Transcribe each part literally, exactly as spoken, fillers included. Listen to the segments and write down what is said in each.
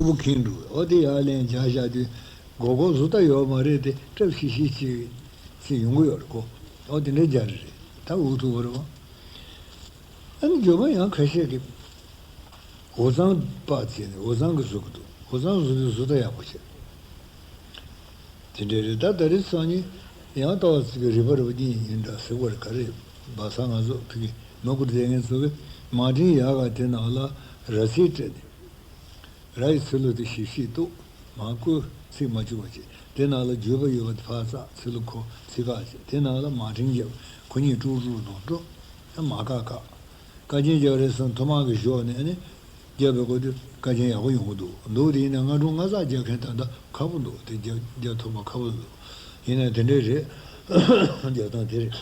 ཕུ་བོ་ཁེངས་འགྲོ། འོ་དེ་ཡར་ལེན་རྒྱག་བཞག་དུས་མགོ་སྐོར་བཟོ་ལྟ་ཡོད་མ་རེད་དེ། སྐྲ་ཤིག་ཤིག་ཅིག་ཅིག་ཡོང་གི་ཡོད་རེད་གོ། འོ་དེ་འདྲའི་རྒྱ་རེད་རེད། ད་འུ་ཐུག་པ་རེད་བ། ཨ་ནི་འགྱོད་པ་ཡང་ཁ་ཤས་ཀྱིས་འོ་ཚང་པ་བྱས་ནས་འོ་ཚང་གི་བཟོ་གི་འདུག་འོ་ཚང་བཟོ་དུས་བཟོ་ལྟ་ཡག་པོ་བྱས། དེ་འདྲ་རེད། ད་ད་རེས་སང་ཉིན་ཡང་ལྟ་བ་ཚིག་གི་རིག་པ་རུ་གཉིས་ཡིན་འདྲ་ཟེར་བར་ག་རེ་བ་ས། ང་ཚོ་ཕ་གི་མ་བཀུར་བསྡད་མཁན་ཚོ་གི་མ་དྲིན་ཡག་ག་དེ་ནང་ལ་ར་ཚིག་སྤྲད་ནས། ར་ཡི་ཚིག་ལོ་དེ་ཞིབ་ཞིབ་གཏུག་མ་བཀོལ་ཚིག་མ་བཅུག་པ་བྱས། དེ་ནང་ལ་བརྗོད་པ་ཡོད་པ་དེ་ཕར་བཙགས། ཚིག་ལོ་ཁོ་ཚིག་ཁག་བྱས། དེ་ནང་ལ་མ་དྲིན་རྒྱབ། ཁོ་གཉིས་དཀྲུག་དཀྲུག་གནང་འགྲོ། ཨ་མ་བཀག་བཀག་བཀའ་རྒྱན་རྒྱག་རེད་བསམ་ཐོག་མ་གི་ཞོགས་ནས་ཨ་ནི་རྒྱབ་པའི་སྐོར་དུ་བཀའ་རྒྱན་ཡག་པོ་ཡོང་གི་འདུག་འདུག་དེ་ཡིན་ན་སྔ་དྲོ་སྔ་ཙག་རྒྱག་མཁན་ད་ལྟ་ཁག་པོ་འདུག་དེ་རྒྱག་རྒྱག་ཐུབ་པ་ཁག་པོ་འདུག་ཡིན་ན་དེ་འདྲས་རེད། རྒྱག་སྟངས་དེ་རེད།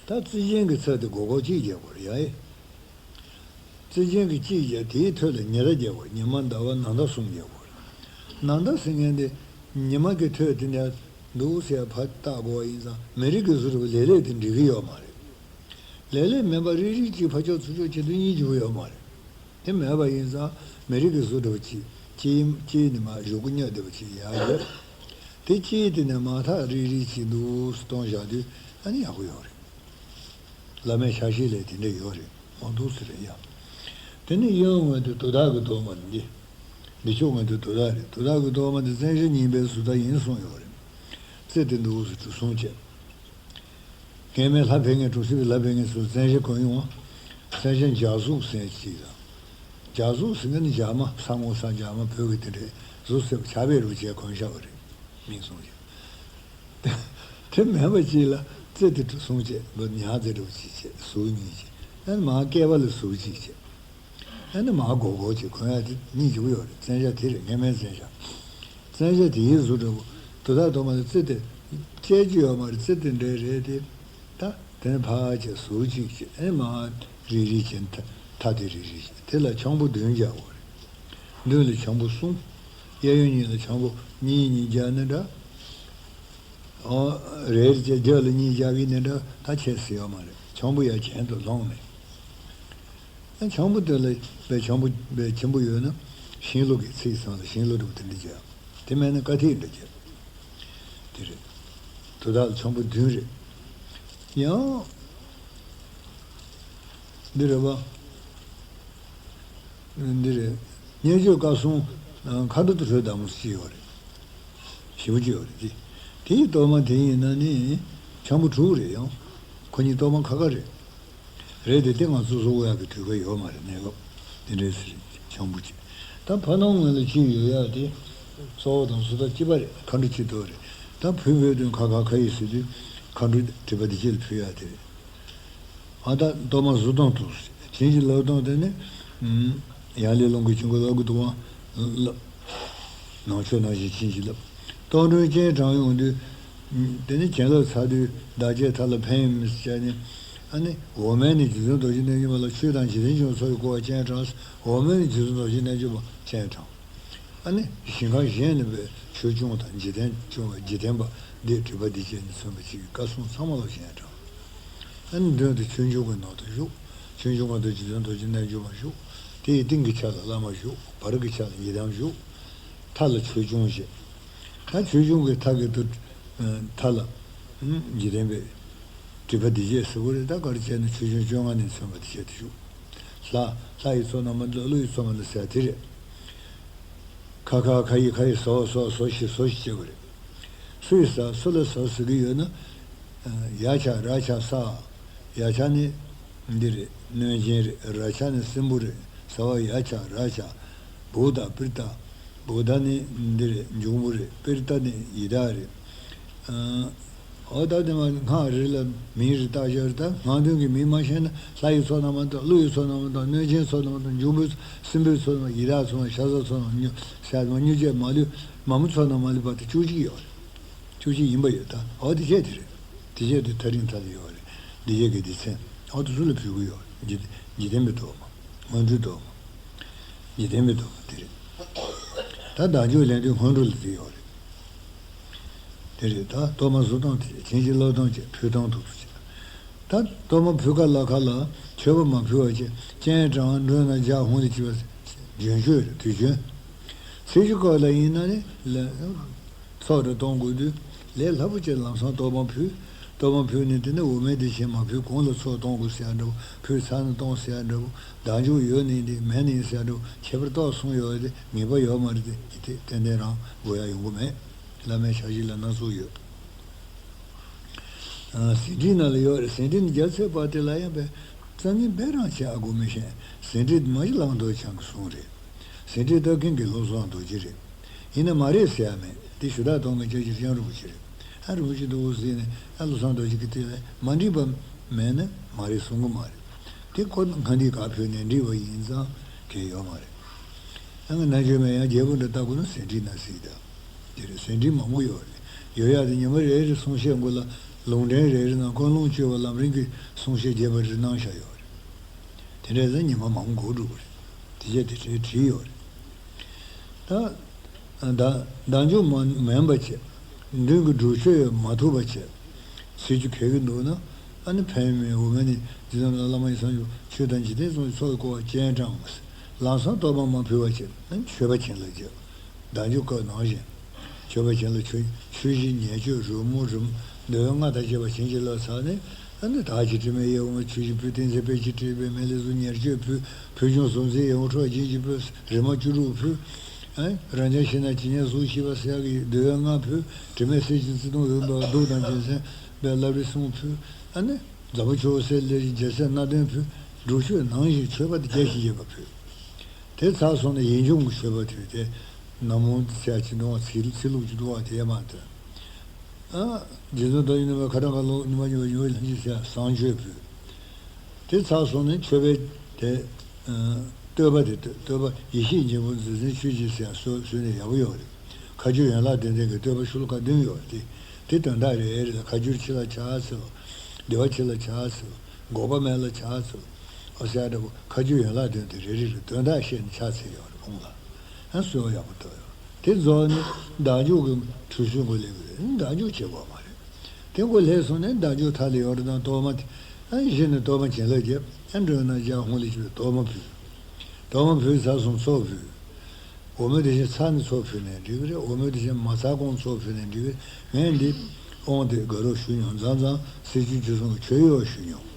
ད་རྩིས་ཅན་གྱི་ཚབ་དེ་མགོ་སྐོར་གཅིག་རྒྱག་དགོས་རེད་ཡ། ཨེ། རྩིས་ཅན་གྱི་གཅིག་རྒྱག་དེའི་ཐོད་ལ་ཉི་ཟླ་རྒྱག་དགོས། ཉི་མ་ཟླ་བ་ནམ་ཟླ་གསུམ་རྒྱག་དགོས་རེད། ནམ་ཟླ་ཟེར་མཁན་དེ་ཉི་མ་གི་ཐོད་དེ་འདྲ་འདུག་ཟེར་ཕར་བལྟ་དགོས་པ་ཡིན་ཙང་མི་རིགས་ཀྱི་བཟོ་འདྲ་པོ་ལེ་ལེ་དེ་འགྲིག་གི་ཡོད་མ་རེད། ལེ་ལེ་མིན་པ་རིལ་རིལ་གཅིག་ཕར་ཕྱོགས་ཚུར་ཕྱོགས་བྱེད་དུས་གཉིས་འགྱུར་ཡོད་མ་རེད། དེ་མེད་པ་ཡིན་ཙང་མི་རིགས་ཀྱི་བཟོ་འདྲ་པོ་གཅིག་དཀྱིལ་དཀྱིལ་ནས་མར་གཞུག་གུ་སྙོད་བསྡད་པ་གཅིག་ཡར་ཡོད། དེ་དཀྱིལ་དེ་ནས་མར་ཐག་རིལ་རིལ་གཅིག་འདུག་སེ་གཏོང་བཞག་དུས་ཨ་ནི་ཡག་པོ་ཡོད་རེད། བླ་མའི་ཕྱག་བཞེས་ལས་དེ་འདྲ་ཡོད་རེད་མ་འདུག་ཟེར་རེད་ཡ། དེ་ནས་གཡོན་ངོས་དེ་དོ་བདག་གི་གདོང་མ་འདི། འདི་ཕྱོགས་ངོས་དེ་དོ་བདག་རེད། དོ་བདག་གི་གདོང་མ་འདི་བཙན་ཤེད་གཉིས་པའི་གཟུགས་ཐག་ཡིན་གསུངས་ཡོད་རེད། རྩེ་དེ་འདུག་སེ་གྲུ་གསུམ་བཅད། སྔས་མའི་ལྷ་ཕེབས་མཁན་གྲོང་གསེབ་ཀྱི་ལྷ་ཕེབས་མཁན་ཚོ་བཙན་ཤེད་གོན་ཡོང་བ། བཙན་ཤེད་འཇའ་གཟུགས་ཟེར་གཅིག་དང་། འཇའ་གཟུགས་ཟེར་མཁན་ནི་འཇའ་མ་ས་སྔོ་ས་འཇའ་མ་བོད་ཀྱི་དེ་འདྲའི་གཟུགས་སེར་པོ་ཆར་པའི་རོ་བཅས་གོན་བཞག་པ་རེད། མིང་སོང་ཞིག་དེ་མེད་པ་གཅིག་ལ་རྩེ་དེ་གྲུ་གསུམ་བཅད་འདུག་ཉག་རྩེ་འདྲ་པོ་གཅིག་བཅད་གཟུགས་གཉིས་བཅད་ཨ་ནི་མར་སྐེད་པ་ལ་གཟུགས་གཅིག་བཅད། ཨ་ནི་མར་སྒོར་སྒོར་གྱི་གོན་ཡག་དེ་གཉིས་འཇུག་ཡོད་རེད། བཙན་ཤེད་དེ་རེད། སྔས་མའི་བཙན་ཤེད། བཙན་ཤེད་དེའི་གཟུགས་འདྲ་པོ། དོ་བདག་གདོང་མ་དེ་རྩེ་དེ་བཅད་རྒྱུ་ཡོད་མ་རེད། རྩེ་དེ་འདྲ་རེད་དེ། ད་དེ་ནས་ཕར་བཅད་གཟུགས་གཅིག་བཅད་ཨ་ནི་མར་རིལ་རིལ་བྱས་ཐ་ཐ་དེ་རིལ་རིལ་བྱས་དེ་ལ་འཆང་པོ་བདུན་རྒྱག་དགོས་རེད། མདུན་ལ་འཆང་པོ་གསུམ། གཡས་གཡོན་གཉིས་ལ་འཆང་པོ་གཉིས་གཉིས་རྒྱག་ནི་འདྲ། ཨོ། རེད་ཅེས་རྒྱབ་ལ་གཉིས་བཞག་གི་ནི་འདྲ་ད་ཁྱད་ཟེར་ཡོད་མ་རེད། འཆང་པོ་ཡ་གྱེན་དུ་ལོངས་ནས། ཨ་འཆང་པོ་དེ་ལ་བའི་འཆང་པོ་བའི་ཆེན་པོ་ཡོད་ན་ཤིང་ལོ་གི་ཚིག་ཚང་ལ་ཤིང་ལོ་འདྲ་པོ་དེ་འདྲ་བྱས། དེ་མེད་ན་ཀ་ཐིག་འདྲ་བྱས། དེ་རེད། དོ་བདག་ལ་འཆང་པོ་བདུན་རེད། ཡང་། འདི་རེད་པ། འདི་རེད། སྙན་བརྒྱུད་བཀའ་སྲུང་། མཁའ་འགྲོ་དང་གྲོལ་བདག་མོ་ཅིག་ཡོད་རེད། ཞེ་པོ་ཅིག་ཡོད་རེད་དེ། དེ་ཡི་གཏོར་མ་དེ་ཡིན་ན་ནི། འཆང་པོ་དྲུག་རེད་ཡང་། ཁོ་གཉིས་གཏོར་མ་ཁ་ཁ་རེད། རེད་དེ་དེ་ང་ཚོ་གསོ་དགོས་ཡག་གི་དུས་སྐབས་ཡོད་མ་རེད་གནས་སྐབས། དེ་འདྲའི་ཟེར་འཆང་པོ་ཅིག་ད་ཕ་ནང་ངོས་ལ་ཅིག་ཡོད་ཡག་དེ། གཙོ་བོ་དང་བཟོ་ལྟ་གཅིག་པ་རེད། མཁའ་འགྲོ་གཅིག་ཏུ་རེད། ད་བུ་བོས་དོན་ཁ་ཁ་ཁ་ཡིས་ཟེར་དུས། མཁའ་འགྲོ་སྒྲིབ་པ་སྡིག་བྱེད་ལ་ཕུལ་ཡག་དེ་རེད། ཨ་ད་གཏོར་མ་བཟོ་སྟངས་དང་། བྱིན་གྱིས་བརླབ་སྟངས་དེ་ནི། ཡང་ལེ་ལོང་གི་ཆུ་འགོ་ལོག་གི་འདུག་ཨང་། བརླབ། ནང་ཆོས་ནང་བཞིན་བྱིན་གྱིས་བརླབ། གཏོར་མགྲོན་སྤྱན་དྲངས་ཡོང་དུས། དེ་ནི་བྱིན་རླབས་ཚར་དུས་བདག་བསྐྱེད་མཐའ་ལ་ཕན་ཡོན་མིན་ཟེར་བྱས་ནས། ཨ་ནི་འོག་མིན་ནས་རྗེ་བཙུན་རྡོ་རྗེ་རྣལ་འབྱོར་མ་ལ་ཆོས་དང་འཇིག་རྟེན་སྐྱོང་བའི་ཚོགས་ཀྱིས་བསྐོར་བར་སྤྱན་དྲངས། འོག་མིན་ནས་རྗེ་བཙུན་རྡོ་རྗེ་རྣལ་འབྱོར་མ་སྤྱན་དྲངས། ཨ་ནི་ཞིང་ཁམས་གཞན་ནས་པའི་ཆོས་སྐྱོང་དང་འཇིག་རྟེན་སྐྱོང་བའི་འཇིག་རྟེན་པ་འདི་སྒྲིབ་པ་སྡིག་བྱེད་ནས་མཚོན་པ་གཅིག་གི་བཀའ་སྲུང་ཚང་མ་ལ་སྤྱན་དྲངས། ཨ་ནི་མདུན་དུ་ཆོས་འབྱུང་གི་ནང་དུ་བཞུགས། ཆོས་འབྱུང་ཁང་དུ་རྗེ་བཙུན་རྡོ་རྗེ་རྣལ་འབྱོར་མ་བཞུགས། དེའི་སྟེང་གི་ཆ་ལ་བླ་མ་བཞུགས། བར་གྱི་ཆ་ལ་ཡི་དམ་བཞུགས། མཐའ་ལ་ཆོས་སྐྱོང་བཞེས། ད་ཆོས་སྐྱོང་གི་མཐའ་གི་དུ། མཐའ་ལ། འཇིག་རྟེན་པའི། སྒྲིབ་པ་སྡིག་བྱེད་ཟེར་བ་རེད། ད་ག་རེ་བྱས་ན་ཆོས་སྐྱོང་བཅོ་ལྔ་ནས་མཚོན་པ་དེ་བྱས་ཏེ་བཞུགས། ལྷ། ལྷ་ཡི་ཚོགས་རྣམས་མ་ལུས་ཀླུ་ཡི་ཚོགས་རྣམས་ལ་ཟེར་དེ་རེད། ཁ་ཁ་ཁ་ཡི་ཁ་ཡི་ཟོ་ཟོ་ཟོ་ཞེས་ཟོ་ཞེས་བྱེད་པ་རེད། སུ་ཡི་ཟ། སུ་ལ་ཟ་ཟེར་གྱི་ཡོད་ན། ཡ་ཆ་ར་ཆ་ས། ཡ་ཆ་ནི་འདི་རེད། གནོད་སྦྱིན་རེད། ར་ཆ་ནི་སྲིན་པོ་རེད། ཟ་བ་ཡ་ཆ་ར་ཆ། བུ་དང་པིར་ཏ། བུ་ད་ནི་འདི་རེད། འབྱུང་པོ་རེད། པིར་ཏ་ནི་ཡི་དྭགས་རེད། ཨ། འོ་ད་དེ་མ་སྔགས་རེ་ལ་མིང་རེ་བཏགས་བཞག་རེད། ད་སྔགས་དོན་གྱི་མིང་མ་ཤེས་ན་ལྷ་ཡི་ཚོགས་རྣམས་མ་གཏོགས། ཀླུ་ཡི་ཚོགས་རྣམས་མ་གཏོགས། གནོད་སྦྱིན་ཚོགས་རྣམས་མ་གཏོགས། འབྱུང་པོའི་སྲིན་པོའི་ཚོགས་རྣམས། ཡི་དྭགས་ཚོགས་རྣམས། ཤ་ཟ་ཚོགས་རྣམས། སྨྱོ། ཤ་མ་སྨྱོ་བྱེད་མ་ལུས་མ་མོ་ཚོགས་རྣམས་མ་ལུས་པ་དེ་བཅུ་གཅིག་ཡོད་རེད། བཅུ་གཅིག་ཡིན་པ་ཡོད་ད། འོ་དེ་བྱས་དེ་རེད། དེ་བྱས་དེ་ཐག་རིང་ཐག་ལ་ཡོད་རེད། འདི་བྱས་ཀྱི་སྡེ་ཚན། འོ་དེ་ཚོ་ལ་ཕུལ་གྱི་ཡོད་རེད། འཇིག་འཇིག་རྟེན་པའི་གཏོར་མ། སྔོན་འགྲོའི་གཏོར་མ། འཇིག་རྟེན་པའི་གཏོར་མ་དེ་རེད། ད་བདག་འཇུག་ལེན་དུས་སྔོན་འགྲོ་ལ་དེ་ཡོད་རེད། དེ་རེད། ད་གཏོར་མ་བཟོ་སྟངས་དེ་བྱིན་གྱིས་བརླབ་སྟངས་བཅས་ཕུལ་སྟངས་དུ་བྱས། ད་གཏོར་མ་ཕུལ་ཁ་ལ་ཁ་ལ་མཆོད་པ་མ་ཕུལ་བ་བཅས་སྤྱན་དྲངས་མགྲོན་དང་ཇ་ཧུང་ལ་བཅས་པ་རྗེས་མཆོད་རེད། དུས་རྒྱུན། ཁྱེད་ཀྱི་སྐོར་ལ་ཡིན་ན་ནི་ལ་ཚོགས་འདྲ་གཏོང་དགོས་དུས་ལས་སླ་པོ་ཅིག་ལམ་སང་གཏོར་མ་ཕུལ། གཏོར་མ་ཕུལ་ནས་དེ་ནས་འོ་མའི་དེ་བཞིན་མ་ཕུལ་གོང་ལ་ཚོགས་གཏོང་དགོས་ཟེར་ཡ་འདྲ་བོ། ཕུལ་ཚར་ན་གཏོང་ཟེར་ཡ་འདྲ་བོ། བདག་འཇུག་ཡོད་ནི་འདི་མེད་ནི་ཟེར་ཡ་འདྲ་བོ། ཁྱད་པར་རྟོགས་སོང་ཡོད་དེ་ངེས་པ་ཡོད་མ་རེད་དེ། ཡིད་ཐེ་ཏན་ཏན་རང་དགོས་ཡ་ཡོང་གི་མེད། བླ་མའི་ཕྱག་བཞེས་ལ་སྣ་ཚོགས་ཡོད། ཟིན་བྲིས་ནང་ལ་ཡོད་རེད། ཟིན་བྲིས་ནི་རྒྱ་ཚད་པ་དེ་ལ་ཡང་པའི་རྩ་ངན་དཔེ་རང་བྱེད་ཨ་དགོས་མི་ཤེས། ཟིན་བྲིས་དེ་མ་གཞི་བླ་མ་རྡོ་རྗེ་འཆང་གི་གསུང་རེད། ཟིན་བྲིས་ལྟ་མཁན་གྱི་བློ་བཟང་རྡོ་རྗེ་རེད། ཡིན་ན་མ་རེད་ཟེར་ཡ་མེད། དེ་ཞུ་དག་གཏོང་མཁན་སྐྱབས་རྗེ་སྤྱན་རིན་པོ་ཆེ་རེད། ཨ་རིན་པོ་ཆེ་འདུག་ཟེར་ནས་ཨ་བློ་བཟང་རྡོ་རྗེ་གི་དེ་ལ་མ་འགྲིག་པ་མེད་ན་མ་རེད་གསུང་གི་མ་རེད། དེ་ཁོ་སྔ་འདི་ག་ཕུལ་ནས་འགྲིག་པ་ཡིན་ཙང་གལ་ཡོད་མ་རེད། ཨ་ང་ནང་ཆོས་མེད་ཡང་རྒྱལ་པོ་འདྲ་ལྟ་དགོས་ན་ཟིན་བྲིས་ན་ཟིན་ད། དེ་རེད། ཟིན་བྲིས་མང་པོ་ཡོད་རེད། ཡོད་ཡག་དེ་ཉི་མ་རེ་རེ་གསུང་བཤད་དགོས་ལ། ལུང་འདྲེན་རེ་རེ་ནང་ཀུན་སློང་བཅོས་པ་ལམ་རིམ་གྱི་གསུང་བཤད་རྒྱས་པ་རེ་གནང་བཞག་ཡོད་རེད། དེ་འདྲ་ཟེར་ཉི་མ་མང་པོ་འགོར་འགྲོ་གི་རེད། དེ་རྗེས་དེ་འདྲའི་བྲིས་ཡོད་རེད། ད་ད་བདག་འཇུག་མ་མིན་པ་བྱས། མདུན་གྱི་སྒྲུབ་མཆོད་ཡང་མ་ཐུབ་པ་བྱས། ཟེར་རྒྱུ་གལ་གྱི་འདུག་ན། ཨ་ནི་ཕན་མེད་འོ་མ་ནི་འདི་ཙམ་ལ་བླ་མ་ཡི་སང་ཞུ་ཆོས་དང་འཇིག་རྟེན་གསུམ་གྱི་ཚོགས་ཀྱི་སྐོར་བ་སྤྱན་དྲངས། ལམ་སང་གཏོར་མ་མ་ཕུལ་བ་བྱས། ཨ་ནི་མཆོད་པ་བྱིན་རླབས་རྒྱབ། བདག་འཇུག་སྐབས་ནང་བཞིན། མཆོད་པ་བྱིན་རླབས་ཆོས་ཆོས་བཞི་ཉེར་སྤྱོད་རོལ་མོ་རིམ་འདོད་ལྔ་དང་བཅས་པ་བྱིན་གྱིས་བརླབས་ཚར་ནས། ཨ་ནི་བདག་གིས་དྲི་མེད་ཡིད་འོང་བའི་ཆོས་བཞི་ཕུལ། ཏིང་འཛིན་དཔལ་གྱིས་སྤྲས་པའི་མེ་ལེགས་གསུམ་ཉེར་སྤྱོད་ཕུལ། ཕུལ་བྱུང་གཟུགས་འཛིན་ཡིད་འོང་འཕྲོག་བྱེད་བཞི་ཕུལ། རེག་མ་བཅུ་དྲུག་ཕུལ། ཨ་ནི་རང་བྱུང་ཞིག་ན་ཇི་སྙེད་གཟུགས་ཤེས་པ་ཟེར་ཡག་གི་འདོད་ཡོན་ལྔ་ཕུལ། དྲི་མེད་གསེར་གྱི་བརྩེ་དུང་འོད་འབར་བ་གདུགས་དང་རྒྱལ་མཚན་པའི་བླ་བྲེ་གསུམ་ཕུལ། ཨ་ནི་རྫ་མ་ཆུ་བོ་གསེར་ལས་རྒྱལ་མཚན་སྣ་བདུན་ཕུལ། སྒྲུབ་མཆོད་ནང་བཞིན་མཆོད་པ་དེ་བརྒྱ་བཞི་བརྒྱ་པ་ཕུལ། དེ་ཚར་སོང་ན་ཡིད་འབྱུང་གི་མཆོད་པ་དེ་དེ་ནམ་འོང་ཚེ་ཡ་ཅི་འདོང་བ་ཚིག་ཚིག་ལྷུག་ཅིག་འདུག་བ་དེ་མ་ཐོན། ཨ། རྗེ་བཙུན་རྡོ་རྗེ་སློབ་དཔོན་མཁའ་ཁྲོམ་ཁ་ལོ་ཉི་མ་ཉི་མ་ཉི་མའི་ལྷན་ཅིག་ཟེར་བསང་མཆོད་ཕུལ། དེ་ཚར་སོང་ནས་མཆོད་པའི་དེ། ཨ། བསྟོད་པ་དེ་བསྟོད་བསྟོད་པ་ཡེ་ཤེས་སྙིང་པོ་མཛོད་འཛིན་ཆོས་ཀྱི་ཟེར་བཟོ་བཟོས་ནས་ཡག་པོ་ཡོད་རེད། ཁ་བསྒྱུར་ཡན་ལག་བདུན་ལྡན་གྱི་བསྟོད་པ་ཤོ་ལོ་ཀ་བདུན་ཡོད་རེད་དེ། དེ་དོན་དག་རེ་རེ་ལ་ཁ་བསྒྱུར་ཕྱི་ལ་ཕྱག་འཚལ། བདེ་བ་ཕྱི་ལ་ཕྱག་འཚལ། འགོག་པ་མེད་ལ་ཕྱག་འཚལ། ཨོ་ཟེར་ཡ་འདྲ་པོ་ཁ་བསྒྱུར་ཡན་ལག་བདུན་དེ་རེ་རེ་ལ་དོན་དག་བཤད་ནས་ཕྱག་འཚལ་ཡོད་རེད་ཁོང་ལ། ཨ་གསོལ་བ་ཡག་པོ་བཏབ་ཡོད། དེ་རྫོགས་ནས་བདག་འཇུག་གི་གྲུ་གཟིངས་དགོས་ལེ་དགོས་རེད། བདག་འཇུག་བྱེད་དགོས་མ་རེད། དེ་དགོས་ལྷས་སོང་ནས་བདག་འཇུག་མཐའ་ལ་ཡོད་རེད་དང་གཏོར་མ་དེ། ཨ་གཞི་ནས་གཏོར་མ་བྱིན་རླབས་རྒྱབ། ཨ་མགྲོན་ན་རྒྱ་ཧོང་ལས་བྱེད་པའི་གཏོར་མ་ཕུལ། གཏོར་མ་ཕུལ་ཚར་སོང་ཚོགས་ཕུལ། འོ་མ་དེ་བཞིན་ཚར་ནས་ཚོགས་ཕུལ་ནས་འགྲིག་གི་རེད། འོ་མ་དེ་བཞིན་མ་ཚར་གོང་ཚོགས་ཕུལ་ནས་འགྲིག་གི་རེད། ངས་འདི་དབང་དེ་དགའ་རབ་ཞུ་མྱོང་། མཚམས་མཚམས་སྲིད་བྱུས་རྒྱུ་སོང་གི་མཆོད་གཡོག་ཞུ་མྱོང་།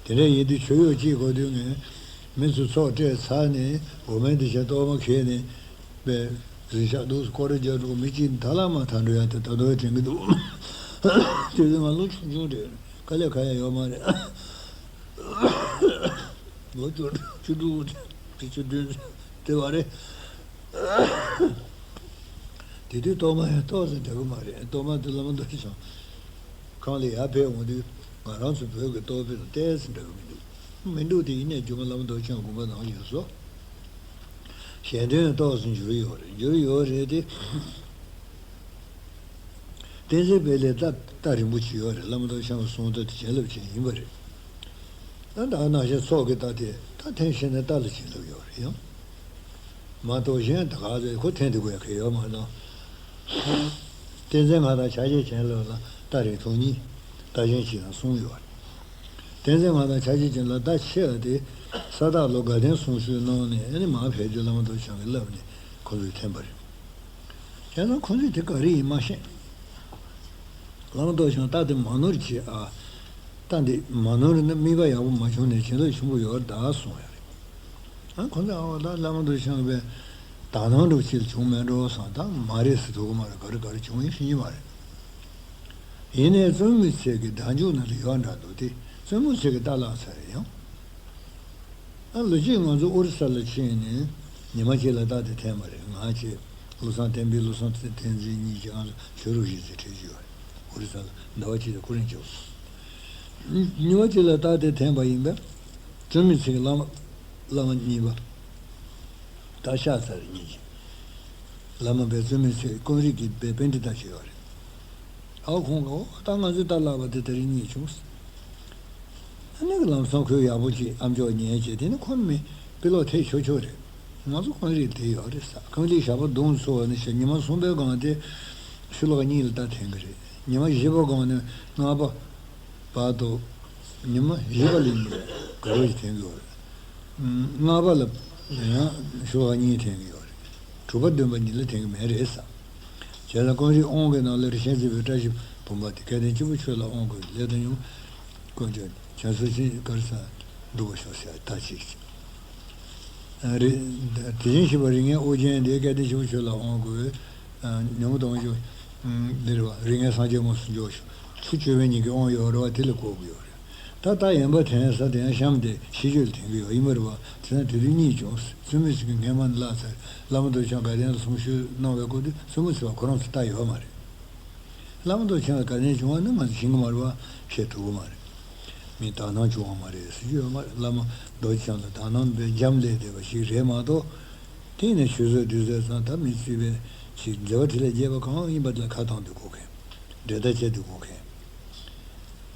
དེ་འདྲ་ཡིན་དུས་མཆོད་གཡོག་གཅིག་གོ་དུས་ངས་མི་ཚོ་ཚོགས་སྤྲད་ཚར་ནས་འོ་མ་དེ་བཞིན་གཏོར་མ་ཁྱེར་ནས་པས་གཟིམ་ཤག་འདུག་སྐོར་ར་རྒྱག་འགྲོ་མི་གཅིག་ད་ལ་མ་ཐར་འགྲོ་ཡ་དེ་ད་དུང་དྲན་གི་འདུག་དེ་དུས་ང་ལོ་ཆུང་ཆུང་རེད། དཀའ་ལས་ཁག་ཡ་ཡོད་མ་རེད། ལོ་བཅུ་བཅུ་དྲུག་བཅུ་བདུན་དེ་བ་རེད། དེ་དུས་གཏོར་མ་ཡང་ཏོག་ཙམ་འདྲ་གི་མ་རེད། གཏོར་མ་དེ་བླ་མ་རྡོ་རྗེ་འཆང་ཁང་ལ་ཡར་ཕེབས་འོང་དུས་ང་རང་ཚོ་བོད་ཀྱི་གཏོར་དཔོན་དང་ཏོག་ཙམ་འདྲ་གི་མི་འདུག་མི་འདུག་དེ་ཡིན་ནའི་རྒྱུ་མ་བླ་མ་རྡོ་རྗེ་འཆང་དགོངས་པ་ནང་བཞིན་སོ། ཞལ་འདོན་ཏོག་ཙམ་འགྱུར་ཡོད་རེད། འགྱུར་ཡོད་རེད་དེ། བསྟན་འཛིན་དཔལ་ལས་རྟ་རྟ་རིང་པོ་ཅིག་ཡོད་རེད། བླ་མ་རྡོ་རྗེ་འཆང་གི་གསུང་རྟ་དེ་བྱིན་རླབས་ཅན་ཡིན་པ་རེད། ད་ད་ནང་བཞིན་ཚོགས་ཀྱི་རྟ་དེ་ད་འཐེན་ཤེས་ན་རྟ་ལ་བྱིན་རླབས་ཡོད་རེད་ཡང་། མ་གཏོགས་གཞན་ད་ག་ཚོད་ཁོ་འཐེན་དེ་དགོས་ཡ་གི་ཡོད་མ་གཏོགས། བསྟན་འཛིན་མངའ་ཐང་ཕྱག་རྒྱ་ཅན་ལ་ལ་རྟ་རིང་ཐུང་གཉིས། རྟ་ཞན་གཅིག་དང་གསུམ་ཡོད་རེད། བསྟན་འཛིན་མངའ་ཐང་ཕྱག་རྒྱ་ཅན་ལ་རྟ་ཆེ་བ་དེ་ས་བདག་ལོ་དགའ་ལྡན་གསུང་ཞུས་གནང་ནས་ཨ་ནི་མར་ཕེབས་དུས་བླ་མ་རྡོ་རྗེ་འཆང་གིས་བསླབས་ནས་ཁོ་ཚོས་འཐེན་པ་རེད། བྱས་ཙང་ཁོ་ཚོས་དེ་ག་རེ་ཡིན་མ་ཤེས། བླ་མ་རྡོ་རྗེ་འཆང་རྟ་དེ་མ་ནོར་བྱས་ཨ། རྟ་འདི་མ་ནོར་ན་མིག་དཔེ་ཡག་པོ་མ་བྱུང་ནས་བྱིན་རླབས་ཆེན་པོ་ཡོད་རེད་ད་གསུངས་ཡོད་རེད། ཨ་ཁོ་ཚོས་ཨ་བ་ད་བླ་མ་རྡོ་རྗེ་འཆང་གི་དག་སྣང་འདྲ་བོ་ཅིག་ལ་བྱུང་མེད་འགྲོ་བསམ། ད་མ་རེད་ཟེར་ཐུབ་ཀྱི་མ་རེད། ག་རེ་ག་རེ་བྱུང་ཡིན་ཤེས་ཀྱི་མ་རེད། ཡིན་ནའི་བཙུན་མོའི་ཚིག་གི་བདག་འཇུག་ནང་ལ་ཡོད་འདྲ་འདུག་སྟེ། བཙུན་མོའི་ཚིག་གི་རྟ་བརླགས་ཚར་རེད་ཡང་། ཨ་ལོ་གཅིག་ང་ཚོ་ཨོ་རི་ས་ལ་ཕྱིན་ནས་ཉི་མ་གཅིག་ལ་རྟ་དེ་འཐེན་པ་རེད། ང་བཅས་བློ་བཟང་བསྟན་འཕེལ་བློ་བཟང་བསྟན་འཛིན་གཉིས་ཀྱིས་ང་ཚོ་བྱུ་རུ་གཞིས་ཚེ་ཁྲིད་ཀྱི་ཡོད་རེད། ཨོ་རི་ས་ལ་ཟླ་བ་གཅིག་དང་ཁོ་རང་བཅས། ཉི་མ་གཅིག་ལ་རྟ་དེ་འཐེན་པ་ཡིན་པས། བཙུན་མོའི་ཚིག་གི་བླ་མ་བླ་མ་གཉིས་པ། རྟ་བཤགས་ཚར་རེད་གཉིས་ཀྱིས། བླ་མ་པས་བཙུན་མོའི་ཚིག་ཀུན་རིག་གི་པའི་པཎྜི་ཏ་ཞིག་ཡོད་རེད། ཨ་ཁོང་གིས་ཨོ་ད་ང་ཚོའི་རྟ་བརླགས་པ་དེ་དེ་རིང་རྙེད་བྱུང་། ཨ་ནི་གི་ལམ་སང་ཁོས་ཡག་པོ་ཅིག་ཨ་མཆོག་ཉན་བྱས་དེ་ནི་ཁོ་མི་དཔེ་ཀློག་ཐེག་ཆོག་ཆོག་རེད། ང་ཚོ་ཁོང་རིགས་དེ་ཡོད་རེད་ས། ཁོང་རིགས་ཞག་པོ་བརྡུངས་ཚར་བ་ནི་ཞག་ཉི་མ་གསུམ་པའི་སྒང་དེ་ཤུ་ལོ་ཀ་གཉིས་ལ་རྟ་འཐེན་གི་རེད། ཉི་མ་བཞི་པའི་སྒང་ནས་ལྔ་པ་བར་དུ་ཉི་མ་བཞི་པ་ལ་ཡིན་རེད་ག་རོ་ཞིག་འཐེན་གི་ཡོད་རེད། ལྔ་པ་ལ་ཡང་ཤུ་ལོ་ཀ་གཉིས་འཐེན་གི་ཡོད་རེད། གྲུབ་པ་སྟོན་པ་ཉིད་ལ་བརྟེན་གྱི་མེད་རེད་བསམ། བྱས་ལ་ཀུན་རིག་དབང་གི་ནང་ལ་རིན་ཆེན་བརྩེགས་པའི་བཀྲ་ཤིས་བུམ་པ་དེ་སྐལ་ལྡན་སྐྱེས་བུ་ཁྱོད་ལ་དབང་བསྐུར་བའི་སླད་དུ་ཡང་། དཀོན་མཆོག་བྱང་སེམས་ཤིང་གར་ས་འགྲུབ་པར་ཤོག་ཟེར་ད་ཅིག་རེད། དེ་བཞིན་གཤེགས་པ་རིགས་ལྔའི་དབུ་ཅན་དེ་སྐལ་ལྡན་སྐྱེས་བུ་ཁྱོད་ལ་དབང་བསྐུར་བའི་ཉོན་མོངས་དང་ཞུ། འདིར་བ་རིགས་ལྔའི་སངས་རྒྱས་དངོས་སུ་འགྱུར་བར་ཤོག་ཆུ་སྤྱོད་པའི་ཉིད་ཀྱི་དབང་ཡོད་རེད་བ། དེ་ལ་གོ་དགོས་ཡོད་རེད། ད་ལྟ་ཡན་པ་དྲན་ས་དེ་ཡང་གཤམ་དེ་ཤིས་བརྗོད་ལ་དྲན་གྱི་ཡོད་ཡིན་པ་རེད་བ། དེ་ན་དེ་དུས་གཉིད་བྱུང་། བཙུན་མོས་ཚིག་གི་སྔས་མ་ནི་བརླགས་ཚར། བླ་མ་རྡོ་རྗེ་འཆང་དགའ་ལྡན་ལ་གསུང་ཞུས་གནང་བའི་སྐོར་དུ་བཙུན་མོས་ཚིག་པ་ཁོ་རང་ཚོ་ལྟ་ཡོད་མ་རེད། བླ་མ་རྡོ་རྗེ་འཆང་ལ་དགའ་ལྡན་བྱུང་བ་ནི་ང་ཚོ་ཤེས་ཀྱི་མ་རེད་བ། བཤད་ཐུབ་ཀྱི་མ་རེད། མི་དག་སྣང་བྱུང་བ་མ་རེད་ཟེར་རྒྱུ་ཡོད་མ་རེད། བླ་མ་རྡོ་རྗེ་འཆང་ལ་དག་སྣང་སྦས་འཇམ་ལས་བསྡད་པ་ཞིག་རེད་མ་གཏོགས། དེ་ནས་ཆུད་ཟོས་བསྡུས་ཟོས་ཙང་ད་མི་སྲིད་པའི་ཞིག་མཛད་པ་དེ་ལས་རྒྱས་པ་གང་ཡིན་པ་དེ་ལ་ཁ་བཏང་དུས་གོ་མཁན། འགྲེལ་བརྡ་བྱེད་དུས་གོ་མཁན།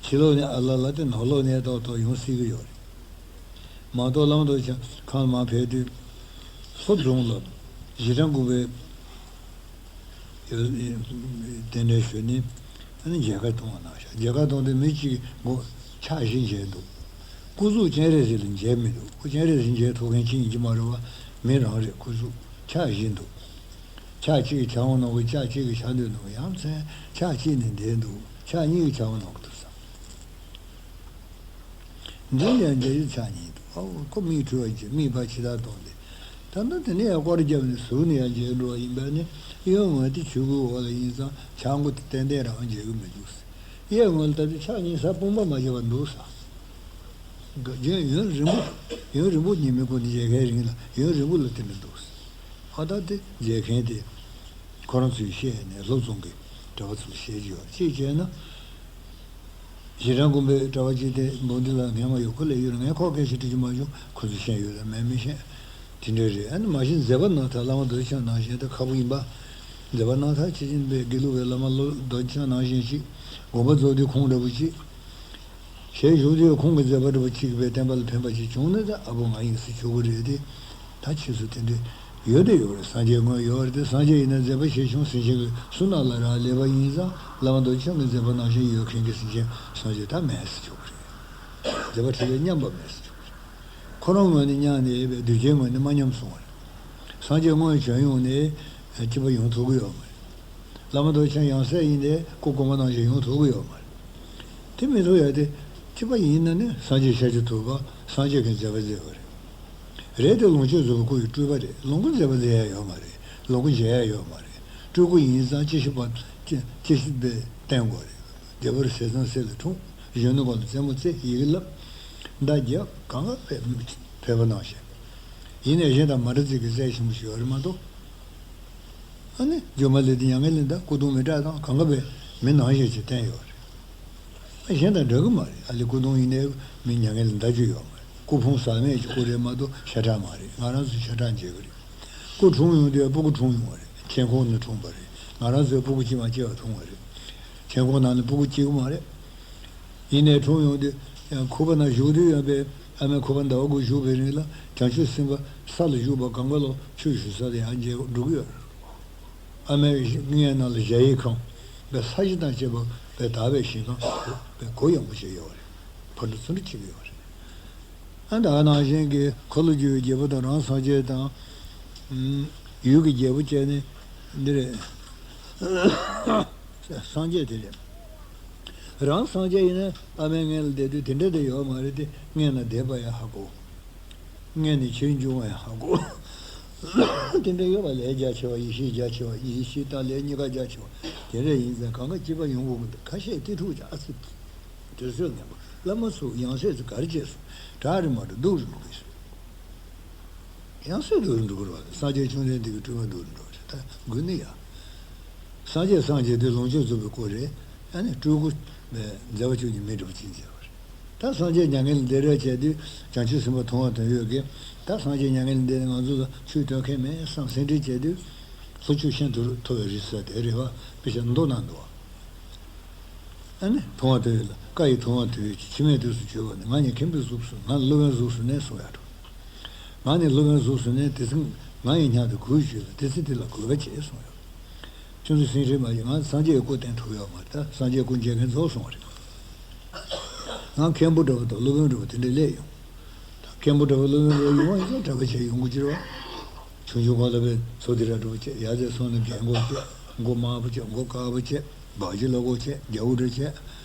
ཕྱི་ལོགས་ནས་ཨ་ལ་ལ་དེ་ནང་ལོགས་ནས་ཏོག་ཏོག་ཡོང་སྲིད་ཀྱི་ཡོད་རེད། མ་གཏོགས་བླ་མ་རྡོ་རྗེ་འཆང་ལ་མར་ཕེབས་དུས། ལྷོ་རྫོང་ལ་རྗེས་དྲན་དགོན་པའི་རྟེན་འབྲེལ་ཞུས་ནས། ཨ་ནི་མཇལ་ཁ་གཏོང་བ་གནང་ཤག་མཇལ་ཁ་གཏོང་དུས་མི་གཅིག་མགོ་ཕྱག་བཞི་མཇལ་འདུག་སྐུ་གཟུགས་སྤྱན་རས་གཟིགས་ལ་མཇལ་མི་འདུག་ཁོ་སྤྱན་རས་གཟིགས་མཇལ་ཐུབ་མཁན་གཅིག་ཡིན་གྱི་མ་རེད་བ། མི་རང་རེད། སྐུ་གཟུགས་ཕྱག་བཞི་འདུག་ཕྱག་གཅིག་གིས་ཕྱག་འོང་གནང་གི། ཕྱག་གཅིག་གིས་ཕྱག་མདུན་གནང་གི། ཡ་མཚན་ཕྱག་གཅིག་ནས་བསྡད་འདུག་ཕྱག་གཉིས་ཀྱིས་ཕྱག་འོང་གནང་གི་འདུག་བསམ། འདི་ཡང་མཇལ་ཡུལ་ཆགས་ཉེན་འདུག་ཨའོ་ཁོ་མིག་འཁྲུལ་བ་ཅིག་མིག་ཕར་ཕྱི་ལྟར་གཏོང་སྟེ། ད་ལྟ་དེ་ནས་ཡང་སྐོར་བརྒྱབ་ནས་ཟུར་ནས་ཡང་མཇལ་འགྲོ་བ་ཡིན་པས་ནི། གཡོན་ངོས་དེ་ཆོས་སྐུའི་འོག་ལ་ཡིན་ཙང་ཕྱག་མགོ་དེ་ཏན་ཏན་རང་མཇལ་གི་མི་འདུག་གཡས་ངོས་ལ་ལྟ་དུས་ཕྱག་གཉིས་ས་དཔུང་པ་མ་མཇལ་བ་འདུག་ས། ག་གཞན་ཡུན་རིང་པོ། ཡུན་རིང་པོ་ཉི་མའི་སྒོ་ནས་མཇལ་མཁན་རིང་ལ་ཡུན་རིང་པོ་ལ་དེ་འདྲ་འདུག་ཨ་ད་དེ་མཇལ་མཁན་དེ་ཁོ་རང་ཚོས་བཤད་ནས་སློབ་སྦྱོང་གི་གྲྭ་པ་ཚོར་བཤད་ཀྱི་ཡོད། ཅིས་བྱས་ན། རྗེས་དྲན་དགོན་པའི་གྲྭ་པ་གཅིག་དེ་འབུམ་སྡེ་ལ་ངས་མ་ཡོད། ཁོ་ལས་ཡོད་ལ་ངས་ཁོ་སྐད་ཆ་དྲི་རྒྱུ་མ་བྱུང་། ཁོ་ཚོས་ཤེས་ཡོད་ལ་མེད་མི་ཤེས། དེ་འདྲ་རེད། ཨ་ནི་མ་གཞི་མཛད་པ་གནང་ཐག་བླ་མ་རྡོ་རྗེ་འཆང་ནང་བཞིན་དེ་ཁག་པོ་ཡིན་པ། མཛད་པ་གནང་ཐག་ཆེ་ཆེན་པའི་དགེ་ལུགས་པའི་བླ་མ་རྡོ་རྗེ་འཆང་ནང་བཞིན་ཞིག་དགོངས་པ་རྫོགས་དུས་ཁོང་འདྲ་པོ་ཅིག་ཞལ་བཞུགས་དུས་ཁོང་གི་མཛད་པ་འདྲ་པོ་གཅིག་པའི་བསྟན་པ་ལ་ཕན་པ་ཅིག་བྱུང་ན་ད་ཨ་བོ་ང་ཡིན་ཟེར་ཆོག་གི་རེད་དེ། ད་ཕྱིས་སུ་དེ་འདྲའི་ཡོད་དེ་ཡོད་རེད། སངས་རྒྱས་དངོས་ཡོད་རེད་དེ། སངས་རྒྱས་ཡིན་ན་མཛད་པ་ཆེ་ཆུང་སེམས་ཅན་གྱི་གསུང་རྣ་ལ་རག་ལས་པ་ཡིན་ཙང་། བླ་མ་རྡོ་རྗེ་འཆང་གི་མཛད་པ་ནང་བཞིན་ཡོད་མཁན་གྱི་སེམས་ཅན་སངས་རྒྱས་ད་མེད་ཟེར་ཆོག་གི་རེད། མཛད་པ་ཁྲི་ལས་མཉམ་པ་མེད་ཟེར་ཆོག་གི་རེད། ཁོ་རང་ངོས་ནས་མཉམ་ནས་ཡོད་པའི་གདུལ་བྱའི་ངོས་ནས་མ་མཉམ་སོང་བ་རེད། སངས་རྒྱས་དངོས་བྱོན་ཡོང་ནས་སྐྱིད་པ་ཡོང་ཐུབ་ཀྱི་ཡོད་མ་རེད། བླ་མ་རྡོ་རྗེ་འཆང་ཡང་སྲས་ཡིན་ནའི་སྐུ་གོང་མ་ནང་བཞིན་ཡོང་ཐུབ་ཀྱི་ཡོད་མ་རེད། དེ་མི་ཐུབ་ཡ་དེ། སྐྱིད་པ་ཡིན་ན་ནི་སངས་རྒྱས་ཤཱཀྱ་ཐུབ་པ་སངས་རྒྱས་ཀྱི་མཛད་པ་མཛད་པ་རེད། རེད་དེ་ལོངས་སྤྱོད་རྫོགས་པའི་སྐུ་ཡི་སྤྲུལ་པ་རེད། ལོངས་སྐུ་མཛད་པ་མཛད་ཡ་ཡོད་མ་རེད། ལོངས་སྐུ་མཇལ་ཡ་ཡོད་མ་རེད། སྤྲུལ་སྐུ་ཡིན་ཙང་སྐྱེ་ཤི་བ། སྐྱེ་སྐྱེ་ཤི་བའི་སྟེང་སྐོར་རེད། རྒྱལ་པོར་ཟས་གཙང་སྲས་ལ་འཁྲུངས། གཞོན་ནུ་གོང་ལ་རྩེད་མོ་རྩེ། ཡི་གེ་བསླབ། མདའ་རྒྱབ། གང་ག་ཕེབས་ཕེབས་པ་གནང་ཞིང་། ཡིན་ནའི་གཞན་དང་མ་འདྲ་ཚིག་གི་རྩལ་ཆེན་པོ་ཞིག་ཡོད་རེད་མ་གཏོགས། ཨ་ནི་སྒྱུ་མ་ལས་དེ་མྱ་ངན་ལས་འདའ། སྐུ་གདུང་མི་སྐྲག་དང་གང་ག་བས་མི་ནང་བཞིན་ཞིག་བསྟན་ཡོད་རེད། ཨ་གཞན་དང་འདྲ་གི་མ་རེད། ཨ་ལས་སྐུ་གདུང་ཡིན་ནའི་མི་མྱ་ངན་ལས་འདའ་རྒྱུ་ཡོད་མ་རེད། སྐུ་ཕུང་ཟག་མེད་ཀྱི་སྐུ་རེད་མ་གཏོགས་ཤ་ཁྲག་མ་རེད། ང་རང་ཚོ་ཤ་ཁྲག་འཇལ་གི་རེད། སྐུ་འཁྲུངས་ཡོང་དུས་སྤུ་གུ་འཁྲུངས་ཡོང་བ་རེད། མཆན་ཁུང་ནས་འཁྲུངས་པ་རེད། ང་རང་ཚོའི་སྤུ་གུ་གཅིག་མ་གཅིག་བ་འཁྲུངས་པ་རེད། མཆན་ཁུང་ནང་ནས་སྤུ་གུ་གཅིག་མ་རེད། ཡིན་ནའི་འཁྲུངས་ཡོང་དུས་ཡང་ཁུག་པ་ན་བཞུགས་དུས་ཡང་པའི་ཨ་མའི་ཁུག་པ་ཟླ་བ་དགུ་བཞུགས་པའི་རིང་ལ་བྱང་ཆུབ་སེམས་དཔའ་ས་ལ་བཞུགས་པ་གང་ག་ལོ་ཆོས་ཞུ་ས་ལ་ཡང་མཇལ་འགྲོ་གི་ཡོད་རེད། ཨ་མའི་མངལ་ནང་ལ་གཞལ་ཡས་ཁང་པའི་ས་གཞི་དང་བཅས་པ་པའི་དག་པའི་ཞིང་ཁམས་པའི་གོ་ཡངས་པོ་ཞིག་ཡོད་རེད། ཕར་འགྲོ་ཚུར་འགྲོ་བྱེད་ཀྱི་ཡོད་རེད། ཨ་ད་ག་ནང་བཞིན་གྱི་འཁོར་ལོས་སྒྱུར་བའི་རྒྱལ་པོ་དང་རང་སངས་རྒྱས་དང་། ཡུལ་གྱི་རྒྱལ་པོ་བཅས་ནི་འདི་རེད། སངས་རྒྱས་དེ་རེད། རང་སངས་རྒྱས་ཡིན་ན་ཨ་མའི་མངལ་ལ་བསྡད་དུས་དེ་འདྲ་དེ་ཡོད་མ་རེད་དེ། མངལ་ན་བསྡད་པ་ཡང་ཧ་གོ། མངལ་ནས་ཕྱིར་འབྱུང་བ་ཡང་ཧ་གོ། དེ་འདྲ་ཡོད་པ་ལས་རྒྱ་ཆེ་བ། ཡེ་ཤེས་རྒྱ་ཆེ་བ། ཡེ་ཤེས་དང་ལས་གཉིས་ཀ་རྒྱ་ཆེ་བ་དེ་འདྲ་ཡིན་ཙང་གང་ག་སྐྱིད་པ་ཡོང་གི་མི་འདུག་ཁ་ཤས་ཏི་ཕྲུག་ཅིག་ཨ་ཙི། དུས་ཚོད་ངན་པ། བླ་མ་ཚོ་ཡང་སྲས་ཚོ་ག་རེ་བྱས་སོང་། དྲག་རེད་མ་འགྲོ་སྡུག་རུ་འགྲོ་གི་ཡོད། ཡང་སྲིད་སྡུག་རུ་འགྲོ་གི་རེད་བ། སངས་རྒྱས་བཅོམ་ལྡན་འདས་ཀྱི་སྤྲུལ་པ་སྡུག་རུ་འགྲོ་གི་རེད། ད་དགོས་ནི་ཡ། སངས་རྒྱས་སངས་རྒྱས་དེ་ལོངས་སྤྱོད་རྫོགས་པའི་སྐུ་རེད། ཡང་ནི་སྤྲུལ་སྐུ་མཛད་པ་བཅུ་གཉིས་མི་འགྲུབ་ཅིག་མཛད་པ་རེད། ད་སངས་རྒྱས་མྱ་ངན་ལས་འདས་རེ་བྱས་དུས་བྱང་ཆུབ་སེམས་དཔའ་མཐོང་བ་དོན་ཡོད་ཀྱིས། ད་སངས་རྒྱས་མྱ་ངན་ལས་འདས་ནས་ང་ཚོ་ལ་ཆོས་སྟོན་མཁན་མེད་བསམ་སེམས་ཁྲལ་བྱས་དུས། ལྷོ་ཕྱོགས་ཤིན་ཏུ་མཐོ་བའི་རི་ས་དེ་རེད་བ། དཔེ་ཆ་མདོ་ན་འདུག་བ། ཨ་ནི་མཐོང་བ་དོན་ཡོད་ལ། བཀའ་ཡི་མཐོང་བ་དོན་ཡོད་ཀྱིས། འཆི་མེད་དུས་སུ་བྱོན་པ་ནི། ང་ནི་མཁན་པོའི་གཟུགས་སུ། ང་ནི་སློབ་དཔོན་གཟུགས་སུ་གནས་གསུང་ཡ་འགྲོ། ང་ནི་སློབ་དཔོན་གཟུགས་སུ་གནས། དེ་ཚེ་ང་ཡི་སྙིང་དུ་གུས་བྱོས་ལ། དེ་ཚེ་དེ་ལ་གུས་པ་བྱེད་གསུང་ཡ། ཁྱོད་ཚོ་སེམས་ཁྲལ་མ་བྱེད། ང་སངས་རྒྱས་ཀྱི་སྐུ་བསྟན་ཐུབ་ཡོད་མ་རེད། ད་སངས་རྒྱས་སྐུ་མཇལ་མཁན་རྫོགས་སོང་བ་རེད། ང་མཁན་པོ་འདྲ་པོ་དང་སློབ་དཔོན་འདྲ་པོ་དེ་འདྲ་སླེབས་ཡོང་། ད་མཁན་པོ་འདྲ་པོ་སློབ་དཔོན་འདྲ་པོ་ཡོང་བ་ཡིན་ཙང་གྲྭ་པ་བྱས་ཡོང་དགོས་ཀྱི་རེད་བ། ཆུང་ཆུང་སྒང་ལ་བས་ཚོ་སྡེ་ར་འགྲོ་བྱས། ཡར་ཙམ་སོང་ནས་རྒན་གོག་བྱས། མགོ་དམར་པོ་བྱས། མགོ་དཀར་པོ་བྱས། སྦག་ཅིག་ལ་གོ་བྱས། རྒྱ་བོ་འདྲ་བྱས།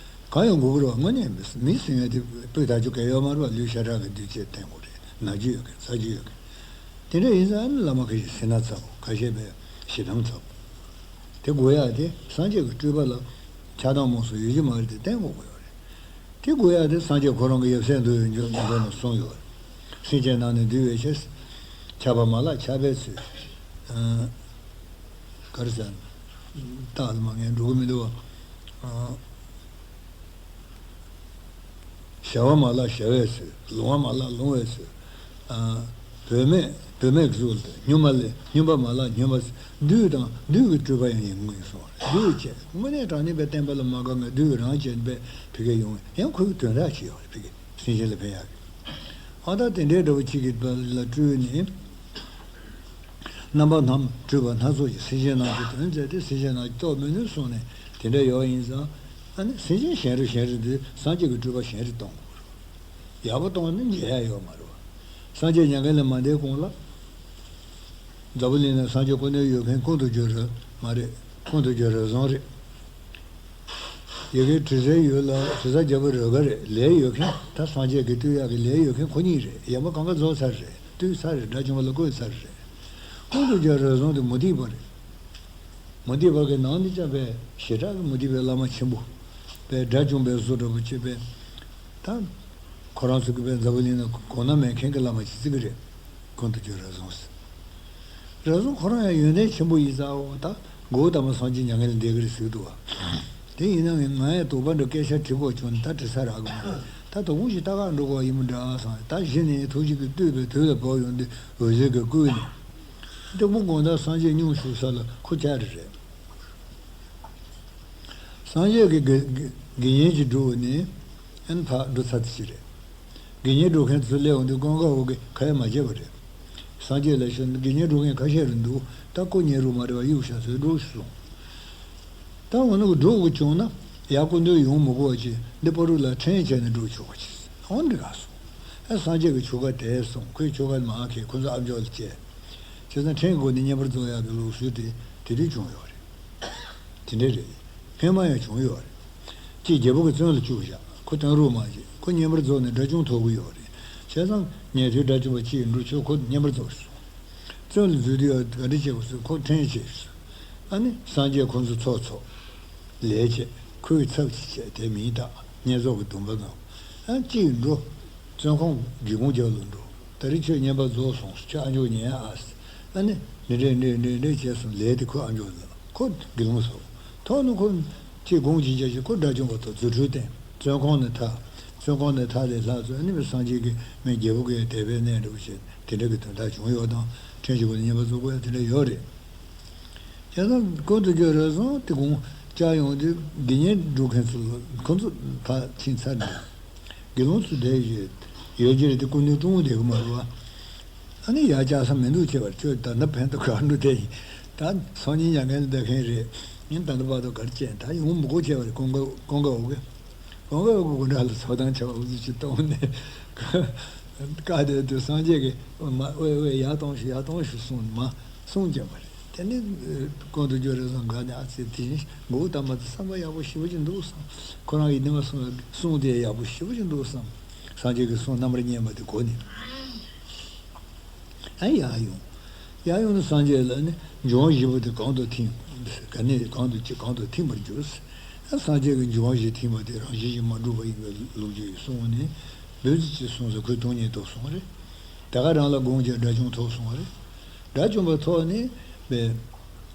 གང་ཡང་དགོས་ཀྱི་རེད་བ། དངོས་གནས་མི་མི་སུ་ཡང་དེ་སྤུས་དག་རྒྱུ་གལ་ཡོད་མ་རེད་བ། ལུས་ཤ་ཁྲག་གི་འདུས་བྱས་བསྟེན་དགོས་རེད། ན་རྒྱུ་ཡོད་མཁན། ཟ་རྒྱུ་ཡོད་མཁན། དེ་འདྲ་ཡིན་ཙང་ཨ་ནི་བླ་མ་ཁ་ཤས་སེར་སྣ་ཚ་པོ། ཁ་ཤས་པས་ཞེ་སྡང་ཚ་པོ། དེ་དགོས་ཡག་དེ་སངས་རྒྱས་ཀྱི་སྤྲུལ་པ་ལ་ཆགས་སྡང་རྨོངས་གསུམ་ཡོད་རྒྱུ་མ་རེད། དེ་བསྟེན་དགོས་ཀྱི་ཡོད་རེད། དེ་དགོས་ཡག་དེ་སངས་རྒྱས་ཁོ་རང་གི་ཡབ་སྲས་འདུལ་བའི་མགྱོགས་མགྱོགས་ནས་གསུངས་ཡོད་རེད། སེམས་ཅན་རྣམས་ནི་འདུལ་བའི་ཕྱིར། ཆགས་པ་མ་ལགས་ཆགས་པའི་ཚུལ། ཨ། ག་རེ་ཟེར་ན། རྟགས་ལ་མ་ངན་འགྲོ་གི་མི་འདུག་བ། ཨ། བྱ་བ་མ་ལགས་བྱ་བའི་ཚུལ། ལོང་བ་མ་ལགས་ལོང་བའི་ཚུལ། ཨ། བུད་མེད་བུད་མེད་ཀྱི་གཟུགས་ལ། སྨྱོན་པ་ལས་སྨྱོན་པ་མ་ལགས་སྨྱོན་པ། བདུད་དང་བདུད་ཀྱི་སྤྲུལ་པ་ཡང་ཡིན་ངུས་སོང་། བདུད་ཅེས་དངོས་གནས་དྲང་གནས་པའི་བསྟན་པ་ལ་མ་དགའ་མཁན་བདུད་རང་བྱས་པའི་ཕ་གི་ཡོང་། ཡང་ཁོའི་དོན་དག་ཅིག་ཡོད་རེད། ཕ་གི་སེམས་ཅན་ལ་ཕན་ཡག་གི། ཨ། ད་དེ་འདྲའི་འདྲ་བོ་ཅིག་གི་ལ་སྤྲུལ་ནས། རྣམ་པ་སྣ་སྤྲུལ་པ་སྣ་ཚོགས་ཀྱིས་སེམས་ཅན་རྣམས་ཀྱི་དོན་མཛད་དེ། སེམས་ཅན་རྣམས་ཀྱིས་རྟོགས་མི་ནུས་གསུངས་ནས་དེ་འདྲ་ཡོད་ཡིན་ཙང་། ཨ་ནི་སེམས་ཅན་གཞན་རིགས་གཞན་རིགས་འདི་སངས་རྒྱས་ཀྱི་སྤྲུལ་པ་གཞན་རིགས་གཏོང་དགོས་རེད། ཡག་པོ་གཏོང་ནི་མཇལ་ཡག་ཡོད་མ་རེད་བ། སངས་རྒྱས་མྱ་ངན་ལས་མ་འདས་གོང་ལ། འཛམ་བུ་གླིང་ན་སངས་རྒྱས་ཀུན་ནས་ཡོད་མཁན་ཀུན་ཏུ་རྒྱུ་རེད་མ་རེད། ཀུན་ཏུ་རྒྱུ་རེ་ཟུང་རེད། ཡ་གིའི་དྲི་ཟའི་ཡུལ་ལ་དྲི་ཟ་རྒྱལ་པོ་རེ་འགའ་རེད། ལས་ཡོད་མཁན། ད་སངས་རྒྱས་ཀྱི་བསྟོད་ཡག་གི་ལས་ཡོད་མཁན་ཁོ་གཉིས་རེད། ཡང་མོ་གང་ག་རྫོགས་ཚར་རེད། བསྟོད་ཚར་རེད། དགྲ་བཅོམ་པ་ལ་བསྐོས་ཚར་རེད། ཀུན་ཏུ་རྒྱུ་རེ་ཟུང་དེ་མུ་སྟེགས་པ་རེད། མུ་སྟེགས་པ་གི་ནང་ནས་ཀྱང་པས་ཞེ་དྲག་གི་མུ་སྟེགས་པའི་བླ་མ་ཆེན་པོ། པས་དགྲ་བཅོམ་པའི་གཟུགས་འདྲ་པོ་བྱས་པས། ད་ཁོ་རང་ཚོ་གི་པས་འཛམ་བུ་གླིང་ན་གོང་ན་མེད་མཁན་གྱི་བླ་མ་ཅིག་བརྩི་གི་རེད། ཀུན་ཏུ་རྒྱུ་རེ་ཟུང་ཟེར། རེ་ཟུང་ཁོ་རང་ཡང་ཡོན་ཏན་ཆེན་པོ་ཡིན་ཙང་། འོ་ད་མགོ་བོ་དམ་པ་སངས་རྒྱས་མྱ་ངན་ལས་འདས་ཀྱི་རེད་ཟེར་གི་འདུག་བ། དེ་ཡིན་ན་ང་ཡང་དོགས་པ་འདྲ་སྐད་ཆ་དྲི་དགོས་བྱུང་ནས་ད་དྲི་ས་རག་གི་མ་རེད། ད་དོ་དགོང་ཞིག་ལྟ་ག་འགྲོ་དགོས་ཡིན་པ་འདྲ་བསམ། ད་གཞི་ནས་ཐུགས་རྗེ་གིས་བསྟོད་པའི་དུས་ལ་བབ་ཡོང་དུས་འོད་ཟེར་གྱིས་བསྐུལ་ནས། སྟེགས་བུ་དགོང་དག་སངས་རྒྱས་སྙུང་བཞུགས་ས་ལ་ཁོ་བཅར་རེད། སངས་རྒྱས་ཀྱི་དགེ་དགེ་དགེ་བསྙེན་ཅིག་བསྒྲུབས་ནས་ཨན་ཕར་འགྲོ་ཚར་དེ་ཅི་རེད། དགེ་བསྙེན་སྒྲུབ་མཁན་ཚོ་སླེབས་འོང་དུས་ཀུན་དགའ་བོ་གིས་ཁ་ཡ་མ་བྱས་པ་རེད། སངས་རྒྱས་ལ་ཞུས་ན་དགེ་བསྙེན་སྒྲུབ་མཁན་ཁ་ཤས་རེད་འདུག་ད་ཁོ་ཉལ་རུ་མ་རེད་བ། གཡུག་བཞག་ཚོས་འགྲོ་ཞུ་སོང་། ད་འོ་ན་གི་འགྲོ་དགོས་བྱུང་ན་ཡར་སྐུ་མདུན་ཡོང་མི་དགོས་པ་ཅིག་འདི་པ་རུ་ལ་ཁྲལ་བྱས་ནས་འགྲོ་ཆོག་པ་ཅིག་འོ་འདི་ག་སོང་། ཨ་སངས་རྒྱས་ཀྱི་ཆོ་ག་དེ་སོང་། ཁོའི་ཆོ་ག་མ་ཁེ་ཁོ་ཚོ་ཨ་མཆོག་ལ་བཅས། བྱས་ཙང་ཁྲལ་དགོས་ནས་བསྙེན་པར་རྫོགས་ཡག་གི་ལུགས་སྲོལ་དེ་དེ་དུས་བྱུང་ཡོད་རེད། དེ་འདྲ་རེད། སྔོན་མ་ཡང་བྱུང་ཡོད་རེད། གཅིག་རྒྱལ་པོ་གི་བཙོན་ལ་བཅུག་བཞག་ཁོ་བཏང་རོགས་མ་བྱེད། ཁོ་བསྙེན་པར་རྫོགས་ནས་དགྲ་བཅོམ་ཐོབ་གི་ཡོད་རེད། བྱས་ཙང་ཉན་ཐོས་དགྲ་བཅོམ་པ་གཅིག་འགྲོ་ཆོག་ཁོ་བསྙེན་པར་རྫོགས་སོང་། བཙོན་ལ་འཛུལ་དུས་ཡང་ག་འདྲ་བྱེད་དགོས་ཟེར། ཁོ་ཁྲལ་བྱས་སོང་། ཨ་ནི་སངས་རྒྱས་ཁོ་ཚོ་ཚོགས་ཚོགས། ལས་བྱས། ཁོའི་ཚབ་ཅིག་བྱས། དེ་མིང་བཏགས་བསྙེན་རྫོགས་ཀྱི་སྡོམ་པ་བསྔགས། ཨ་གཅིག་འགྲོ། བཙོན་ཁང་སྒེའུ་ཁུང་རྒྱབ་ལ་འགྲོ། ད་རེས་ཁྱོད་བསྙེན་པར་རྫོགས་སོང་། ཁྱོད་ཨ་མཆོག་ཉན་ཨ་ཟེར། ཨ་ནི་འདྲེ་འདྲེ་འདྲེ་འདྲེ་འདྲེ་བྱས་སོང་། ལས་དེ་ཁོ་ཨ་མཆོག་ལ་ཁོ་དགེ་སློང་ཚོ་ཐོག་ནས་ཁོ་ཅིག་དགོངས་ཅིག་བྱས་ཤིག་ཁོ་དགྲ་བཅོམ་པ་ཐོབ། རྫུ་འཕྲུལ་བསྟན། བཙོན་ཁང་ནས་ཐར། བཙོན་ཁང་ནས་ཐར་ཏེ་ལྷ་ཚོ་ཨ་ནི་མི་སངས་རྒྱས་ཀྱི་མི་རྒྱལ་པོ་གི་དད་པའི་གནས་འདྲ་བོ་བྱས། དེ་འདྲ་གི་དོན་དག་བྱུང་ཡོད་དང་། ཕྲན་གྱི་སྒོ་ནས་བསྙེན་པར་རྫོགས་དགོས་ཡ་དེ་འདྲ་ཡོད་རེད། བྱས་ཙང་ཀུན་ཏུ་རྒྱུ་རེ་ཟུང་དེ་དགོངས་བཅར་ཡོང་དུས་དགེ་བསྙེན་སྒྲུབ་མཁན་ཚོ་ལ་ཁོ་ཚོ་ཕར་ཕྱིན་ཚར་འདུག་དགེ་སློང་ཚོ་བསྡད་ཡོད་ཡོད་ཀྱི་རེད་དེ། སྐུ་མདུན་དཀྲུག་བསྡད་གི་མ་རེད་བ། ཨ་ནི་ཡར་བཅར་ས་མི་འདུག་བྱས་པར་ཁྱོད་ད་ལྟ་ཕན་ཐོགས་ག་འགྲོ་དེ་ཡིན། ད་སང་ཉིན་མྱ་ངན་ལས་འདས་མཁན་རེད། ཡིན་ད་ལྟ་བར་དུ་གར་བྱས་ད་ཡོང་མི་དགོས་བྱས་པ་རེད། ཀུན་དགའ་ཀུན་དགའ་བོ་གི་ཀུན་དགའ་བོ་གི་དགོན་གྲྭ་ལ་ཚོགས་གཏམ་བྱས་པ་འུ་ཚོ་ཅིག་གཏོང་ནས་བཀའ་བསྡད་དུས་སངས་རྒྱས་ཀྱིས་མ་ཨོའི་ཨོའི་ཡར་གཏོང་ཤིག་ཡར་གཏོང་ཤིག་གསུངས་མ་གསུངས་ཀྱང་མ་རེད། དེ་ནི་ཀུན་ཏུ་རྒྱུ་རེ་ཟུང་དགའ་ནས་ཨ་ཙི་དེ་བཞིན་མགོ་བོ་བསྡམས་པ་དེ་བསམ་པ་ཡག་པོ་ཞེ་པོ་ཅིག་འདུག་བསམ། ཁོ་རང་གིས་འདི་མ་གསུངས་པའི་གསུང་དེ་ཡག་པོ་ཞེ་པོ་ཅིག་འདུག་བསམ། སངས་རྒྱས་ཀྱི་གསུང་རྣམ་པར་སྙན་པ་དེ་གོ་ནས། ཨ་ཡར་ཡོང་། ཡར་ཡོང་ནས་སངས་རྒྱས་ལ་ནི་འབྱུང་བ་བཞི་པོ་དེ་གང་དུ་ཐིམ། ག་ནས་གང་དུ་ཅི་གང་དུ་ཐིམ་པར་འགྱུར། ཨ་སངས་རྒྱས་ཀྱི་འབྱུང་བ་བཞི་ཐིམ་པ་དེ་རང་བཞིན་གྱིས་མ་གྲུབ་པ་ཡིན་པའི་ལོ་རྒྱུས་གསུངས་ནས་འབོད་ཚིག་ཅིག་གསུངས་ཟེར། ཁོས་དོན་གཉེར་ཐོབ་སོང་བ་རེད། དེ་ག་རང་ལ་དགོངས་བྱས་དགྲ་བཅོམ་ཐོབ་སོང་བ་རེད། དགྲ་བཅོམ་པ་ཐོབ་ནས་པའི་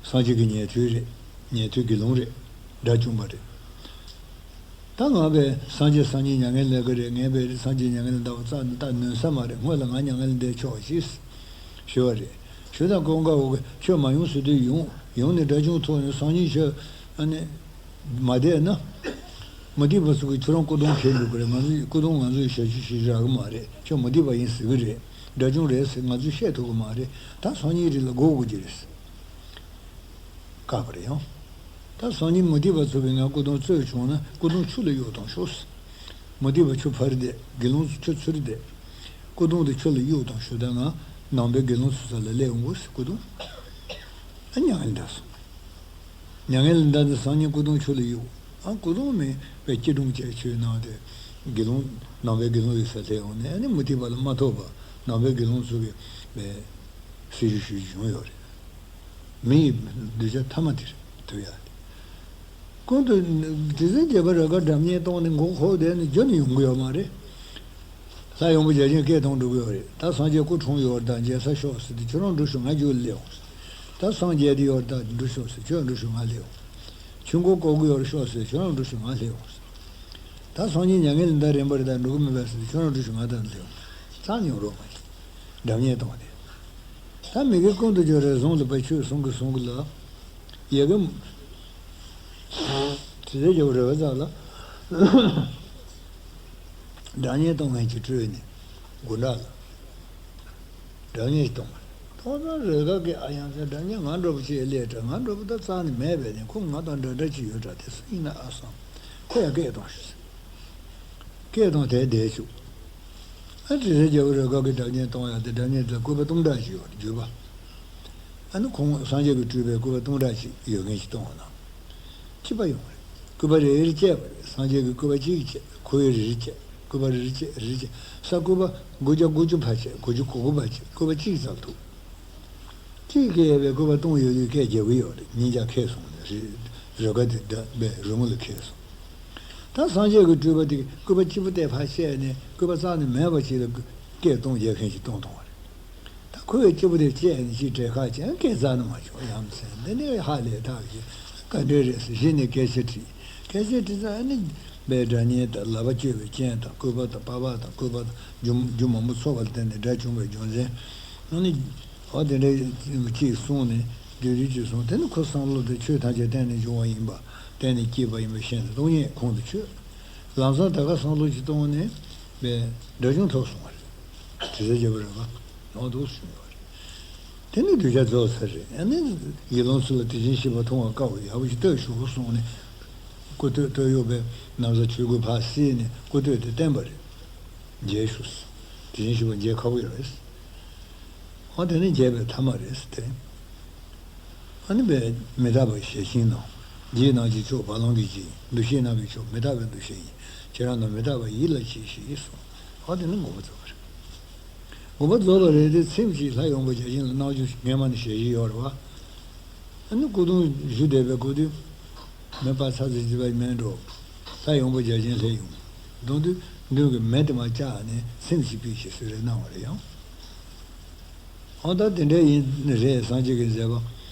སངས་རྒྱས་ཀྱི་ཉན་ཐོས་རེད། ཉན་ཐོས་དགེ་སློང་རེད། དགྲ་བཅོམ་པ་རེད། ད་ང་བས་སངས་རྒྱས་སང་ཉིན་མྱ་ངན་ལས་ཀྱི་རེད། ངས་བས་སངས་རྒྱས་མྱ་ངན་ལས་འདའ་བ་རྩ་ནས་ད་ནུས་ས་མ་རེད། སྔོན་ལ་ང་མྱ་ངན་ལས་འདས་ཆོག་ཅིག་ཞུ་བ་རེད། ཞུ་དང་ཀུན་དགའ་བོ་གིས་ཁྱོད་མ་ཡོང་ཟེར་དུས་ཡོང་། ཡོང་ནས་དགྲ་བཅོམ་ཐོབ་ནས་སང་ཉིན་ཁྱོད་ཨ་ནི་མ་བསྡད་ན། མུ་སྟེགས་པ་ཚོ་གིས་ཁྱོད་རང་སྐུ་གདུང་འཁྱེར་འགྲོ་གི་རེད། ང་ཚོ་སྐུ་གདུང་ང་ཚོས་ཞབས་ཞུ་བྱེད་རག་གི་མ་རེད། ཁྱོད་མུ་སྟེགས་པ་ཡིན་ཟེར་གི་རེད། དགྲ་བཅོམ་རེད་ཟེར་ང་ཚོས་བཤད་ཐུབ་གི་མ་རེད། ད་སང་ཉིན་རེ་ལ་སྒུག་དགོས་ཀྱི་རེད། བཀག་པ་རེད་ཡང་། ད་སང་ཉིན་མུ་སྟེགས་པ་ཚོ་གིས་ང་སྐུ་གདུང་རྩོད་བྱུང་ན་སྐུ་གདུང་ཆུ་ལ་གཡུག་བཏང་ཤོག་ཟེར། མུ་སྟེགས་པ་ཁྱོད་ཕར་བསྡད། དགེ་སློང་ཚོ་ཁྱོད་ཚུར་བསྡད། སྐུ་གདུང་དེ་ཆུ་ལ་གཡུག་བཏང་ཤོག་ད་ང་ ནང་པའི་དགེ་སློང་ཚོའི་རྩ་ལ་སླེབས་འོང་གོ་ཟེར་སྐུ་གདུང་། ཨ་མྱ་ངན་འདའ་སོང་། མྱ་ངན་ལས་འདའ་ནས་སངས་རྒྱས་སྐུ་གདུང་ཆུ་ལ་གཡུགས། ཨ་སྐུ་གདུང་མིན་པའི་སྐྱིལ་ཀྲུང་བཅས་ཆོས་གནང་སྟེ། དགེ་སློང་ནང་པའི་དགེ་སློང་ཡོད་ས་སླེབས་འོང་ནས། ཨ་ནི་མུ་སྟེགས་པ་ལ་མ་ཐོགས་པ་ནང་པའི་དགེ་སློང་ཚོ་གི་པའི་སྲི་ཞུ་ཞུ་རྒྱུ་བྱུང་ཡོད་རེད། མི་ཡི་གདུལ་བྱ་ཐ་མ་དེ་རེད། དུ་ཡ་དེ། ཀུན་ཏུ་དྲི་ཟའི་རྒྱལ་པོ་རོལ་གར་སྒྲ་སྙན་གཏོང་ནས་མགོ་འཁོར་བསྡད་ནས་རྒྱུན་ནས་ཡོང་གི་ཡོད་མ་རེད། ལྷ་ཡོན་པོ་བརྒྱ་བྱིན་སྐད་གཏོང་འགྲོ་གི་ཡོད་རེད། ད་སངས་རྒྱས་སྐུ་འཁྲུངས་ཡོད་རེད། ད་མཇལ་ས་ཤོག་ཟེར་ཏེ་ཁྱོད་རང་འགྲོ་ཤོག་ང་རྒྱུགས་སླེབས་འོང་ཟེར། ད་སངས་རྒྱས་དེ་ཡོད་རེད། ད་འགྲོ་ཤོག་ཟེར། ཁྱོད་འགྲོ་ཤོག་ང་སླེབས་འོང་ཟེར། ཆོས་འཁོར་བསྐོར་གི་ཡོད་རེད་ཤོག་ཟེར། ཁྱོད་རང་འགྲོ་ཤོག་ང་སླེབས་འོང་ཟེར། ད་སངས་རྒྱས་མྱ་ངན་ལས་འདའ་རན་པ་རེད། ད་འགྲོ་གི་མེད་པས་ཟེར་ཏེ་ཁྱོད་རང་འགྲོ་ཤོག་ང་ད་སླེབས་འོང་ཟེར། རྩ་ཉོ་རོགས་མ་བྱེད། སྒྲ་སྙན་གཏོང་སྟེ། ད་མི་དགེ་ཀུན་ཏུ་སྦྱོར་བའི་གཟུངས་ལ་པའི་ཆོས་གསུང་གི་གསུང་གི་ལ། ཡ་གི། དྲི་ཟའི་རྒྱལ་པོ་རོལ་པའི་རྩ་ལ། སྒྲ་སྙན་གཏོང་མཁན་གྱི་སྤྲུལ་ནས་དགུང་གྲགས་ལ། སྒྲ་སྙན་ཞིག་གཏོང་བ་རེད། ཐོག་མར་རོལ་གར་གྱི་ཨ་ཡང་ཟེར་སྒྲ་སྙན་ང་འདྲ་པོ་ཅིག་སླེབས་དྲ། ང་འདྲ་པོ་ད་རྩ་ནས་མེད་པས་ནས། ཁོ་ང་དང་འདྲ་འདྲ་ཅིག་ཡོད་དྲ། དེ་སུ་ཡིན་ན་ཨ་བསམ། ཁོ་ཡང་སྐད་གཏོང་ཞིག་ཟེར། སྐད་གཏོང་དེ་བསྡད་བཅུག་ཨ་དྲི་ཟའི་རྒྱལ་པོ་རོལ་གར་གྱི་སྒྲ་སྙན་གཏོང་ཡག་དེ། སྒྲ་སྙན་དེ་ལ་སྐུད་པ་སྟོང་ཕྲག་ཅིག་ཡོད་རེད། བརྒྱུད་པ། ཨ་ནི་ཁོང་སངས་རྒྱས་ཀྱི་སྤྲུལ་པའི་སྐུད་པ་སྟོང་ཕྲག་ཅིག་ཡོད་མཁན་ཞིག་གཏོང་བ་ན། གཅིག་པ་ཡོང་བ་རེད། སྐུད་པ་རེ་རེ་བཅད་པ་རེད། སངས་རྒྱས་ཀྱི་སྐུད་པ་གཅིག་བཅད། ཁོ་བོས་རེ་རེ་བཅད། སྐུད་པ་རེ་རེ་བཅད། རེ་རེ་བཅད། ས་སྐུད་པ་དགུ་བརྒྱ་དགུ་བཅུ་ཕར་བཅད། དགུ་བརྒྱ་དགུ་དགུ་ཕར་བཅད། སྐུད་པ་གཅིག་ཙམ་ཐུབ། གཅིག་སྐད་ཡོད་པའི་སྐུད་པ་སྟོང་ཡོད་དུས་སྐད་རྒྱག་གི་ཡོད་རེད། ཉིན་ཞག་ཁེལ་སོང་ནས་རི་རི་ཀ་དེ་འདྲ་བའི་རི་མོ་ལ་ཁེལ་སོང་། ད་སངས་རྒྱས་ཀྱི་སྤྲུལ་པ་དེ་སྐུད་པ་གཅིག་པུ་དེ་ཕར་བཤད་ནས། སྐུད་པ་རྩ་ནས་མེད་པ་ཅིག་ལ་སྐད་གཏོང་རྒྱག་མཁན་ཞིག་གཏོང་གཏོང་བ་རེད། ད་ཁོ་བས་གཅིག་པུ་དེ་བཅད་ནས་ཅིག་བྲེལ་ཁ་བྱས། སྐད་རྩ་ནས་མ་ཆོག་ཡ་མཚན་འདི་ནི་ཧ་ལས་ཐག་ཆོད། ག་འདྲས་རེད་ཟེར། གཞི་ནས་སྐད་ཆ་དྲིས། སྐད་ཆ་དྲིས་ཙང་ཨ་ནི་པའི་སྒྲ་སྙན་དང་ལག་པ་གཅོད་པའི་རྐྱེན་དང་། སྐུད་པ་དང་པགས་པ་དང་སྐུད་པ་དང་རྒྱུ་རྒྱུ་མང་པོ་ཚོགས་པ་ལ་བརྟེན་ནས་སྒྲ་བྱུང་བའི་རྒྱུ་མཚན། ཨ་ནི། ཨོ་དེ་འདྲ་ཅིག་གསུངས་ནས་དེ་རིགས་ཅིག་གསུངས། དེ་ནི་ཁོ་བསམ་བློ་དེ་ཆོས་ཐམས་ཅད་གཏན་ནས་འབྱུང་བ་ཡིན་པ། གཏན་ནས་སྐྱེས་པ་ཡིན་པ་ཤེས་ནས་སྟོང་ཉིད་ཁོང་དུ་ཆུད། ལམ་སང་ད་ག་བསམ་བློ་ཅིག་གཏོང་ནས་པའི་སྒྲ་བྱུང་ཐོབ་སོང་བ་རེད། དྲི་ཟའི་རྒྱལ་པོ་རོལ་པ་ནང་དུ་བྱུང་བ་རེད། དེ་ནི་གདུལ་བྱ་རྫོགས་ཚར་རེད། ཨ་ནི་དགེ་སློང་ཚོ་ལ་དེ་བཞིན་གཤེགས་པ་མཐོང་བ་དཀའ་བས་ཡག་པོ་ཞིག་བསྟོད་ཞུ་གསུངས་ནས། སྐུ་སྟོད་སྟོད་གཡོགས་པའི་ན་བཟའ་ཆོས་གོས་ཕར་བསིལ་ནས་སྐུ་སྟོད་དེ་བསྟན་པ་རེད། མཇལ་ཞུ། དེ་བཞིན་གཤེགས་པ་མཇལ་ཁག་པོ་ཡོད་རེད། ཨ་དེ་ནི་མཇལ་བའི་ཐ་མ་རེད་ཟེར་ཏེ། ཨ་ནི་པའི་མི་རྟག་པའི་ཞལ་ཤིང་ནང་། རྗེ་རྣམས་ཀྱི་མཆོག་བ་ལང་གི་རྗེ། འདུ་ཤེས་རྣམས་ཀྱི་མཆོག་མི་རྟག་པའི་འདུ་ཤེས་ཡིན། ཁྱེད་རང་རྣམས་མི་རྟག་པ་ཡིད་ལ་གྱིས་ཤིག་གསུངས། ཨ་དེ་ནི་དགོངས་པ་རྫོགས་པ་རེད། དགོངས་པ་རྫོགས་པ་རེད་དེ། ཚེ་གཅིག་ལྷ་ཡོན་པོ་བརྒྱ་བྱིན་ལ་རྣམ་འགྱུར་སྔན་མ་ནས་ཞལ་བཞེས་ཡོད་རེད་བ། ཨ་ནི་སྐུ་གདུང་བཞུགས་བསྡད་པའི་སྐུ་དུས། མེ་སྤར་ཚར་ཚར་བྱས་པ་མེད་འགྲོ། ལྷ་ཡོན་པོ་བརྒྱ་བྱིན་སླེབས་ཡོང་། གདུང་དུས་མདུན་གྱི་མེ་དེ་མར་བཅག་ནས་ཚེམས་ཤིག་ཕུལ་ཞེས་གསོལ་རས་གནང་བ་རེད་ཡང་། འོ་ད་དེ་འདྲ་ཡིན་རེད། སངས་རྒྱས་ཀྱི་མཛད་པ།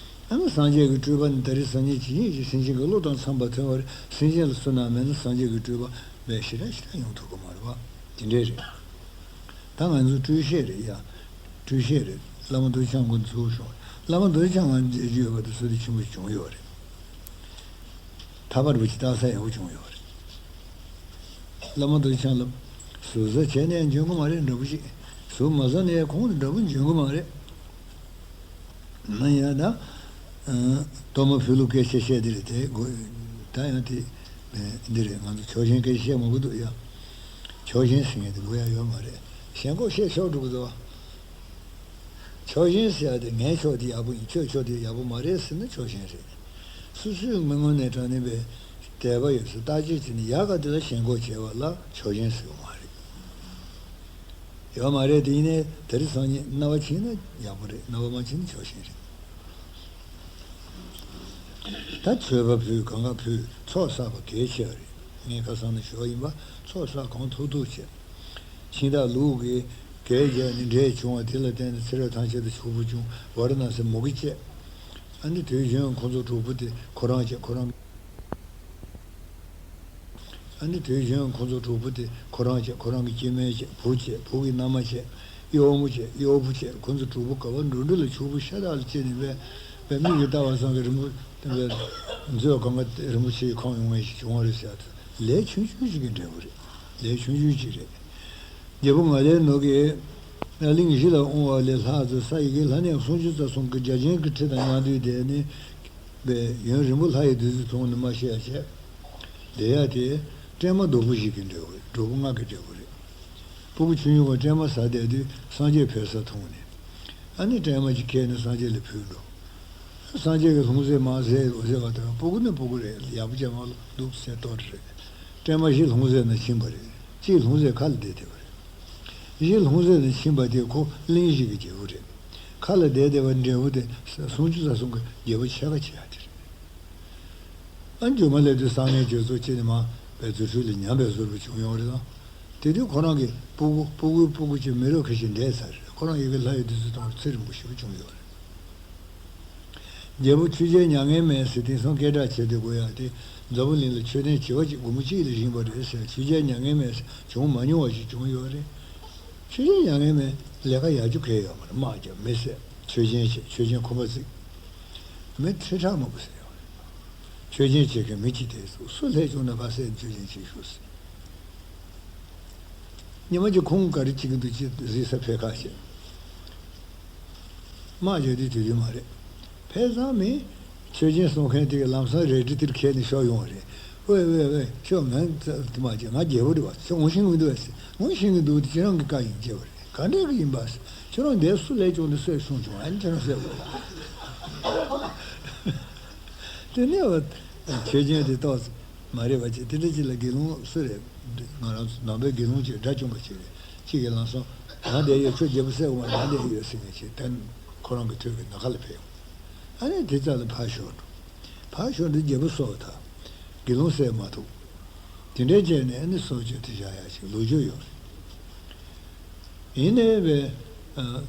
ཨ་ནི་སངས་རྒྱས་ཀྱི་སྤྲུལ་པ་ནི་ད་རེས་སང་ཉིན་ཇི་སྙེད་ཅིག་སེམས་ཅན་གྱི་བློ་དང་འཚམས་པ་ཐོན་པ་རེད། སེམས་ཅན་ལ་བསོད་ནམས་མེད་ན་སངས་རྒྱས་ཀྱི་སྤྲུལ་པ་བས་ཞེ་དྲག་ཞེ་དྲག་ཡོང་ཐུབ་ཀྱི་མ་རེད་བ། དེ་འདྲས་རེད། ད་ང་ཚོ་སྤྲུལ་བཤད་རེད་ཡ། སྤྲུལ་བཤད་རེད། བླ་མ་རྡོ་རྗེ་འཆང་ཀུན་ཚུགས་ཤོག་བླ་མ་རྡོ་རྗེ་འཆང་ང་མཇལ་རྒྱུ་ཡོད་པ་དེ་ཚོ་དེ་ཆེན་པོ་བྱུང་ཡོད་རེད། ཐར་པ་རིན་པོ་ཆེ་ལྟ་ས་ཡག་པོ་བྱུང་ཡོད་རེད། བླ་མ་རྡོ་རྗེ་འཆང་ལ་ཟུར་ཟ་བྱས་ནས་འཇོན་གི་མ་རེད་འདྲ་པོ་ཅིག་ཟུར་མ་ཟ་ནས་ཁོང་དེ་འདྲ་པོ་འཇོན་གི་མ་རེད། ན་ཡ་ད། ཨ། གཏོར་མ་ཕུལ་ལུགས་སྐད་ཆ་བཤད་དེ་རེད་དེ་དགོས། ད་ཡང་དེ། ཨ། འདི་རེད། ང་ཚོ་ཕྱོགས་ཞེན་སྐད་ཆ་བཤད་མང་པོ་འདུག་ཡ། ཕྱོགས་ཞེན་ཟེར་མཁན་དེ་དགོས་ཡ་ཡོད་མ་རེད། ཞེན་ཁོག་བཤད་ཆོག་འགྲོ་གི་འདུག་ཕྱོགས་ཞེན་ཟེར་ཡ་དེ་ངའི་ཕྱོགས་དེ་ཡག་པོ་ཡིན། ཁྱོད་ཕྱོགས་དེ་ཡག་པོ་མ་རེད་ཟེར་ན་ཕྱོགས་ཞེན་རེད། སོ་སོའི་མི་ངོ་ནས་དྲང་གནས་པའི་དད་པ་ཡོད་ཚད་བརྟག་དཔྱད་བྱས་ནས་ཡག་ག་དེ་ལ་ཞེན་ཁོག་བྱས་པ་ལ་ཕྱོགས་ཞེན་ཟེར་བ་མ་རེད། ཡོད་མ་རེད། དེ་ཡིན་ནའི་དེ་རིང་སང་ཉིན་རྣ་བ་ཕྱིན་ན་ཡག་པོ་རེད། རྣ་བ་མ་ཕྱིན་ན་ཕྱོགས་ཞེན་རེད། ད་མཆོད་པ་ཕུལ་གང་ག་ཕུལ་ཚོགས་བསགས་པ་གལ་ཆེ་བ་རེད། ངས་ཁ་སང་ནས་ཞུ་བ་ཡིན་པ། ཚོགས་བསགས་གང་ཐུབ་ཐུབ་བྱས། ཤིང་སྟག་ལུག་གིས་གད་རྒྱག་ནས་འབྲས་བྱུང་བ་དེ་ལ་བརྟེན་ནས་ཚེ་རབས་ཐམས་ཅད་དུ་ཕྱུག་པོ་བྱུང་། ཝཱ་ར་ཎ་སི་མུ་གེ་བཅད། ཨ་ནི་དུས་གཞན་ཁོ་ཚོ་གྲོགས་པོ་དེ་ཁོ་རང་བཅད། ཁོ་རང་གི་ཨ་ནི་དུས་གཞན་ཁོ་ཚོ་གྲོགས་པོ་དེ་ཁོ་རང་བཅད། ཁོ་རང་གི་སྐྱེ་དམན་བཅད། བུ་བཅད། བུ་གི་མནའ་མ་བཅད། གཡོག་མོ་བཅད། གཡོག་བུ་བཅད། ཁོ་ཚོ་གྲོགས་པོ་ག་བ་འགྲོ་འགྲོ་ལ་ཕྱུག་པོ་ཤ་སྟག་ལ་སྐྱེས་ནས་བས། བས་མིག་གིས་ལྟ་བ་ཙམ་གྱིས་རིན་པོ་བས་མཛོད་གང་ག་རིན་པོ་ཆེ་ཡི་ཁང་ཡོང་ངེས་ཤིག་བྱུང་བ་རེད་ཟེར་ཡ་དེ་ལས་ཆུང་ཆུང་ཞིག་གི་འབྲས་བུ་རེད། ལས་ཆུང་ཆུང་ཅིག་རེད། རྒྱལ་པོ་ང་ལས་ནོར་གྱིས་གླིང་བཞི་ལ་འོང་བ་ལས་ལྷག་ཙམ་ས་ཡི་གེ་ལྷ་གནས་སུམ་ཅུ་རྩ་གསུམ་གྱི་རྒྱ་ཆེན་གྱི་ཁྲི་དང་མཉམ་འདུས་དེ་ནི་བས་ཡུན་རིང་པོ་ལྷ་ཡི་བདུད་རྩི་འཐུང་ནས་མ་ཤི་ཡ་བྱས། བསྡད་ཡ་དེ་སྲན་མ་རྡོག་པོ་ཞིག་གི་འབྲས་བུ་རེད། སྒྲོ་སྐུར་ལྔ་གི་འབྲས་བུ་རེད། སྤུ་གུ་ཆུང་ཆུང་བ་སྲན་མ་ཟ་བསྡད་དུས་སངས་རྒྱས་འཕེལ་ས་མཐོང་ནས། ཨ་ནི་སྲན་མ་ཅིག་ཁྱེར་ནས་སངས་རྒྱས་ལ་ཕུལ་འགྲོ། སངས་རྒྱས་ཀྱིས་ལྷུང་བཟེད་མར་བཟེད་རོ་བཟེད་པ་དང་སྤུ་གུ་ནི་སྤུ་གུ་རེད། ཡག་པོ་བྱས་མ་ལ་འདུག་ཟེར་ལྟོ་རེ་རེད། སྲན་མ་བཞི་ལྷུང་བཟེད་ནང་ཕྱིན་པ་རེད། གཅིག་ལྷུང་བཟེད་ཁ་ལ་བསྡད་བསྡད་པ་རེད། བཞི་ལྷུང་བཟེད་ནང་ཕྱིན་པ་དེ་ཁོ་གླིང་བཞི་གི་རྒྱལ་པོ་རེད། ཁ་ལ་བསྡད་བསྡད་པ་འབྲས་བུ་དེ་སུམ་ཅུ་རྩ་གསུམ་གྱི་རྒྱལ་པོ་ཕྱེད་ཀ་བྱེད་ཡ་དེ་རེད། ཨ་མཇུག་མ་སླེབས་དུས་བསམ་ངན་སྤྱོད་ཚོགས་སྐྱེས་ནས་མར་པའི་རྫུ་འཕྲུལ་ལ་ཉམས་པའི་བཟོ་འདྲ་བྱུང་ཡོང་རེད་ལ། དེ་དུས་ཁོ་རང་གི་སྤུ་གུ་སྤུ་གུའི་སྤུ་གུ་ཅིག་མི་རབས་ཁ་ཤས་འདས་ཚར་རེད། ཁོ་རང་ཡི་གེ་ལྷ་ཡི་བདུད་རྩི་གཏོང་བར་ཚེ་རིང་པོ་ཞེ་པོ་བྱུང་ཡོད་རེད། རྒྱལ་པོ་ཆོས་རྒྱལ་མྱ་ངན་མེད་ཟེར་དེང་སང་སྐད་གྲགས་ཆེ་དུས་གོ་ཡག་དེ་འཛམ་བུ་གླིང་ལ་མཆོད་རྟེན་བྱེ་བ་གཅིག་སྒོར་མོ་གཅིག་ལ་བཞེངས་པ་རེད་ཟེར། ཆོས་རྒྱལ་མྱ་ངན་མེད་ཟེར་བྱུང་མ་མྱོང་བ་ཞིག་བྱུང་ཡོད་རེད། ཆོས་རྒྱལ་མྱ་ངན་མེད་ལས་ཀ་ཡག་རྒྱུ་གལ་ཡོད་མ་རེད། དམག་རྒྱབ་མི་བསད་མཆོད་སྦྱིན་བྱེད་མཆོད་སྦྱིན་ཁོམ་པ་བརྩིགས། མི་ཁྲི་ཕྲག་མང་པོ་བསད་ཡོད་རེད། མཆོད་སྦྱིན་བྱེད་མཁན་མི་གཅིག་དེ་སུ་སུ་ལྷད་བྱུང་ན་ཕར་བསད་མཆོད་སྦྱིན་བྱེད་ཤོག་ཟེར། ཉི་མ་གཅིག་ཁོང་ག་རེ་བྱེད་ཀྱི་འདུག་ཅེས་གཟིགས་ས་ཕེབས་ཁ་བྱས། དམག་རྒྱག་དུས་དུས་དུས་མ་རེད། ཕེབས་ཙང་མི་མཆོད་སྦྱིན་གསུང་མཁན་དེ་གིས་ལམ་སང་རལ་གྲི་དེར་ཁྱེར་ནས་ཤོར་ཡོང་བ་རེད། ཝེ་ཝེ་ཝེ་ཤོག་ང་དམག་རྒྱག་ང་རྒྱལ་པོ་རེད་བ། ཁྱོད་ངོ་ཤེས་ཀྱི་འདུག་ཟེར། ངོ་ཤེས་ཀྱི་འདུག་དེ་ཁྱེད་རང་གི་བཀའ་ཡིན་ཅེས་པ་རེད། ག་འདྲས་ཀྱི་ཡིན་པ་ཟེར། ཁྱོད་རང་འདས་སུ་ལས་བྱུང་དུས་སུས་གསུངས་བྱུང་ཨ་ནི་ཁྱེད་རང་བསད་དགོས། དེ་ནས་བ་མཆོད་སྦྱིན་དེ་ཏོག་ཙམ་མ་རེད་བ་ཅིག་དེ་འདྲ་ཅིག་ལ་དགེ་སློང་སུ་རེད། ང་རང་ཚོ་ནང་པའི་དགེ་སློང་ཅིག་དགྲ་བཅོམ་པ་ཅིག་རེད། གཅིག་གིས་ལམ་སང་ང་བསྡད་ཡོད་ཁྱོད་རྒྱལ་པོ་བསད་དགོས་མ་རེད་ང་བསྡད་ཡོད་ཟེར་མཁན་ཅིག་དེ་ཁོ་རང་གི་ཐོད་ཀྱི་ནམ་མཁའ་ལ་ཕེབས་ཡོང་། ཨ་ནི་དེ་རྩ་ལ་ཕར་ཤོར་འགྲོ། ཕར་ཤོར་དུས་རྒྱལ་པོ་སོགས་དང་དགེ་སློང་བསད་མ་ཐུབ། དེ་འདྲའི་བྱས་ནས་ཨ་ནི་སྲོག་གཅོད་དེ་བཞག་ཡག་ཅིག་ལོ་རྒྱུས་ཡོད་རེད། ཡིན་ནའི་བས། ཨ།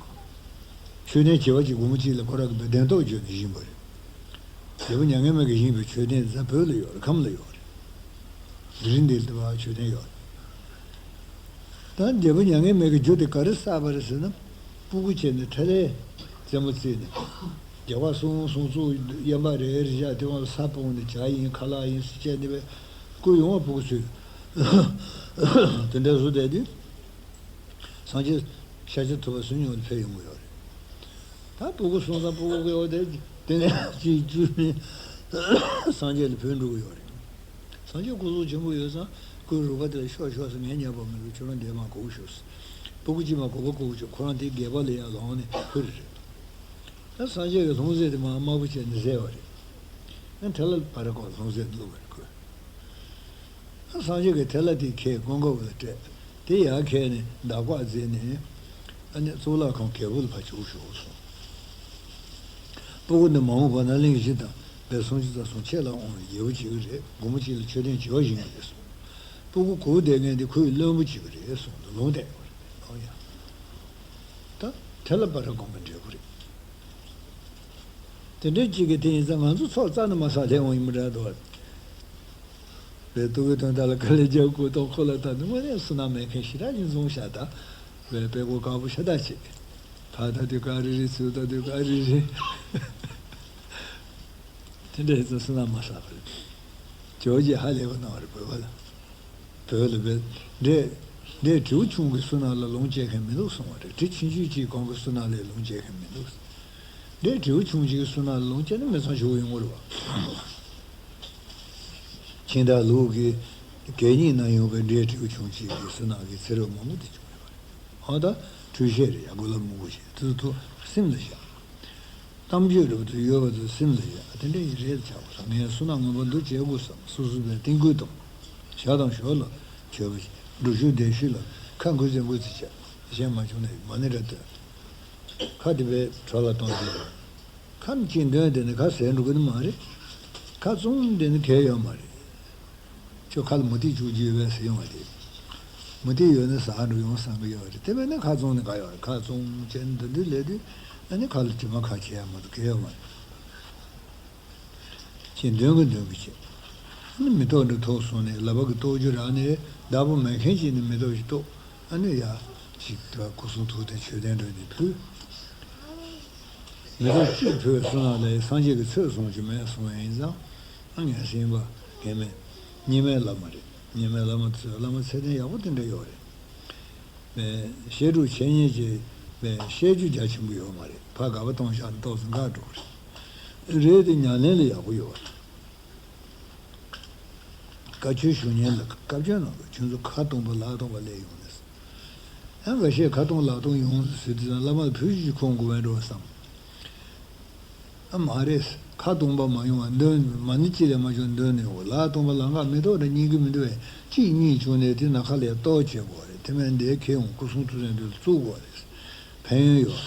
མཆོད་རྟེན་བྱེ་བ་གཅིག་སྒོར་མོ་གཅིག་ལ་ཁོ་རང་གི་བདེན་རྟོག་བརྗོད་ནས་བཞེངས་པ་རེད། རྒྱལ་པོ་མྱ་ངན་མེད་ཀྱིས་བཞེངས་པའི་མཆོད་རྟེན་དེ་ཚོ་བོད་ལ་ཡོད་རེད། ཁམས་ལ་ཡོད་རེད། དེ་རིང་འདིར་དུ་བ་མཆོད་རྟེན་ཡོད་རེད། ད་རྒྱལ་པོ་མྱ་ངན་མེད་ཀྱི་རྒྱུ་དེ་ག་རེ་བསགས་པ་རེད་ཟེར་ན། སྤུ་གུ་བྱས་ནས་ཁྲ་ལའི་རྩེད་མོ་རྩེས་ནས། རྒྱལ་བ་སྲུང་སྲུང་ཚུགས་གཡམ་པ་རེ་རེ་བཞག་དེ་བ་ས་སྤུངས་ནས་ཇ་ཡིན་ཁ་ལག་ཡིན་སུ་བྱས་ནས་བས་བསྐུར་ཡོང་བ་སྤུ་གུ་ཚོས། དེ་འདྲ་བཟོ་བསྡད་དུས། སངས་རྒྱས་ཤཱཀྱ་ཐུབ་པ་གསུང་མྱོང་དུ་ཕེབས་ཡོང་གི་ཡོད་རེད། ད་སྤུ་གུ་སོང་ཙང་སྤུ་གུ་གི་འོ་དེ་དེ་ནས་ཅིག་བཅུ་ནས་སངས་རྒྱས་ལ་བོས་འགྲོ་གི་ཡོད་རེད། སངས་རྒྱས་སྐུ་གཟུགས་ཆེན་པོ་ཡོད་ཙང་སྐུའི་རུས་པ་དེ་ལ་ཤོག་ཤོག་ཟེར་ངས་ཉན་པ་མི་འདུག་ཁྱོད་རང་འདས་མ་གོ་ཤོག་ཟེར། སྤུ་གུ་གཅིག་མ་གོ་བ་གོ་ཆོག་ཁོ་རང་དེ་སྒལ་པ་ལ་ཡར་ལོངས་ནས་ཁུར་རེད། ད་སངས་རྒྱས་ཀྱི་ལྷུང་བཟེད་དེ་མར་དམར་པོ་བྱས་ནས་བཟས་པ་རེད། ཨ་ཐལ་བ་རེ་ཁོ་ལྷུང་བཟེད་བླུགས་པ་རེད་ཁོས། སངས་རྒྱས་ཀྱིས་དེ་ལ་དེ་ཁས་ཀོང་ཀ་བ་ལ་སྤྲད། དེ་ཡར་ཁྱེར་ནས་འདག་པ་བརྫིས་ནས། ཨ་ནི་གཙུག་ལག་ཁང་རྒྱལ་པོ་ལ་ཕར་བཅུག་ཤོག་གསུངས། སྤུ་གུ་འདི་མ་འོངས་པ་ན་གླིང་བཞི་དང་བོད་སུམ་ཅུ་རྩ་གསུམ་ཆེད་ལ་འོང་བའི་རྒྱལ་པོ་བྱེད་ཀྱི་རེད། སྒོར་མོ་གཅིག་ལ་མཆོད་རྟེན་བྱེ་བ་བཞེངས་ཀྱི་རེད་གསུངས། སྤུ་གུ་གོ་བསྡད་མཁན་དེ་ཁོའི་བློན་པོ་བྱེད་ཀྱི་རེད་གསུངས་འདུག་ལུང་བསྟན་ཡོད་རེད། ཨོ་ཡ། ད་དེ་ལ་བར་དགོངས་པའི་འབྲས་བུ་རེད། དེ་འདྲའི་གཅིག་གིས་དེ་ཡིན་ཙང་ང་ཚོ་ཚོགས་རྩ་ནས་མ་བསགས་ལས་འོང་ཡིན་མི་འདྲ་འདུག་བས། བཏུ་གི་དོན་དག་ལ་དཀའ་ལས་རྒྱབ་དགོས་དང་ཁོ་ལ་ད་ནི་དངོས་གནས་བསོད་ནམས་མེད་མཁན་ཞེ་དྲག་ཅིག་བཟུང་བཞག་ད། བས་དཔེ་གོ་དཀར་པོ་ཤ་སྟག་ཅིག་ཕར་ལྟ་དུས་ག་རེ་རེད་ཚུར་ལྟ་དུས་ག་རེ་རེད། དེ་འདྲ་ཡིན་ཙང་བསོད་ནམས་མ་བསགས་པ་རེད། ཇོ་རྗེ་ཧ་ལས་པ་གནང་བ་རེད་བོད་པ་ལ། བོད་ལ་བས། འདྲེ། འདྲེ་བྲེའུ་ཆུང་གི་བསོད་ནམས་ལ་ལོངས་སྤྱད་མཁན་མི་འདུག་གསུང་བ་རེད། འདྲེ་ཆུང་ཆུང་གཅིག་གོང་གི་བསོད་ནམས་ལས་ལོངས་སྤྱད་མཁན་མི་འདུག་འདྲེ་བྲེའུ་ཆུང་གཅིག་གི་བསོད་ནམས་ལ་ལོངས་སྤྱད་ན་མི་ཚང་ཆོག་ཡོང་གི་རེད་བ། ཁྱིམ་བདག་ལུག་གི་གད་སྙིགས་ནང་ཡོང་བའི་འདྲེ་བྲེའུ་ཆུང་གཅིག་གི་བསོད་ནམས་ཀྱི་ཚེ་རབས་མང་པོ་དེ་བྱུང་ཡོད་པ་རེད། ཨ་ད་འཕྲུལ་ཆས་རེད་ཡ། གོས་ལྭ་མང་པོ་ཞིག་དེ་ཚོ་ཐོག་སེམས་ལ་བཞག་གཏམ་རྒྱུད་འདྲ་པོ་དེ་ཡོད་པ་ཚོ་སེམས་ལ་བཞག་དེ་འདྲ་ཡིན་རེད་ཆགས་པ་སོང་། ངས་བསོད་ནམས་མངོན་པ་འདུ་བྱེད་དགོས་བསམ། སོ་སོ་བས་བརྟན་བསྐུལ་དང་། ཞག་དང་ཞོར་ལ་བྱོས་པ་ཞིག་འགྲུབ་ཤུགས་ལྡན་ཤུགས་ལ་ཁ་འགུལ་ཙེ་འགུལ་ཙེ་བྱས། གཞན་མ་བྱུང་ན་མ་ཎི་རེ་འདོན། ཁ་དེ་བས་གྲོ་ལ་གཏོང་རྒྱུ། ཁ་གཅིག་འདོན་དེ་ནི་ཁ་ཟས་འགྲོ་གི་ནི་མ་རེད། ཁ་བཙུམ་དེ་ནི་གལ་ཡོད་མ་རེད། ཁྱོད་ཁ་ལ་མུ་ཏིག་བྱུག་རྒྱུ་ཡོད་པས་ཟེར་ཡོང་བ་དེ། མུ་ཏིག་ཡོད་ན་ཟ་འགྲོ་ཡོང་བསམ་གི་ཡོད་རེད། དེ་བས་ན་ཁ་བཙུམ་ནས་ག་ཡོད་རེད། ཁ་བཙུམ་བྱས་ནས་འདི་འདྲ་ལས་དུས་ཨ་ནི་ཁ་ལ་དྲི་མ་ཁ་བྱེད་ཡ་མ་གཏོགས་གལ་ཡོད་མ་རེད། ཅེས་འདོན་གི་འདོན་གི་བྱས། ཨ་ནི་མེ་ཏོག་འདྲ་ཐོགས་སོང་ནས་ལག་པ་གི་གཏོར་རྒྱུ་རག་ནས་བདག་པོ་མེད་མཁན་ཅིག་ནས་མེ་ཏོག་ཞིག་གཏོར། ཨ་ནི་ཡ་ཞིག་ད་སྐུ་གསུང་ཐུགས་རྟེན་མཆོད་རྟེན་འདྲ་ནས་ཕུལ། མི་ཚོགས་གཅིག་བོད་བསོད་ནམས་ལས་སངས་རྒྱས་ཀྱི་ཚོད་བཟུང་རྒྱུ་མེད་གསུང་བ་ཡིན་ཙང་། ཨ་ངས་ཟིན་པ་ངས་མེད། གཉིས་མེད་བླ་མ་རེད། གཉིས་མེད་བླ་མ་དེ་ཚོས་བླ་མ་ཚད་ལྡན་ཡག་པོ་དེ་འདྲ་ཡོད་རེད། མེད་བཤད་སྒྲུབ་འཆད་ཉན་གྱི་མེད་བཤད་རྒྱུ་རྒྱ་ཆེན་པོ་ཡོད་མ་རེད། ཕ་ག་པ་གཏོང་བཞག་ནས་ཏོག་ཙམ་འགག་འགྲོ་གི་རེད། རེད་དེ་ཉམས་ལེན་ལ་ཡག་པོ་ཡོད་རེད། བཀའ་ཆོས་ཞུ་མཁན་ལ་བཀའ་བཀྱོན་གནང་དགོས། ཁྱོད་ཚོ་ཁ་སྟོང་པ་ལག་སྟོང་པ་སླེབས་ཡོང་ནས། ཡང་འགའ་ཤས་ཁ་སྟོང་ལག་སྟོང་ཡོང་ཟེར་དུས་ཙང་བླ་མར་ཕུལ་ཞིག་ཁོང་དགོས་པའི་འགྲོ་བསམ། ཨ་མ་རེད། ཁ་སྟོང་པ་མ་ཡོང་བ་འདོན་མ་ཎི་གཅིག་ལས་མ་བྱུང་འདོན་ནས་འོ་ལག་སྟོང་པ་ལམ་ཁ་མི་ཐོག་རེ་རྙེད་ཀྱི་མི་འདུག་བས་གཅིག་གཉིས་བྱུང་ནས་དེ་ན་ཁ་ལས་གཏོར་བྱེད་དགོས་རེད། དེ་མིན་འདིའི་ཁེ་ཡོང་སྐུ་གསུང་ཐུགས་རྟེན་དུ་བཙུགས་དགོས་རེད། ཕན་ཡོན་ཡོད།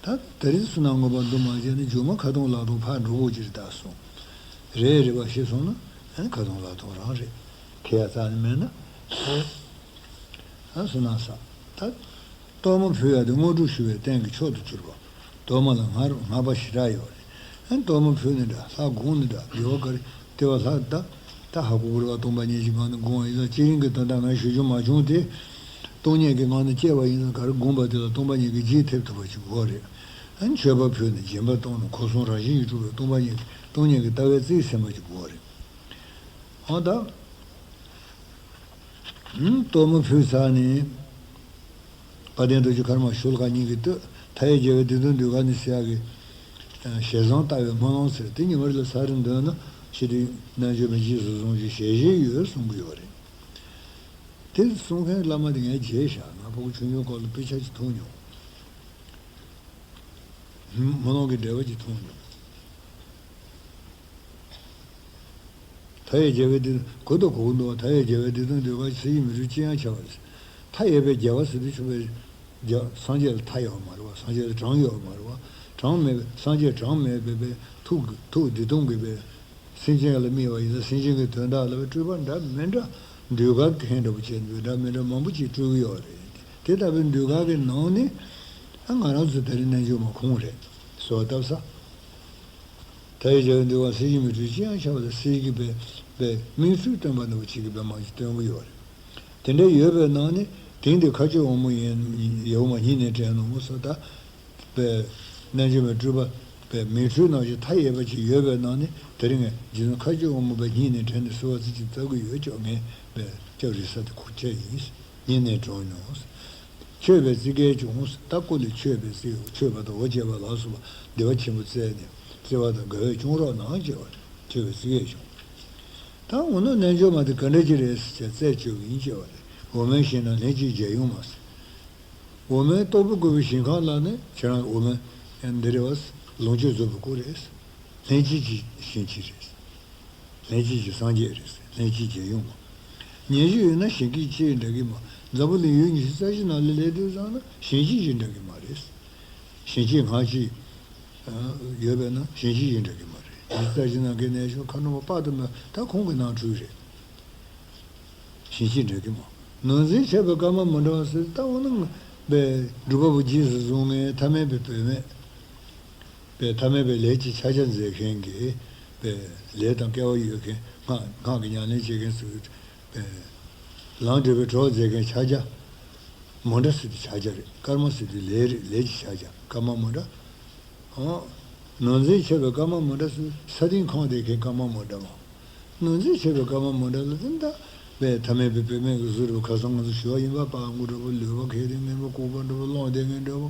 ད་ད་རེས་སུ་ན་ངོ་པ་འདུ་མ་བྱས་ནས་མཇུག་མ་ཁ་སྟོང་ལག་སྟོང་ཕར་འགྲོ་དགོས་ཀྱི་རེད་ད་གསུངས། རེད་རེད་པ་ཞེས་གསུངས་ན་ཨ་ཁ་སྟོང་ལག་སྟོང་རང་རེད། ཁེ་ཡ་རྩ་ནས་མེད་ན། ཨ་སུ་ན་ས། ད། གཏོར་མ་ཕུལ་ཡ་དེ་དངོས་གྲུབ་ཞུ་བའི་རྟེན་གྱི་མཆོག་ཏུ་གྱུར་པ། གཏོར་མ་ལ་སྔར་སྔགས་པ་ཞེ་དྲག་ཡོད་རེད། ཨ་གཏོར་མ་ཕུལ་ནི་འདྲ་ལྷ་སྒོམ་ནི་འདྲ་དགེ་བ་ག་རེ་དེ་བ་ལྷ་ད། ད་ཧ་གོ་གི་རེད་པ། སྟོང་པ་ཉིད་ཀྱི་ངང་ནས་སྒོམ་པ་ཡིན་ཙང་སྤྱི་རིང་གི་དོན་དག་ང་ཞུ་རྒྱུ་མ་བྱུང་སྟེ། སྟོང་ཉིད་ཀྱི་ངང་ནས་སྐྱེ་བ་ཡིན་ཙང་ག་རེ་སྒོམ་པ་དེ་ལ་སྟོང་པ་ཉིད་ཀྱི་རྗེས་ཐེབས་ཐུབ་པ་ཅིག་དགོས་རེད། ཨ་མཆོད་པ་ཕུལ་ནས་སྦྱིན་པ་གཏོང་ནས་འཁོར་གསུམ་རང་བཞིན་གྱིས་གྲུབ་པའི་སྟོང་པ་ཉིད་སྟོང་ཉིད་ཀྱི་ལྟ་བའི་རྩིས་ཟིན་པ་ཅིག་དགོས་རེད། ཨ་ད། ཨུམ། གཏོར་མ་ཕུལ་ཚར་ནས། དཔལ་ལྡན་རྡོ་རྗེ་འཁར་མ་ཞུ་ལ་ཁ་གཉིས་ཀྱིས་བསྟོད། མཐའ་ཡས་རྒྱལ་བའི་བདུད་དང་འདུལ་དཀའ་ནི་ཟེར་ཡག་གི་ཞལ་བཟང་ལྟ་བའི་སྨོན་ལམ་ཟེར་དེ་ཉི་མ་རེ་ལ་ཚར་རེ་འདོན་ན་ཕྱི་དུས་རྣལ་འབྱོར་པའི་རྗེས་སུ་བཟུང་ཞིང་ཞལ་བཞེས་ཡོད་གསུང་གི་ཡོད་རེད། དེ་གསུང་མཁན་བླ་མ་དེ་ངས་མཇལ་ཤག་ང་ཕྲུ་གུ་ཆུང་ཆུང་སྐབས་ལ་དཔེ་ཆ་ཅིག་མཐོང་མྱོང་། སྨོན་ལམ་གྱི་འགྲེལ་པ་ཅིག་མཐོང་མྱོང་། མཐའ་ཡས་རྒྱལ་བའི་བདུད་གོ་དང་གོ་གི་འདུག་མཐའ་ཡས་རྒྱལ་བའི་བདུད་དང་འདུལ་དཀའ་སྲིད་ཞིའི་མི་འཁྲུགས་ཅི་ཡང་བྱ་བ་རེད། མཐའ་ཡས་པའི་རྒྱལ་བ་ཟེར་དུས་ཆུ་བའི་རྒྱ་སངས་རྒྱས་ལ་མཐའ་ཡོད་མ་རེད་བ། སངས་རྒྱས་ལ་གྲངས་ཡོད་མ་རེད་བ། གྲངས་མེད་པའི་སངས་རྒྱས་གྲངས་མེད་པའི་པའི་ཐུགས་ཐུགས་བདེ་སྟོང་གི་པའི་སེམས་ཅན་ལ་དམིགས་པ་ཡིན་ན་སེམས་ཅན་གྱི་དོན་དག་ལ་པའི་སྤྲུལ་པ་འདྲ་མི་འདྲ་འདུལ་དཀའ་མཁན་འདྲ་པོ་བྱས་འདུག་འདྲ་མི་འདྲ་མང་པོ་ཅིག་སྤྲུལ་གྱི་ཡོད་རེད། དེ་ལྟ་བུའི་འདུལ་དཀའ་གི་ནང་ནས་ཨ་ང་རང་ཚོ་ད་རེས་རྣལ་འབྱོར་མ་ཁོང་རེད་གསོལ་བ་བཏབ་ས། མཐའ་ཡས་རྒྱལ་བའི་འདུལ་བ་སྲིད་ཞིའི་མི་འཁྲུགས་ཅི་ཡང་བྱ་བ་ལ་སྲིད་ཀྱི་པའི་པའི་མིག་ཆུ་སྟོན་པ་འདྲ་བོ་ཅིག་གིས་པའི་མ་ཅིག་སྟོན་གྱི་ཡོད་རེད། དེ་འདྲ་ཡོད་པའི་ནང་ནས་དེང་འདི་མཁའ་སྤྱོད་འོག་མ་ཡིན་ཡོད་མ་ཡིན་ནས་དྲན་ནོ་མོ་སོ་ད། པའི་རྣལ་འབྱོར་པའི་སྤྲུལ་པ་པའི་མིག་ཆུ་ནང་བཞིན་མཐའ་ཡས་པ་ཅིག་ཡོད་པའི་ནང་ནས་དེ་རིང་ངས་རྗེ་བཙུན་མཁའ་སྤྱོད་འོག་མ་པའི་སྙིང་ནས་དྲན་ནས་གསོལ་བ་ཚིག་གཅིག་བཏབ་གི་ཡོད་ཅོག་ངས་པའི་སྐྱབས་རེ་ས་དེ་ཁུག་ཆ་ཡིན། སྙིང་ནས་དྲང་མྱོང་། མཆོད་པའི་ཚིག་གལ་བྱུང་། ད་སྐུ་ལས་མཆོད་པའི་ཚིག་མཆོད་པ་དང་འོ་བྱེད་པ་ལ་སོགས་པ་བདེ་བ་ཆེན་པོ་བསྩལ་ནས་བརྩེ་བ་དང་དགའ་བས་སྐྱོང་རོགས་གནང་ཅེས་པ་མཆོད་པའི་ཚིག་གལ་བྱུང་། ད་འོ་ན་རྣལ་འབྱོར་མ་དེ་ག་འདྲ་ཅིག་རེད་ཟེར་བྱས་རྩད་གཅོད་ཀྱི་ཡིན་ཅེས་པ་རེད། འོ་མའི་ཞིང་ན་ལྷན་ཅིག་མཇལ་ཡོང་མ་ཟེར། འོ་མའི་ཏོག་པོ་བཀོད་པའི་ཞིང་ཁམས་ལ་ནི་ཁྱེད་རང་འོ་མ་འདི་རེད་བ། ལོངས་སྤྱོད་རྫོགས་པའི་སྐུ་རེད། ལྷན་ཅིག་གི་ཞིང་གཅིག་རེད། ལྷན་ཅིག་གི་སངས་རྒྱས་རེད། ལྷན་ཅིག་མཇལ་ཡོང་མ། ཉེར་བཞི་ཡོད་ན་ཞིང་གཅིག་འདྲ་གི་མ། འཛམ་བུ་གླིང་ཡུལ་ཉི་ཤུ་རྩ་བཞི་ནང་ལ་སླེབས་དུས་ཙམ་ན་ཞིང་གཅིག་གི་འདྲ་གི་མ་རེད། ཞིང་གཅིག་ངང་གཅིག་ཡོད་པས་ན་ཞིང་གཅིག་གི་འདྲ་གི་མ་རེད། ཉི་ཤུ་རྩ་བཞི་ནང་གི་གནས་མཆོག་མཁའ་འགྲོ་མ་དཔག་ཏུ་མེད་ད་ཁོང་གི་ནང་འཁྲུལ་རེད། ཞིང་གཅིག་འདྲ་གི་མ། ནོར་འཛིན་ཆད་པའི་སྐར་མ་མི་འདྲ་བ་ཟེར་ལྟ་བུ་ན་པའི་སྒྲུབ་པ་པོ་རྗེས་སུ་བཟུང་ངེས་ཐ་མལ་པའི་བུད་མེད། པའི་ཐ་མལ་པའི་ལས་ཀྱི་ཕྱག་རྒྱ་མཛད་མཁན་གྱི་པའི་ལས་དང་སྐལ་བ་ཡོད་མཁན་སྔགས་སྔགས་ཀྱི་ཉམས་ལེན་བྱེད་མཁན་ཚོས་པའི་ལམ་འབྲས་བུའི་གྲོགས་མཛད་མཁན་ཕྱག་རྒྱ་མི་འདྲ་ཟེར་དུས་ཕྱག་རྒྱ་རེད། སྐར་མ་ཟེར་དུས་ལས་རེད། ལས་ཀྱི་ཕྱག་རྒྱ་སྐར་མ་མི་འདྲ། ཨོ། ནོར་འཛིན་ཆད་པའི་སྐར་མ་མི་འདྲ་ཟེར་ས་སྟེང་ཁང་བསྡད་མཁན་སྐར་མ་མི་འདྲ་མ། ནོར་འཛིན་ཆད་པའི་སྐར་མ་མི་འདྲ་ལ་དེ་འདྲ་བས་ཐ་མལ་པའི་བུད་མེད་ཀྱི་གཟུགས་རེད་བ། ཁ་སང་ང་ཚོ་ཞུ་བ་ཡིན་པ་པ་ངུ་འདྲ་པོ་ལུས་པ་ཁེལ་ཏེ་ངན་པ་ལྐུགས་པ་འདྲ་པོ་སློང་བསྡད་མཁན་འདྲ་པོ་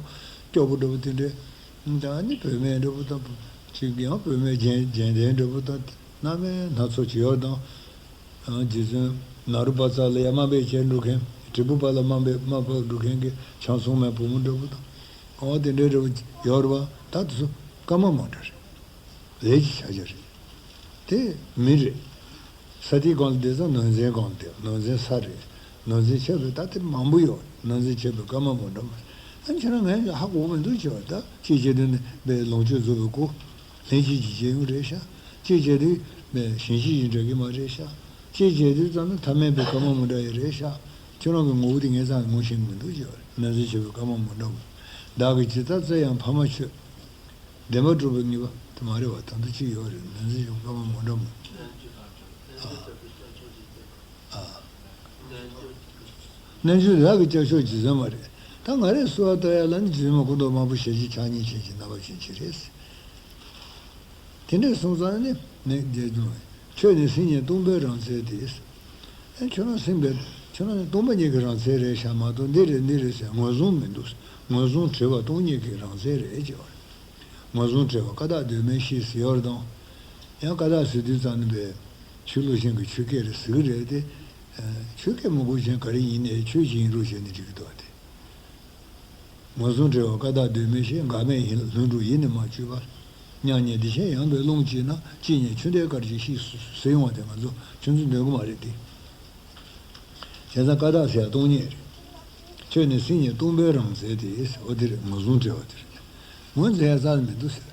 སྐྱོ་པོ་འདྲ་པོ་དེ་འདྲས། ད་ནི་བུད་མེད་འདྲ་པོ་དང་ཅིག་ཡང་བུད་མེད་རྒྱན་རྒྱན་ལྡན་འདྲ་པོ་དང་རྣམ་སྨིན་སྣ་ཚོགས་ཅིག་ཡོད་དང་། རྗེ་བཙུན་ནཱ་རོ་པ་ཙ་ལ་ཡ་དམའ་འབེབས་བྱས་འགྲོ་མཁན། དྲིལ་བུ་པ་ལ་དམའ་འབེབས་དམའ་འབེབས་འགྲོ་མཁན་གྱི་ཆང་འཚོང་མའི་བུ་མོ་འདྲ་པོ་དང་། ཨོ་དེ་འདྲའི་འདྲ་པོ་ཡོད་རེད་བ། ད་དེ་ཚོ་སྐར་མ་མ་འདྲ་རེད། ལས་ཀྱི་ཕྱག་རྒྱ་རེད། དེ་མི་རེད། ས་དེའི་སྒང་ལ་བསྡད་ཙང་ནོར་འཛིན་སྒང་ལ་བསྡད། ནོར་འཛིན་ས་རེད། ནོར་འཛིན་ཆད་པའི་ད་དེ་མང་པོ་ཡོད། ནོར་འཛིན་ཆད་པའི་སྐར་མ་མ་འདྲ་མ་རེད། ཨ་ཁྱེད་རང་ངས་ཧ་གོ་གི་མི་འདུག་ཅེས་པ། ད་ཅིག་བྱས་དུས་ནི་པའི་ལོངས་སྤྱོད་རྫོགས་པའི་སྐུ། ལྷན་ཅིག་གི་མཇལ་ཡོང་རེད་ཤག་ཅིག་བྱས་དུས་པའི་ཞིང་གཅིག་གི་འདྲ་གི་མ་རེད་ཤག་ཅིག་བྱས་དུས་ཙམ་ན་ཐ་མལ་པའི་སྐར་མ་མ་འདྲ་ཡི་རེད་ཤག་ཁྱེད་རང་གི་ངོ་བོ་དེ་ངས་ཙང་ངོ་ཤེས་གི་མི་འདུག་ཅེས་པ་རེད། ནོར་འཛིན་ཆད་པའི་སྐར་མ་མ་འདྲ་མ། བདག་གིས་ཇི་ལྟར་བཙལ་ཡང་ཕ་མ་ཁྱོད། བདེན་པར་གྲུབ་པའི་ངེས་པ་དེ་མ་རེད་བ། ད་ལྟ་གཅིག་ཡོད་རེད། ནོར་འཛིན་ཆད་པའི་སྐར་མ་མ་འདྲ་མ། ཨ། རྣལ་འབྱོར་བདག་གི་སྐྱབས་མཆོག་རྗེ་བཙུན་མ་རེད། ད་ང་རས་གསོལ་བ་བཏབ་ཡ་ལ་ནི་རྗེ་བཙུན་མ་སྐུ་མདོག་དམར་པོ་ཞལ་གཅིག་ཕྱག་གཉིས་ཅན་གྱི་རྣམ་པ་ཅན་གཅིག་རེད། དེ་འདྲས་སོང་ཙང་ནི་ནི་རྗེ་བཙུན་མ་ཁྱོད་ནི་སེམས་ཉིད་སྟོང་པའི་རང་རྩལ་ཏེ། ཨེ་ཁྱོད་རང་སེམས་པའི་ཁྱོད་རང་ནི་སྟོང་པ་ཉིད་ཀྱི་རང་རྩལ་རེད་ཤག་མ་གཏོགས་འདི་རེད་འདི་རེད་ཟེར་ངོས་བཟུང་མི་འདུག་ངོས་བཟུང་བྲལ་བ་སྟོང་ཉིད་ཀྱི་རང་རྩལ་རེད་ཅེས་པ་རེད། ངོས་བཟུང་བྲལ་བ་ཀ་དག་གདོད་མའི་གཤིས་ཟེར་ཡོད་རེད་དང་། ཡང་ཀ་དག་ཟེར་དུས་ཙམ་ནི་པའི་ཆོས་ལུགས་གཞན་གྱི་ཆོས་སྐད་རེད་ཟེར་གི་རེད་དེ། ཆོས་སྐད་མི་གོ་གཞན་ག་རེ་ཡིན་ནའི་ཆོས་ཅིག་ཡིན་རོགས་བྱས་ནས་འགྲིག་གི་འདུག་སྟེ། ངན་སོང་བྲལ་བ་ཀ་དག་གདོད་མའི་ཞིང་། འགག་མེད་ལྷུན་གྲུབ་ཡེ་ནས་མ་བཅོས་པ། མྱ་ངན་བདེ་ཆེན་ཡངས་པའི་ཀློང་དཀྱིལ་ན། ཅི་སྙེད་ཆོས་འདས་སྐར་གྱིས་ཤིག་ཟེར་ཡོང་བ་དེ་ང་ཚོ་ཆུང་ཆུང་འདོན་གི་མ་རེད་དེ། བྱས་ཙང་ཀ་དག་ཟེར་ཡ་སྟོང་ཉིད་རེད། ཁྱོད་ནི་སེམས་ཉིད་སྟོང་པའི་རང་རྩལ་དེ། འོ་དེ་རེད། ངན་སོང་བྲལ་བ་དེ་རེད། ངོས་འཛིན་ཡ་རྩ་ནས་མི་འདུག་ཟེར།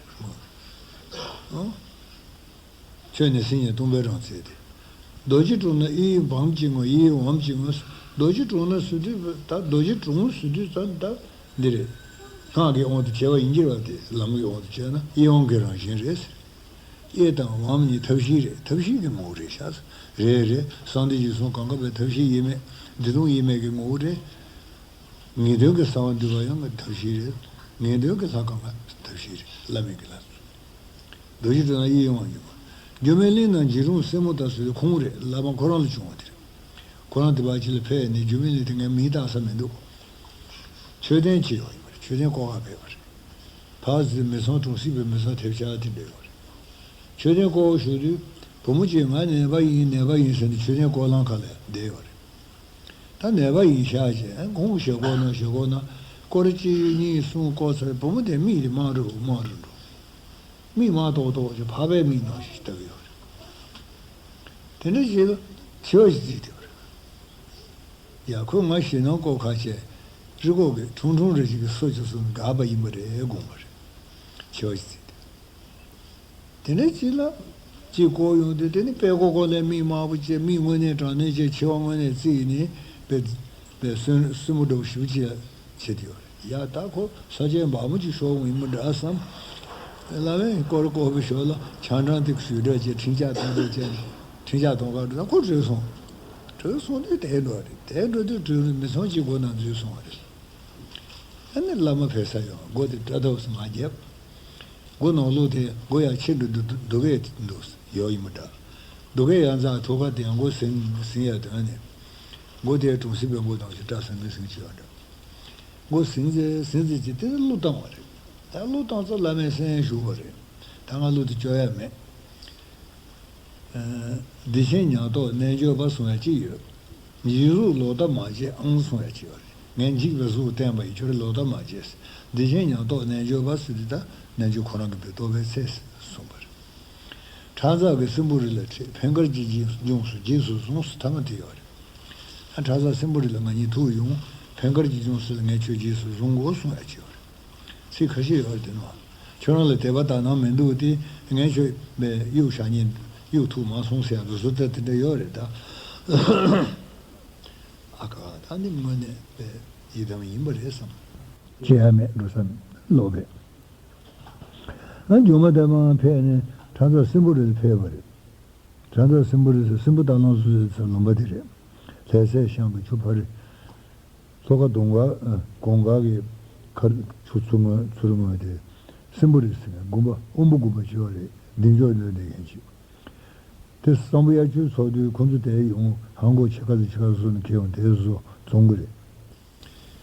ཨོ། ཁྱོད་ནི་སེམས་ཉིད་སྟོང་པའི་རང་རྩལ་ཏེ། རྡོ་རྗེ་གྲོང་ན་ཨི་ཡི་བམ་གྱི་ངོ་། ཨི་ཡི་བམ་གྱི་ངོ་། རྡོ་རྗེ་གྲོང་ན་ཟེར་དུས་ད་རྡོ་རྗེ་གྲོང་ཟེར་དུས་ཙམ་ད་འདི་རེད། སྔགས་ཀྱི་དབང་དུ་བྱས་པ་ཡིན་གྱི་རེད་པ། དེ་ལམ་གྱི་དབང་དུ་བྱས་ན་ཨི་དབང་གི་རང་བཞིན་རེད་ཟེར། ཨི་དང་བམ་གཉིས་ཐབས་ཤེས་རེད། ཐབས་ཤེས་ཀྱི་ངོ་བོ་རེད་ཤག་རེད་རེད། གསང་འདུས་རྗེས་གསུངས་གང་ག་པའི་ཐབས་ཤེས་ཡེ་མེད་འདི་སྟོང་ཡེ་མེད་ཀྱི་ངོ་བོ་རེད། ངེས་དོན་གྱི་གསང་བ་འདུས་པ་ཡང་ཐབས་ཤེས་རེད། ངེས་དོན་གྱི་ལྷ་གང་ག་ཐབས་ཤེས་རེད། བླ་མེད་ཀྱི་ལྷ། རྡོ་རྗེ་གྲོང་ན་ཨི་ཡི་བམ་གྱི་ངོ་། སྒྱུ་མའི་གླིང་ན་འཇིགས་རུང་སྲིན་མོ་དང་ཟེར་དུས་ཁོང་རེད། བླ་མ་ཁོ་རང་ལ་བྱུང་བ་དེ་རེད། ཁོ་རང་དེ་བར་ཅིག་ལ་ཕེབས་ནས་སྒྱུ་མའི་གླིང་དེ་ངས་མིང་བཏགས་ས་མི་འདུག་མཆོད་རྟེན་ཅིག་ཡོད་ཡིན་པ་རེད། མཆོད་རྟེན་བསྐོར་ག་ཕེབས་པ་རེད། ཕར་ཚུར་མི་ཚང་གྲོང་གསེབ་པའི་མི་ཚང་ཐེབས་ཆག་དེ་འདྲ་ཡོད་རེད། མཆོད་རྟེན་བསྐོར་བ་ཞུ་དུས་བུ་མོ་གཅིག་ང་ནད་པ་ཡིན་ནད་པ་ཡིན་ཟེར་ནས་མཆོད་རྟེན་བསྐོར་ལམ་ཁ་ལ་བསྡད་ཡོད་རེད། ད་ནད་པ་ཡིན་ཤག་བྱས་ཁོང་ཞེ་བསྐོར་ན་ཞེ་བསྐོར་ན། སྐོར་གཅིག་གཉིས་གསུམ་བསྐོར་ཚར། བུ་མོ་དེ་མིག་དེ་དམར་རུ་དམར་རུ་འགྲོ། མིག་དམར་ཏོག་ཏོག་ཅིག་ཕ་བའི་མིག་ནང་བཞིན་ལྟ་གི་ཡོད་རེད། དེ་འདྲ་ཞིག་ལ་མཆེ་བ་ཞིག་བརྫིས་བསྡད་པ་རེད། ཡ་ཁོས་ང་ཞེད་སྣང་བསྐོར་ཁ་བྱས། རི་ཁོག་གི་ཁྲུང་ཁྲུང་རེ་ཞིག་གི་སོ་ཅིག་བཟུང་ནས་འགག་པ་ཡིན་པ་རེད་དགོངས་པ་རེད། མཆེ་བ་ཞིག་བརྫིས་ཏེ། དེ་ནས་གཅིག་ལ་གཅིག་བསྐོར་ཡོང་དུས་དེ་ནི་དཔྲལ་ཀོ་ཀོ་ལ་མིག་དམར་པོ་བྱས། མིག་དངོས་གནས་དྲང་གནས་བྱས། མཆེ་བ་དངོས་གནས་བརྫིས་ནས་དཔེ་དཔེ་སྲིན་སྲིན་མོ་འདྲ་པོ་ཞེ་པོ་ཅིག་བྱེད་དུ་ཡོད་རེད། ཡ་ད་ཁོ་ས་ཆའི་འབག་མོ་ཅིག་ཤོར་འོང་ཡིན་པ་འདྲ་བསམ། བླ་མས་སྐོར་སྐོར་པའི་ཞོར་ལ་ཆང་གྲང་དེ་ཞུ་འདྲ་བྱས། འཕྲིན་ཇག་དང་འདྲ་བྱས། འཕྲིན་ཇག་གཏོང་གར་འགྲོ་ན་ཁོ་བྲོས་སོང་། བྲོས་སོང་དུས་དེད་འགྲོ་རེད། དེད་འགྲོ་དུས་བྲོས་ནས་མི་ཚང་གཅིག་སྒོ་ནང་འཛུལ་སོང་བ་རེད། ཨ་ནི་བླ་མ་ཕེབས་ས་ཡོང་། སྒོ་དེ་དགྲ་ཐོབ་སུ་མ་བརྒྱབ། སྒོ་ནང་ལོགས་དེ་སྒོ་ཡར་ཕྱེ་འགྲོ་འདུག་སྡུག་གས་འདུག་ཡོད་ཡིན་པ་འདྲ། སྡུག་གས་ཡར་འཛེགས་ཐུག་པ་དེ་ཡང་སྒོ་ཟིན་ཟིན་ཡ་དེ། ཨ་ནི་སྒོ་དེ་གྲོང་གསེབ་པའི་སྒོ་དང་ཞིག་སྐྲ་ཟིང་གི་ཟིང་བྱེད་པ་འདྲ། སྒོ་ཟིན་ཟེར་ཟིན་ཟེར་གྱི་དེ་ནི་གླུ་བཏང་བ་རེད། ད་གླུ་བཏང་ཙང་བླ་མས་གསན་ཞུས་པ་རེད། ད་ང་གླུ་དེ་སྐྱོར་ཡ་མེད། བདེ་ཆེན་ཉམས་རྟོགས་རྣལ་འབྱོར་པ་གསུང་ཡ་གཅིག་ཡོད། འཇིགས་གཟུགས་ལོག་ལྟ་མ་བྱེད་ཨང་གསུང་ཡ་གཅིག་ཡོད་རེད། ངས་འཇིགས་པའི་གཟུགས་བསྟན་པ་ཡིན། ཁྱོད་རང་ལོག་ལྟ་མ་བྱེད། བདེ་ཆེན་ཉམས་རྟོགས་རྣལ་འབྱོར་པ་ཟེར་དུས་ད་རྣལ་འབྱོར་ཁོ་རང་གི་བུ་རྟོགས་པའི་ཚེ་གསུངས་པ་རེད། ཁྲག་འཛག་གི་སྲིན་བུ་རི་ལ་ཁྲིད། འཕན་དཀར་གྱི་ལྗོངས་སུ་རྗེས་སུ་བཟུང་ཟེར་ཐ་མ་དེ་ཡོད་རེད། ཁྲག་འཛག་སྲིན་བུ་རི་ལ་ང་གཉིས་ཐུག་ཡོང་། འཕན་དཀར་གྱི་ལྗོངས་སུ་ངས་ཁྱོད་རྗེས་སུ་བཟུང་དགོས་གསུང་ཡ་གཅིག་ཡོད་རེད། ཚིག་ཁ་ཤས་ཡོད་རེད་དེ་ནོ། ཁྱོད་རང་ལ་དད་པ་དག་སྣང་མི་འདུག་སྟེ། ངས་ཁྱོད་པའི་གཡུག་བཞག་ཉིན་གཡུག་ཐུབ་མ་སོང་ཟེར་ཡ་བཟོ་ལྟ་དེ་འདྲ་ཡོད་རེད་ད། ཨ་ཁ་ད་འདི་དངོས་གནས་པའི་ཡི་དམ་ཡིན་པ་རེད་བསམ། ཅི་ཡང་མེད་འགྲོ་བསམ་ལོག་པས། ཨ་མཇུག་མ་དེ་མར་ཕེབས་ནས་ཁྲག་འཛག་སྲིན་བུ་རི་ལ་ཕེབས་པ་རེད། ཁྲག་འཛག་སྲིན་བུ་རི་ཟེར་སྲིན་པོ་རྟ་གླང་སོགས་ཟེར་ལུང་པ་དེ་རེད། ལྷ་སའི་ཤང་གི་ཆུ་ཕ་རི། ལྷོ་ཁ་གདོང་དཀར། གོང་དཀར་གྱི་ཁར་ཆུ་ཚུར་ངོས་ཚུར་ངོས་དེ། སྲིན་བུ་རི་ཟེར་ནས་དགོན་པ་དབོན་པོ་དགོན་པ་ཅིག་ཡོད་རེད། འདི་འཇོག་འདོན་བསྡད་མཁན་ཅིག་དེ་སམ་བྷོ་ཡ་ཆུ་ཚོགས་དུས་ཁོ་ཚོ་དེ་ཡོང་ཧང་གོ་ཆེ་ཁ་ཚོ་ཆེ་ཁ་ཚོ་ནས་ཁྱེར་ཡོང་དེ་བཟོ་བཙོང་གི་རེད།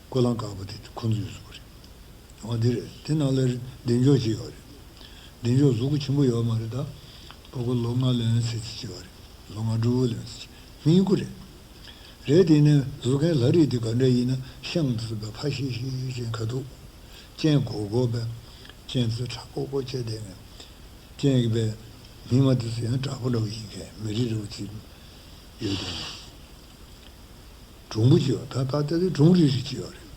ཀོ་ལང་དཀར་པོ་དེ་ཁོ་ཚོའི་གཟུགས་རེད། འོ་དེ་རེད། དེ་ནང་ལ་བདེ་མཆོག་ཅིག་ཡོད་རེད། བདེ་མཆོག་གཟུགས་པོ་ཆེན་པོ་ཡོད་མ་རེད་ད། ཕྲུ་གུ་ལོ་ལྔ་ལོན་ཟེར་གྱི་ཅིག་ཡོད་རེད། ལོ་ལྔ་དྲུག་ལོན་ཟེར་གྱི་མི་གཉིས་ཀ་རེད། རེད་དེ་ནས་བཟོ་མཁན་ལྷ་རིས་དེ་ག་འདྲ་ཡིན་ན་ཤང་དུ་ཟིན་པའི་ཕ་ཤི་ཤི་ཅན་ཁ་ཐུག་སྤྱན་གོག་གོག་པའི། སྤྱན་ཚེ་ཁྲ་ཀོ་ཀོ་བྱས་བསྡད་མཁན། སྤྱན་གྱི་པའི་མིག་མ་དེ་ཚོ་ཡང་དྲག་པོ་འདྲ་བོ་ཡིན་མཁན་མི་རིགས་འདྲ་བོ་ཅིག་ཡོད་དེ། གྲུང་པོ་ཅིག་ཡོད། ད་ད་ལྟ་དེ་གྲུང་རིགས་རིགས་ཅིག་ཡོད་རེད།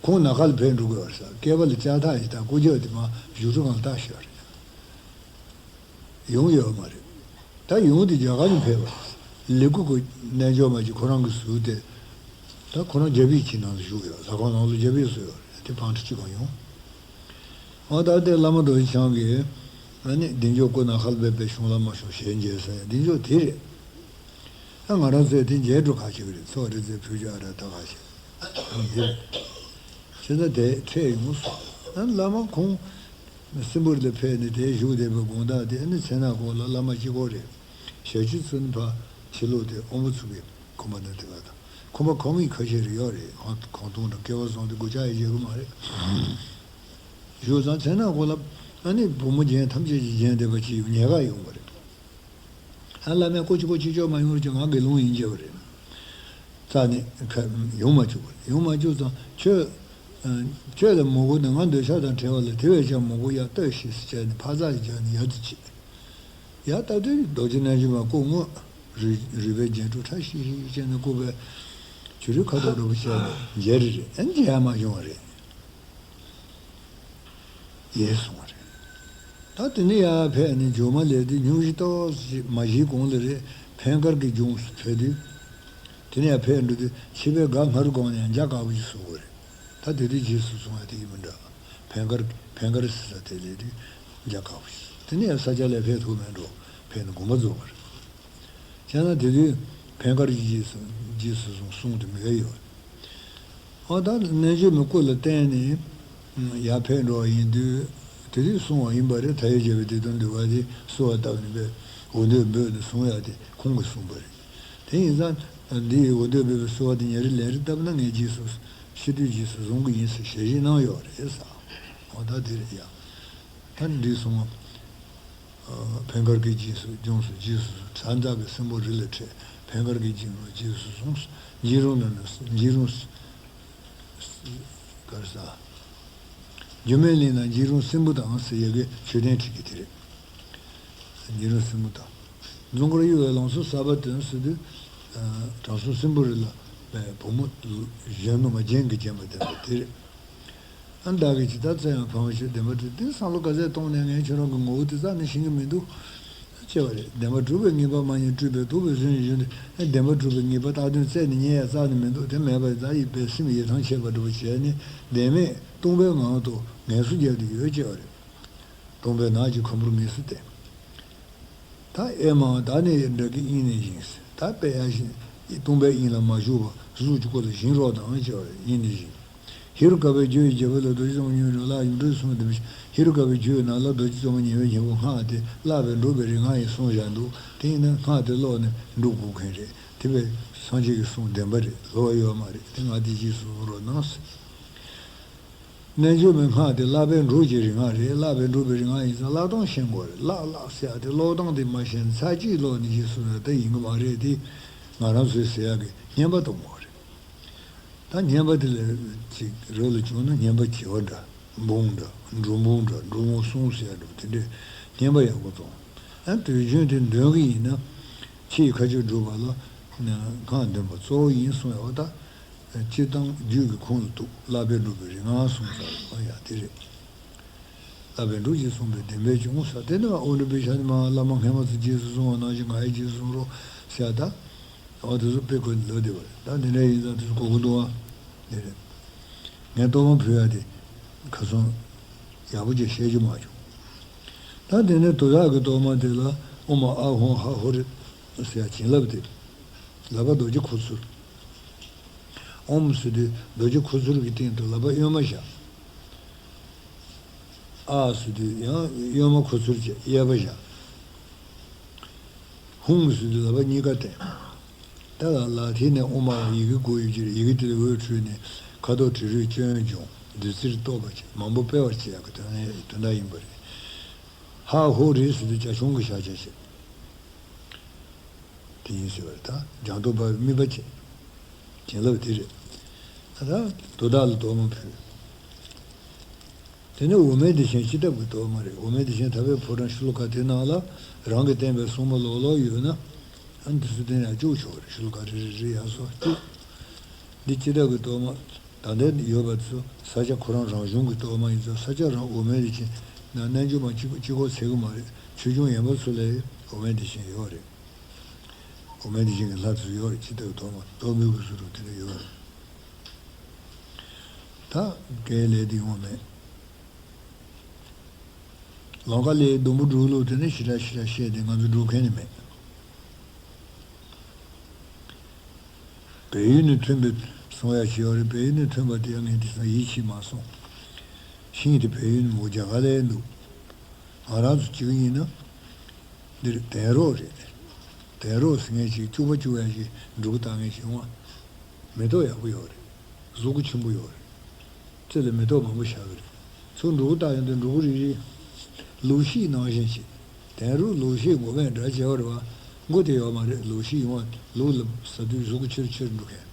ཁོང་ནཱ་ཁ་ལ་ཕེབས་འགྲོ་གི་ཡོད་རེད་ས། སྐེད་པ་ལ་ལྕགས་ཐག་ཞིག་དང་སྐུ་རྒྱབ་དེ་མར་བཞུགས་ཁྲི་སྒང་ལ་བཏགས་ཤག་རེད། ཡོང་ཡོད་མ་རེད། ད་ཡོང་དེ་རྒྱ་གར་ནས་ཕེབས་པ་རེད། ལི་ཀུ་གི་རྣལ་འབྱོར་མ་ཅིག་ཁོ་རང་གི་ཟུར་དེ། ད་ཁོ་རང་རྒྱ་བིས་ཁྱི་ནང་ལ་བཞུགས་ཡོད། ཟ་ཁང་ནང་ལ་རྒྱ་བིས་བཟོས་ཡོད་རེད། དེ་བང་ཁྲི་གཅིག་གང་ཡོང་། འོ་ད་དེ་བླ་མ་རྡོ་རྗེ་འཆང་གིས་ཨ་ནི་བདེ་མཆོག་སྐུ་ནཱ་ཁ་ལ་སྦས་པའི་གཞུང་ལ་མ་ཞུགས་ཞལ་མཇལ་ཟེར་ཡ་བདེ་མཆོག་དེ་རེད། ཨ་ང་རང་ཚོས་དེ་མཇལ་འགྲོ་ཁ་ཤས་ཀྱི་རེད། ཚོགས་རེ་ཚེ་ཕུལ་རྒྱུ་ཨ་ར་ད་ཁ་ཤས་འདི་རེད། བྱས་ཙང་དེ་འཕྲད་ཡོང་སོང་། ཨ་བླ་མ་ཁོང་སྲིན་པོ་རི་ལ་ཕེབས་ནས་དེ་བཞུགས་བསྡད་པའི་དགོང་དག་དེ། ཨ་ནི་མཚན་ནག་གོང་ལ་བླ་མ་གཅིག་པོ་རེད། ཞལ་ཆུ་ཚུར་ནས་ཕར་ཕྱི་ལོགས་དེ་དབོན་པོ་ཚོ་གི་ཁང་པ་འདྲ་དེ་ག་དང་ཁང་པ་གང་ཡིན་ཁ་ཤས་རེ་ཡོད་རེད། ཁང་ཁང་སྟོང་དང་སྐལ་བ་བཟང་དེ་སྒོ་ལྕགས་ཡིས་བརྒྱབ་གི་མ་རེད། བཞུགས་ཙང་མཚན་ནག་གོང་ལ་ཨ་ནི་བུ་མོ་རྒྱན་ཐམས་ཅད་ཀྱིས་བརྒྱན་བསྡད་པ་ཅིག་ཉལ་ག་ཡོང་བ་རེད། ཨ་བླ་མས་ཀོ་ཅི་ཀོ་ཅི་ཅོ་མ་ཡོང་རུ་ཅིག་ང་དགེ་སློང་ཡིན་བྱས་པ་རེད། རྩ་ནས་ཁ་ཡོང་མ་བཅུག་པ་རེད། ཡོང་མ་བཅུག་ཙང་ཁྱོད་ ཁྱོད་ལ་མོ་གོ་ནི་ང་འདོད་ཆགས་དང་བྲལ་བ་ལ་དེ་བས་ཀྱང་མོ་གོ་ཡར་ལྟོས་ཤིག་ཟེར་བྱས་ནས་ཕར་ཚགས་ཀྱིས་བརྒྱབ་ནས་ཡར་དུ་ཕྱིན། ཡར་ལྟ་དུས་རྡོ་རྗེ་རྣལ་འབྱོར་མ་སྐུ་དངོས་རུས་རུས་པའི་རྒྱན་དྲུག་ཕྲ་ཤིག་ཤིག་བྱས་ནས་བཀུག་པའི་བྱུ་རུའི་ཁ་དོག་འདྲ་པོ་བྱས་ནས་མཇལ་རེ་རེད། ཨེ་མཇལ་ཡ་མ་བྱུང་བ་རེད། ཡལ་སོང་བ་རེད། ད་དེ་ནས་ཡར་ཕེབས་ནས་མཇུག་མ་ལས་དུས་ཉུང་ཞིག་ཏོག་ཙམ་མ་བཞུགས་གོང་ལ་རེད། འཕན་དཀར་གྱི་ལྗོངས་སུ་ཕེབས་དུས། དེ་ནས་ཡར་ཕེབས་འགྲོ་དུས་ཕྱི་པའི་སྒ་སྔ་རུ་གོང་ནས་ཡང་འཇའ་དཀར་པོ་ཞིག་བཟོ་དགོས་རེད། ད་དེ་དུས་རྗེས་སུ་བཟུང་ཡ་དེ་ཡིན་མི་འདྲ། འཕན་དཀར་འཕན་དཀར་ཟེར་ས་དེ་ལས་དུས་འཇའ་དཀར་པོ་ཞིག་བཟོ། དེ་ནས་ཡང་ས་སྐྱ་ལ་ཕེབས་ཐུབ་མེད་འགྲོ། ཕེབས་ནས་དགོངས་པ་རྫོགས་པ་རེད། བྱས་ན་དེ་དུས་འཕན་དཀར་གྱི་རྗེས་སུ་རྗེས་སུ་བཟུང་གསུང་དུ་མི་ཡོད། ཨ་ད་རྣལ་འབྱོར་མའི་སྐུ་ལ་བརྟེན་ནས་ཡར་ཕེབས་འགྲོ་བ་ཡིན་དུས། དེ་དུས་གསུངས་པ་ཡིན་པ་རེད། མཐའ་ཡས་རྒྱལ་པོའི་སྡེ་དང་འདུས་པ་དེ་གསོལ་བ་བཏབ་ནས་པའི་འོ་འདོད་འབོད་ནས་གསུང་ཡ་དེ་ཁོང་གིས་གསུངས་པ་རེད། དེ་ཡིན་ཙང་འདི་ཡི་འོ་འདོད་འབོད་པའི་གསོལ་བ་དེ་ཉིན་རེ་ལན་རེ་བཏབ་ན་ངས་རྗེས་སུ་ཕྱི་དུས་རྗེས་སུ་བཟུང་གི་ཡིན་ཟེར་ཞལ་བཞེས་གནང་ཡོད་རེད་ཟེར། འོ་ད་དེ་རེད་ཡ། ད་འདི་གསུངས། འཕན་དཀར་གྱི་རྗེས་སུ་ལྗོངས་སུ་རྗེས་སུ་བྱ་མདའ་གི་སྲིན་པོ་རི་ལ་འཕྲད། འཕན་དཀར་གྱི་སྦྱིན་རུང་རྗེས་སུ་བཟུང་། འཇིགས་རུང་ལ་ནི་འཇིགས་རུང་། གར་ས། སྒྱུ་མའི་གླིང་ན་འཇིགས་རུང་སྲིན་པོ་དང་ཟེར་ཡ་གི་མཆོད་རྟེན་བྲིས་ཀྱི་དེ་རེད། འཇིགས་རུང་སྲིན་པོ་དང་། རྫོང་དཀར་གཡུ་བའི་ལང་ཚོ་གསར་པ་སྟོན་ཟེར་དུས། དྲང་སྲོང་སྲིན་པོ་རི་ལ་བུ་མོ་གཞོན་ནུ་མ་རྒྱན་གྱིས་བརྒྱན་པ་བསྟན་པ་དེ་རེད། ཨ་བདག་གིས་ཇི་ལྟར་བཙལ་ཡང་ཕ་མ་ཤེས། བདེན་པ་དེ་དེ་བསམ་བློ་ག་ཚད་གཏོང་ནས་ངས་ཁྱོད་རང་གི་ངོ་བོ་དེ་རྩ་ནས་ཤེས་ཀྱི་མི་འདུག་ཅེས་པ་རེད། བདེན་པ་གྲུབ་པའི་ངེས་པ་མ་རྙེད་སྤྲུལ་པས་དུག་པའི་ཟོན་ཡིན་ཞུ་འདི། ཨ་བདེན་པ་གྲུབ་པའི་ངེས་པ་རྟག་བདུན་རྩད་ནས་རྙེད་ཡ་རྩ་ནས་མི་འདུག་དེ་མེད་པར་བདག་ཡིད་པའི་སེམས་ཡིད་ཐང་ཆད་པ་འདྲ་བོ་བྱས་ནས་བདེན་མེད་སྟོང་པའི་ངང་དུ་ངལ་གསོ་རྒྱག་གི་ཡོད་ཅེས་པ་རེད། སྟོང་པའི་ནགས་ཀྱི་ཁམས་རུ་ངལ་གསོ་བསྟེན། ད་ཨེ་མ་བདག་ནི་འདྲ་གི་དབྱིངས་ནས་བཞེངས། ད་དཔེ་ཡ་བཞིན་སྟོང་པའི་དབྱིངས་ལ་མ་ཞུགས་པར་གཟུགས་ཀྱི་སྐུ་ལ་བཞེངས་རོགས་གནང་ཅེས་པ་དབྱིངས་ནས་བཞེངས། ཧེ་རུ་ཀ་པའི་རྒྱུད་ཀྱི་རྒྱལ་པོ་ལ་རྡོ་རྗེ་རྩེ་མོ་ཉེ་བའི་རིགས་ལ་ཡུམ་འགྲུལ་གསུངས་ཏེ། ཧེ་རུ་ཀ་པའི་རྒྱུད་ནང་ལ་རྡོ་རྗེ་རྩེ་མོ་ཉེ་བའི་སྙིང་པོ་སྔགས་དེ་བརླག་པས་འགྲུབ་པའི་རིགས་ལྔ་ཡིན་གསུངས་བཞག་འདུག་དེ་ཡིན་ན་སྔགས་དེ་ཀློག་ནས་འགྲུབ་དགོས་མཁན་རེད། དེ་བས་སངས་རྒྱས་ཀྱི་གསུང་བདེན་པ་རེད། ལོགས་ཡོད་མ་རེད། དེ་ང་དེ་རྗེས་སུ་བཟུང་རོགས་གནང་ཟེར། རྣལ་འབྱོར་མའི་སྔགས་དེ་བརླག་པས་འགྲུབ་ཀྱི་རིགས་ལྔ་རེད། བརླག་པས་འགྲུབ་པའི་རིགས་ལྔ་ཡིན་ཙང་བརླག་སྟངས་ཤེས་དགོས་རེད། བརླག་བརླག་ཟེར་ཡ་དེ་ཀློག་སྟངས་དེ་མ་ཤེས་ན་ཚར་གཅིག་ཀློག་ནས་རྗེས་སུ་ད་ཡིན་གི་མ་རེད་དེ། ང་རང་ཚོས་ཟེར་ཡ་གི་སྙན་པ་གཏོང་དགོས་རེད། ད་སྙན་པ་དེ་ལ་ཅིག་རོལ་ལ་བྱུང་ན་སྙན་པ་བྱེ་བ་འདྲ་འབུང་འདྲ་འབྲུ་འབུང་འདྲ་འབྲུ་འབུང་གསུམ་ཟེར་ཡ་འདྲ་དེ་འདྲའི་སྙན་པ་ཡག་པོ་གཏོང་། ཨ་དུས་རྒྱུན་དེ་འདོན་གི་ཡིན་ན་ཕྱིའི་ཁ་ཆུ་སྒྲུབ་པ་ལ་སྔགས་འདོན་པ་གཙོ་བོ་ཡིན་གསུངས་ཡོད་པ་ད། སྤྱིར་བཏང་རྒྱུད་ཀྱི་ཁུངས་ལ་ཐུག་བརླག་པས་འགྲུབ་པའི་རིགས་ལྔ་གསུངས་ས་ཡང་དེ་རེད། བརླག་པས་འགྲུབ་ཅེས་གསུངས་པས་བདེན་པས་བྱུང་ས་དེ་ནི་ཨོ་འདྲ་པའི་ཤ་ནི་མ་བླ་མ་སྔས་མ་ཚོ་རྗེས་སུ་བཟུང་བ་ནང་བཞིན་ང་ཡི་རྗེས་སུ་བཟུང་རོགས་ཟེར་ཡ་ད། འོ་དེ་ཚོ་དཔེ་ཁོ་ནི་ལོ་དེ་བ་རེད། ད་འདི་འདྲ་ཡིན་ཙང་དེ་ཚོ་གོ་གི་འདུག་ཨ། དེ་རེད། ངས་གཏོར་མ་ཕུལ་ཡ་དེ་ཁ་སང་ཡག་པོ་ཅིག་བཤད་རྒྱུ་མ་བྱུང་། ད་དེ་ནས་དོ་བདག་གི་གཏོར་མ་དེ་ལ་ཨོཾ་ཨཱཿཧཱུྃ་ཧ་ཧོ་རི་ཟེར་ཡ་བྱིན་རླབས་དེ། ལག་པ་རྡོ་རྗེ་ཁུ་ཚུར། ཨོཾ་ཟེར་དུས་རྡོ་རྗེ་ཁུ་ཚུར་གྱི་སྟེང་དུ་ལག་པ་གཡོན་མ་བཞག་ཨཱཿཟེར་དུས་ཡང་གཡོན་མ་ཁུ་ཚུར་བྱས་གཡས་པ་བཞག་ཧཱུྃ་ཟེར་དུས་ལག་པ་གཉིས་ཀ་བསྟན། ད་ལ་ལ་དེ་ནས་ཨོཾ་ཨཱཿཡི་གེ་དགུ་ཡོད་ཀྱི་རེད། ཡི་གེ་དེ་ལས་འོད་འཕྲོས་ནས་ཁ་དོག་དྲི་རོས་སྐྱོན་སྦྱོང་བདུད་རྩིར་གཏོར་བ་བྱེད། མང་པོ་སྤེལ་བར་བྱེད་ཡག་གི་དོན་དོན་དག་ཡིན་པ་རེད། ཧ་ཧོ་རི་ཟེར་དུས་བྱ་ཁྱུང་གི་ཞགས་བྱ་བྱེད། དེ་ཡིན་ཟེར་བ་རེད། ད་སྦྱང་དོ་བ་དམིགས་པ་བྱེད། བྱིན་རླབས་དེ་རེད། ད་ལྟ་དོ་བདག་ལ་གཏོར་མ་ཕུལ། དེ་ནས་འོ་མའི་བདེ་ཆེན་སྤྱི་ཐབ་ཀྱི་གཏོར་མ་རེད། འོ་མའི་བདེ་ཆེན་ཐར་པའི་ཕོ་བྲང་ཤུ་ལོ་ཀ་དེ་ནང་ལ་རང་གིས་བསྟན་པའི་སྲུང་མ་ལོག་ལོག་ཡོད་ན། ཨ་འདི་ཚོ་བསྟན་ཡང་བཅུག་ཆོག་རེད། ཤུ་ལོ་ཀ་རེ་རེ་རེ་ཡར་སོ་བཅུག་འདི་སྤྱི་ཐབ་ཀྱི་གཏོར་མ་ད་ལྟའི་ཡོད་པ་ཚོ་ས་སྐྱ་ཁོ་རང་རང་གཞུང་གི་གཏོར་མ་ཡིན་ཙང་། ས་སྐྱ་རང་འོ་མའི་བདེ་ཆེན་ནང་རྣལ་འབྱོར་མ་གཅིག་གཅིག་པོ་ཚད་གི་མ་རེད། ཆོས་སྐྱོང་ཡན་པ་ཚོ་ལ་འོ་མའི་བདེ་ཆེན་ཡོད་རེད། འོ་མའི་བདེ་ཆེན་གྱི་ལྷ་ཚོ་ཡོད་རེད། སྤྱི་ཐབ་གཏོར་མ་གཏོར་མའི་གི་ཟུར་དུ་དེ་འདྲ་ཡོད་རེད། ད་གའི་ལས་དེ་ཡོང་བ་མེད། ལམ་ཁ་ལས་སྡོང་པོ་སྒྲུག་ལུགས་དེ་ནི་ཞེ་དྲག་ཞེ་དྲག་བཤད་དེ་ང་ཚོ་སྒྲུག་མཁན་ནི་མེད། བལ་ཡུལ་ནས་ཐོན་པའི་གསུང་ཡ་ཞིག་ཡོད་རེད། བལ་ཡུལ་ནས་ཐོན་པ་དེ་ཡང་ངས་དེང་སང་ཡིད་ཆེས་མ་སོང་། ཤིང་དེ་བལ་ཡུལ་ནས་མོ་རྒྱ་གར་ལ་ཡིན་འདུག་ང་རང་ཚོ་གཅིག་ཡིན་ན། འདིར་དན་རོག་རེད། དན་རོག་ཟེར་མཁན་ཞིག་སྐྱུག་པ་སྐྱུག་ཡ་ཞིག་འབྲུ་གུ་བཏགས་མཁན་ཞིག་ཡོང་བ། མེ་ཏོག་ཡག་པོ་ཡོད་རེད། གཟུགས་པོ་ཆེན་པོ་ཡོད་རེད། རྩེ་ལ་མེ་ཏོག་མང་པོ་བཞག་གི་རེད། ཚུར་འབྲུ་གུ་བཏགས་ཡོང་དུས་འབྲུ་གུ་རིལ་རིལ། ལུག་ཤིག་ནང་བཞིན་ཞིག་དན་རོག་ལུག་ཤིག་མགོ་བས་འདྲ་བྱས་པ་རེད་བ། མགོ་དེ་ཡོད་མ་རེད། ལུག་ཤིག་ཡོང་བ་ལུག་ལ་ཟ་དུས་གཟུགས་པོ་ཆེར་ཆེར་འགྲོ་མཁན།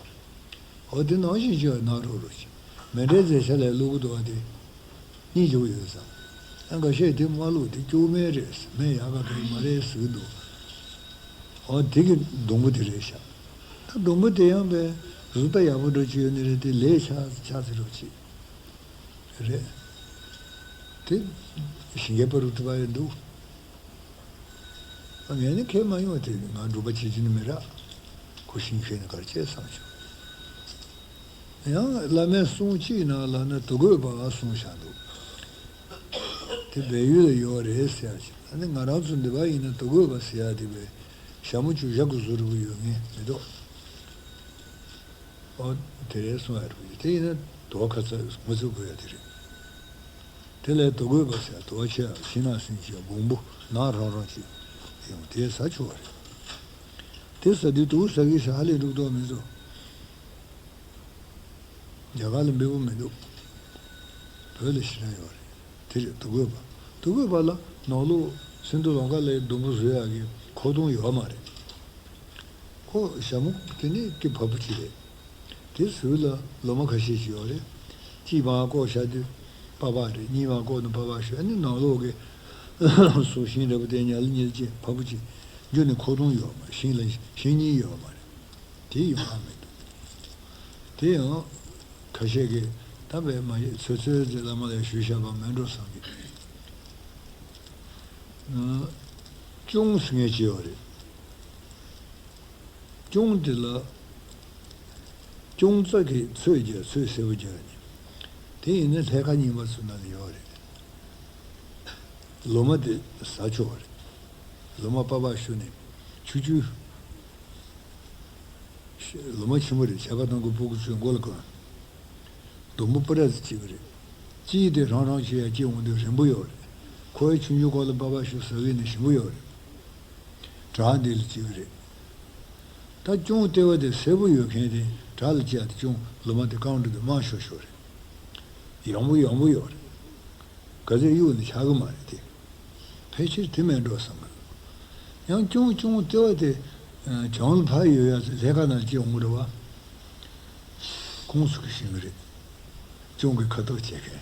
འོ་དེ་ནང་བཞིན་བྱས་ནང་རོག་རོག་ཅིག་མཎྜལ་མཛད་བྱ་ལས་བླུག་གི་འདུག་བ་དེ། གཉིད་འཇུག་ཡོད་ས། ཨ་འགའ་ཤས་དེ་མ་བླུག་དེ་སྐྱུག་མེད་རེད་ཟེར། མེད་ཡག་ག་ག་མ་རེད་ཟེར་གི་འདུག་ཨོ་དེ་གི་སྡོང་པོ་དེ་རེད་ཤག་ད་སྡོང་པོ་དེ་ཡང་པའི་གཟུགས་ད་ཡག་པོ་འདྲ་ཅིག་ཡོད་ནི་རེད། དེ་ལས་ཆགས་ཆགས་ཚེ་རོགས་ཅིག་རེད། དེ་ཞིང་ཁའི་བར་དུ་ཐུབ་པ་ཡོད་འདུག་ངས་ནི་ཁས་མ་ཡོང་བ་དེ་ང་སྒྲུབ་པ་བྱེད་ཀྱི་ནི་མི་རག་ཁོ་ཤིང་ཤེས་ནི་གར་བྱས་བསམ་བྱུང་། ཡང་བླ་མའི་གསུང་གཅིག་ནང་ལ་ནི་དུ་རྒོད་པ་གསུངས་བཞག་འདུག་དེ་བལ་ཡུལ་ལ་ཡོད་རེད་ཟེར་ཡ་ཅིག་ཨ་ནི་ང་རང་ཚོ་འདི་པ་ཡིན་ན་དུ་རྒོད་པ་ཟེར་ཡ་དེ་བས་ཞྭ་མོ་བཅུ་ཞག་གི་བཟོ་འདྲ་པོ་ཡོད་ངེས་མི་འདུག་ཨོ་དེ་རེད་གསུང་ཡ་རེད། དེ་ཡིན་ན་དུ་བ་ཁ་ཚ་ངོ་ཚ་དགོས་ཡ་དེ་རེད། དེ་ལས་དུ་རྒོད་པ་ཟེར་དུ་བ་ཆེ་བ་ཤིང་ནགས་སེང་ཆེ་སྒོང་པོ་ནགས་རང་རང་ཅིག་ཡོང་དེ་ཟ་ཆོག་པ་རེད། དེ་ཟ་དུས་དུ་བ་ཟ་གི་ཟ་ཧ་ལས་འགྲུབ་མདོག་མི་བཟོ། རྒྱ་གར་ལ་འབེལ་པོ་མི་འདུག་བོད་ལ་ཞེ་དྲག་ཡོད་རེད། དེ་རེད་དུ་རྒོད་པ། དུ་རྒོད་པ་ལ་ནང་ལོགས་སིན་དྷུ་ལང་ཀ་ལའི་སྡོང་པོ་བཟོ་ཡག་གི་ཁོག་སྟོང་ཡོད་མ་རེད། ཁོ་ཞྭ་མོ་དེ་ནི་ཀི་བ་སྤུ་ཅིག་རེད། དེ་ཟུར་ལ་ལོ་མ་ཁ་ཤས་ཤིག་ཡོད་རེད། གཅིག་མར་བཀོག་བཞག་དུས་པགས་པ་རེད། གཉིས་མར་བཀོག་ན་པགས་པ་ཤོར། ཨ་ནི་ནང་ལོགས་ཀྱི་སོ་ཤིང་འདྲ་པོ་དེ་ཉལ་ཉལ་ཅིག་བ་སྤུ་ཅིག་རྒྱུ་ནི་ཁོག་སྟོང་ཡོད་མ་རེད། ཤིང་ལ་ཤིང་གཉིས་ཡོད་མ་རེད། དེ་ཡོང་ཧ་མི་འདུག་དེ་ཡང་ཁ་ཤས་ཀྱིས་ད་བས་མ་ཡེ་ཚོད་ཚོད་ཟེར་བླ་མ་ལ་ཞུས་བཞག་པ་མེད་འགྲོ་བསམ་གི། ཨ་ཅོང་ཟེར་མཁན་ཅིག་ཡོད་རེད། ཅོང་དེ་ལ་ཅོང་རྩ་གི་ཚོས་རྒྱག་ཚོས་སེར་པོ་རྒྱག་ནི། དེ་ཡིན་ན་ལྷས་ཁ་རྙིང་པ་ཚོ་ནང་ལ་ཡོད་རེད། ལོ་མ་དེ་ཟ་ཆོག་པ་རེད། ལོ་མ་པགས་པ་ཤོར་ནས་ཆུ་ཆུ། ལོ་མ་ཆེན་པོ་རེད། ཆར་པ་དང་གི་སྤུ་གུ་ཚོའི་མགོ་ལ་གོན། སྡོང་པོ་སྤུ་ར་ཙི་གཅིག་རེད། གཅིག་དེ་རང་རང་བྱེད་ཡ་སྐྱེ་འོང་དུས་རིང་པོ་ཡོད་རེད། ཁོའི་ཆུང་ཆུང་སྐོར་ལ་པགས་པ་ཤོར་ཟ་གི་ནི་ཞིམ་པོ་ཡོད་རེད། བྲག་འདི་ལ་གཅིག་རེད། ད་ཅོང་ལྟེ་བ་དེ་སེར་པོ་ཡོད་མཁན་དེ་བྲག་ལ་སྐྱེ་ཡ་དེ་ཅོང་ལོ་མ་དེ་རྐང་འགྲོ་དུས་དམར་ཤོག་ཤོག་རེད། ཡང་པོ་ཡང་པོ་ཡོད་རེད། ག་ཚོད་གཡུག་ནས་ཆག་གི་མ་རེད་དེ། ཕལ་ཆེར་དེ་མེད་འགྲོ་བསམ་གི། ཡང་ཅུང་ཅུང་ལྟེ་བ་དེ་བྱང་ལ་ཕར་ཡོད་ཡ་ལྷས་ཁ་ནང་སྐྱེ་འོང་གི་རེད་བ། ཁོང་ཚོ་གི་ཤེས་ཀྱི་རེད། ཅུང་གི་ཁ་ཐུག་བྱེད་མཁན།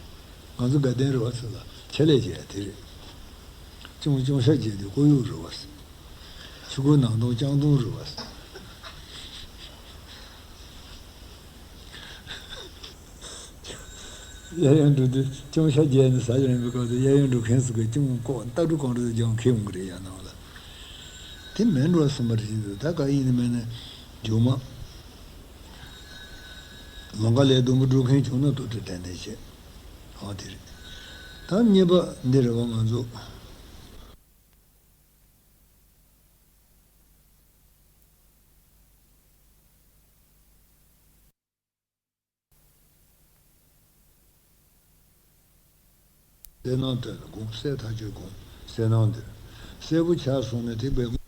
ང་ཚོ་དགའ་ལྡན་རེད་བ་ཚོ་ལ་ཆེད་ལས་བྱེད་ཡ་དེ་རེད། ཅུང་ཅུང་ཤ་བརྗེས་དུས་ཀོ་ཡུག་རེད་བ། ཆུ་ཁོལ་ནང་དོང་ལྕང་དོང་རེད་བ། གཡས་གཡོན་འགྲོ་དུས་ཅུང་ཤ་རྒྱས་ནས་ཟ་ཡོང་བའི་སྐབས་དུ་གཡས་གཡོན་འགྲོ་མཁན་ཚོ་གིས་ཅུང་ལྐོག་ལྟ་གྲུ་གང་འགྲོ་དུ་རྒྱང་འཁེལ་འོང་གི་རེད་ཡ་ནང་ལ། དེ་མེད་འགྲོ་བསམ་པ་རེད་འདུག་ད་ག་ཡིན་ནི་མེད་ན་མཇུག་མ། ལོང་ཀ་ལས་སྡོང་པོ་སྒྲུག་མཁན་བྱུང་ན་ཏོག་ཙམ་ཏན་ཏན་བྱེད། ཨ་དེ་རེད། ད་གཉིས་པ་འདི་རེད་བ་ང་ཚོ། གསལ་སྣང་སྟོན་ལ་དགོངས། གསལ་ཐག་ཆོད་དགོངས། གསལ་སྣང་འདིར་གསལ་པོ་ཆགས་སོང་ན་དེ་བས།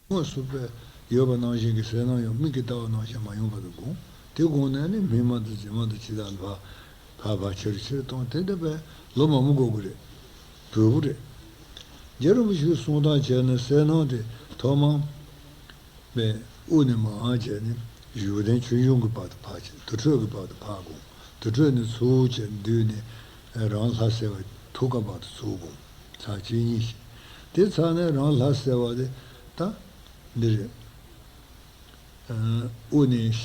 དངོས་སུ་པས་ཡོད་པ་ནང་བཞིན་གྱི་གསལ་སྣང་ཡང་མིག་གིས་ལྟ་བ་ནང་བཞིན་མ་ཡོང་བ་དང་དགོངས། དེ་དགོངས་ནས་ནི་སྨིན་མ་དང་ལྗིད་མ་དང་ཇི་ལྟར་ལ་ཕར་ཕར་ཕར་ཕྱིར་ཕྱིར་གཏོང་དེ་འདྲ་བས་ལོ་མང་པོ་འགོར་གི་རེད། འབོལ་པོ་རེད། རྗེ་རིན་པོ་ཆེའི་གསུང་སྟངས་བྱས་ན་གསལ་སྣང་དེ་ཐོག་མར་པས་དབུ་ནས་མར་བྱས་ནས་བཞུགས་གདན་ཆོས་འབྱུང་གི་བར་དུ་ཕར་ཕྱིན། དུར་ཁྲོད་ཀྱི་བར་དུ་ཕར་དགོངས། དུར་ཁྲོད་ནས་ཚུར་བྱས་བསྡུས་ནས་རང་ལྷ་གསལ་བའི་ཐུགས་ཀ་བར་དུ་ཚུར་དགོངས། ཚར་གཅིག་གཉིས་ཤིག་དེ་ཚར་ནས་རང་ལྷ་གསལ་བ་དེ་ད་འདི་རེད། དབུ་ནས་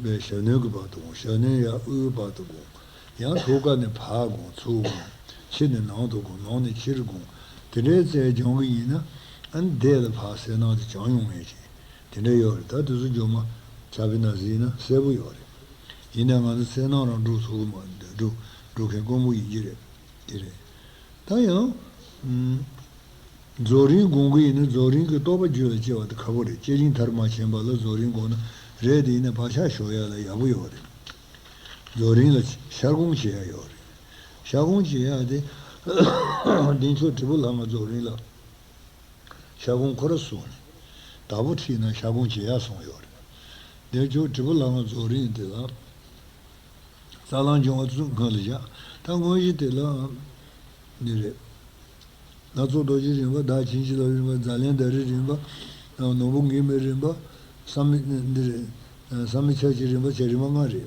པའི་ཞབས་གནོན་གྱི་བར་དུ་དགོངས། ཞབས་གནོན་ཡར་དབུའི་བར་དུ་དགོངས། ཡང་ཐུགས་ཀ་ནས་ཕར་དགོངས། ཚུར་དགོངས། ཕྱི་ནས་ནང་དུ་དགོངས། ནང་ནས་ཕྱིར་དགོངས། དེ་འདྲའི་རྩལ་སྦྱོང་གི་ཡིན་ན་ཨ་ནི་བདེ་ལ་ཕར་གསལ་སྣང་དེ་བྱང་ཡོང་ངེས་ཤིང་དེ་འདྲ་ཡོད་རེད། ད་དེ་ཚོ་སྒྱུ་མ་ཆགས་པའི་ནང་གཟིགས་ན་གསལ་པོ་ཡོད་རེད། ཡིན་ནའང་ང་ཚོ་གསལ་སྣང་རང་སྒྲུབ་ཚུགས་ཀྱི་མ་འདུག་སྒྲུབ་སྒྲུབ་མཁན་དཀོན་པོ་ཡིན་གྱི་རེད། དེ་རེད། ད་ཡང་། ཨམ། རྫོགས་རིམ་སྒོམ་གྱི་ཡིན་ན་རྫོགས་རིམ་གྱི་རྟོགས་པ་རྒྱུད་ལ་སྐྱེ་བ་དེ་ཁག་པོ་རེད། བསྐྱེད་རིམ་མཐར་མ་ཕྱིན་པ་ལ་རྫོགས་རིམ་སྒོམ་ན་རེད། དེ་ཡིན་ན་བག་ཆགས་ཞོག་ཡ་ལ་ཡག་པོ་ཡོད་རེད། རྫོགས་རིམ་ལ་ཤར་སྒོམ་བྱེད་ཡ་ཡོད་རེད། ཤར་སྒོམ་བྱེད་ཡ་དེ་བདེ་མཆོག་དྲིལ་བུ་ལྷ་ལྔ་རྫོགས་རིམ་ལ་ཤར་སྒོམ་ཁོ་ར་གསུངས་ནས་དྭགས་པོ་ཁྲིད་ན་ཤར་སྒོམ་བྱེད་ཡ་གསུངས་ཡོད་རེད། བདེ་མཆོག་དྲིལ་བུ་ལྷ་ལྔ་རྫོགས་རིམ་དེ་ལ། རྩ་ ད་ལམ་སྦྱོང་བ་ཚོ་སྔོན་ལ་བཞག་ད་དངོས་གཞི་དེ་ལ་འདི་རེད། སྣ་ཚོགས་རྡོ་རྗེ་རིམ་པ། བདག་བྱིན་གྱིས་བརླབ་རིམ་པ། ཛཱ་ལན་ད་རི་རིམ་པ། ནོར་བུ་འགེམས་པའི་རིམ་པ། བསམ་མི་འདི་རེད། བསམ་མི་ཆབ་ཀྱི་རིམ་པ་བྱས་རིམ་པ་ལྔ་རེད།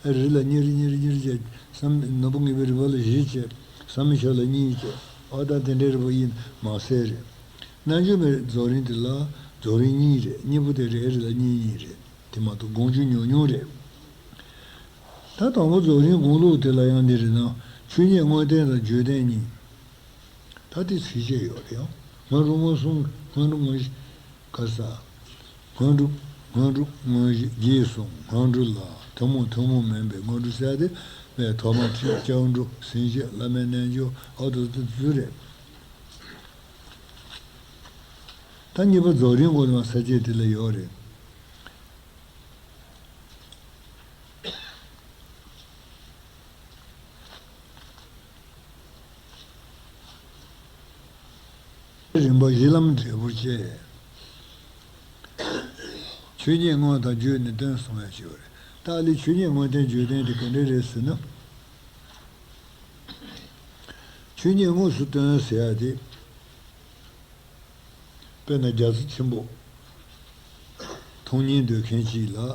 ཨ་རི་ལ་གཉིས་རེ་གཉིས་རེ་གཉིས་རེ་བྱས། བསམ་ནོར་བུ་འགེམས་པའི་རིམ་པ་ལ་བཞི་བྱས། བསམ་མི་ཆབ་ལ་གཉིས་བྱས། ཨོ་ད་དེ་འདྲའི་རིམ་པ་ཡིན་མ་ཟད་རེད། རྣལ་འབྱོར་མའི་རྫོགས་རིམ་དེ་ལ་རྫོགས་རིམ་གཉིས་རེད། གཉིས་པོ་དེ་རེ་རེ་ལ་གཉིས་གཉིས་རེད། དེ་མ་གཏོགས་སྒོམ་རྒྱུ་ཉུང་ཉུང་རེད། ད་དང་པོ་རྫོགས་རིམ་སྒོམ་ལུགས་དེ་ལ་ཡང་འདི་རེད་ན། ཆོས་ཉིད་དངོས་བསྟན་དང་བརྗོད་བསྟན་གཉིས། ད་དེ་ཚིགས་བཅད་ཡོད་རེད་ཡང་། སྔོན་འགྲོ་མངོན་སུམ། སྔོན་འགྲོ་མངོན་ག་ས། སྔོན་འགྲོ། སྔོན་འགྲོ་མངོན་གཞི། རྗེས་སུ་སྔོན་འགྲོ་ལ་ཐུན་མོང་ཐུན་མོང་མིན་པའི་སྔོན་འགྲོ་ཟེར་ཏེ། པའི་ཐོག་མ་ཁྲིད། སྐྱབས་འགྲོ། ཟིན་བཤད། བླ་མའི་རྣལ་འབྱོར། ཨ་དོ་དོ་དུ་རེད། ད་གཉིས་པ་རྫོགས་རིམ་སྒོམ་ལུགས་ས་བཅད་དེ་ལ་ཡོད་རེད། རིམ་པ་བཞི་ལམ་འབྲས་བུར་བཅས། ཆོས་ཉིད་དངོས་དང་བརྗོད་ནས་སྟོན་གསུང་བའི་ཕྱིར་རེད། ད་ལས་ཆོས་ཉིད་དངོས་བསྟན་བརྗོད་བསྟན་དེ་ག་འདྲ་རེད་ཟེར་ན། ཆོས་ཉིད་དངོས་སུ་སྟོན་ཟེར་ཡ་དེ། དཔེར་ན་རྒྱ་མཚོ་ཆེན་པོ་མཐོང་སྙིང་འདོད་མཁན་ཅིག་ལ། ཨེ།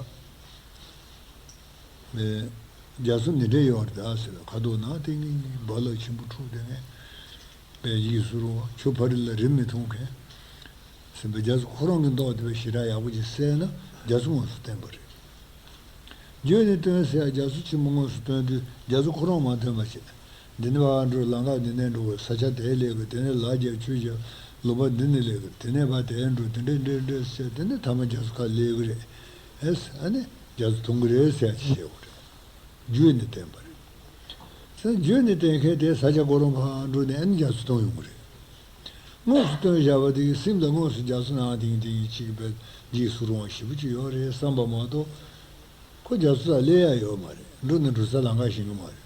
རྒྱ་མཚོ་འདི་འདྲ་ཡོད་རེད་ད་ཟེར་ལ། ཁ་དོག་ནག་ཏིང་ངེ་གི་རྦ་རླབས་ཆེན་པོ་འཁྲུགས་བསྡད་མཁན། པའི་ཡིག་གཟུགས་རུང་བ། ཆུ་ཕ་རི་ལ་རི་མི་མཐོང་མཁན། ཟིན་པའི་རྒྱ་མཚོ་ཁོ་རང་གི་མདོག་དེ་བས་ཞེ་དྲག་ཡག་པོ་ཅིག་གསལ་ན་རྒྱ་མཚོ་དངོས་སུ་བསྟན་པ་རེད། བརྗོད་ནས་སྟོན་ཟེར་ཡ་རྒྱ་མཚོ་ཆེན་པོ་དངོས་སུ་སྟོན་དུས་རྒྱ་མཚོ་ཁོ་རང་མ་ཐོན་པ་བྱས། འདི་ནས་ཕར་འགྲོ། ལམ་ཁ་འདི་ནས་འགྲོ་དགོས། ས་ཆ་དེར་སླེབས་དགོས། དེ་ནས་ལ་རྒྱབ་ཆུ་རྒྱབ། ལུང་པ་འདི་ནས་སླེབས་དགོས། དེ་ནས་ཕར་དེར་འགྲོ། དེ་འདྲས་འདྲས་འདྲས་ཟེར། དེ་ནས་ཐ་མ་རྒྱ་མཚོ་ཁ་སླེབས་ཀྱི་རེད། ཨེ་ས་ཨ་ནི་རྒྱ་མཚོ་མཐོང་གི་རེད་ཟེར་ཡ་ཅིག་བཤད་དགོས་རེད། བརྗོད་ནས་བསྟན་པ་རེད། ས་བརྗོད་ནས་བསྟན་མཁན་དེ་ས་ཆ་ཁོ་རང་ཕར་འགྲོ་ནས་ཨ་ནི་རྒྱ་མཚོ་མཐོང་ཡོང་གི་རེད། དངོས་སུ་སྟོན་བཞག་པ་དེ་གི་སེམས་ལ་དངོས་སུ་རྒྱ་མཚོ་ནང་དེང་དེང་གཅིག་པའི་འཇིགས་སུ་རུང་བ་ཞེ་པོ་ཅིག་ཡོད་རེད་བསམ་པ་མ་གཏོགས། ཁོ་རྒྱ་མཚོ་ལ་སླེབས་ཡ་ཡོད་མ་རེད། འགྲོ་ན་འགྲོ་ས་ལམ་ཁ་ཤེས་ཀྱི་མ་རེད།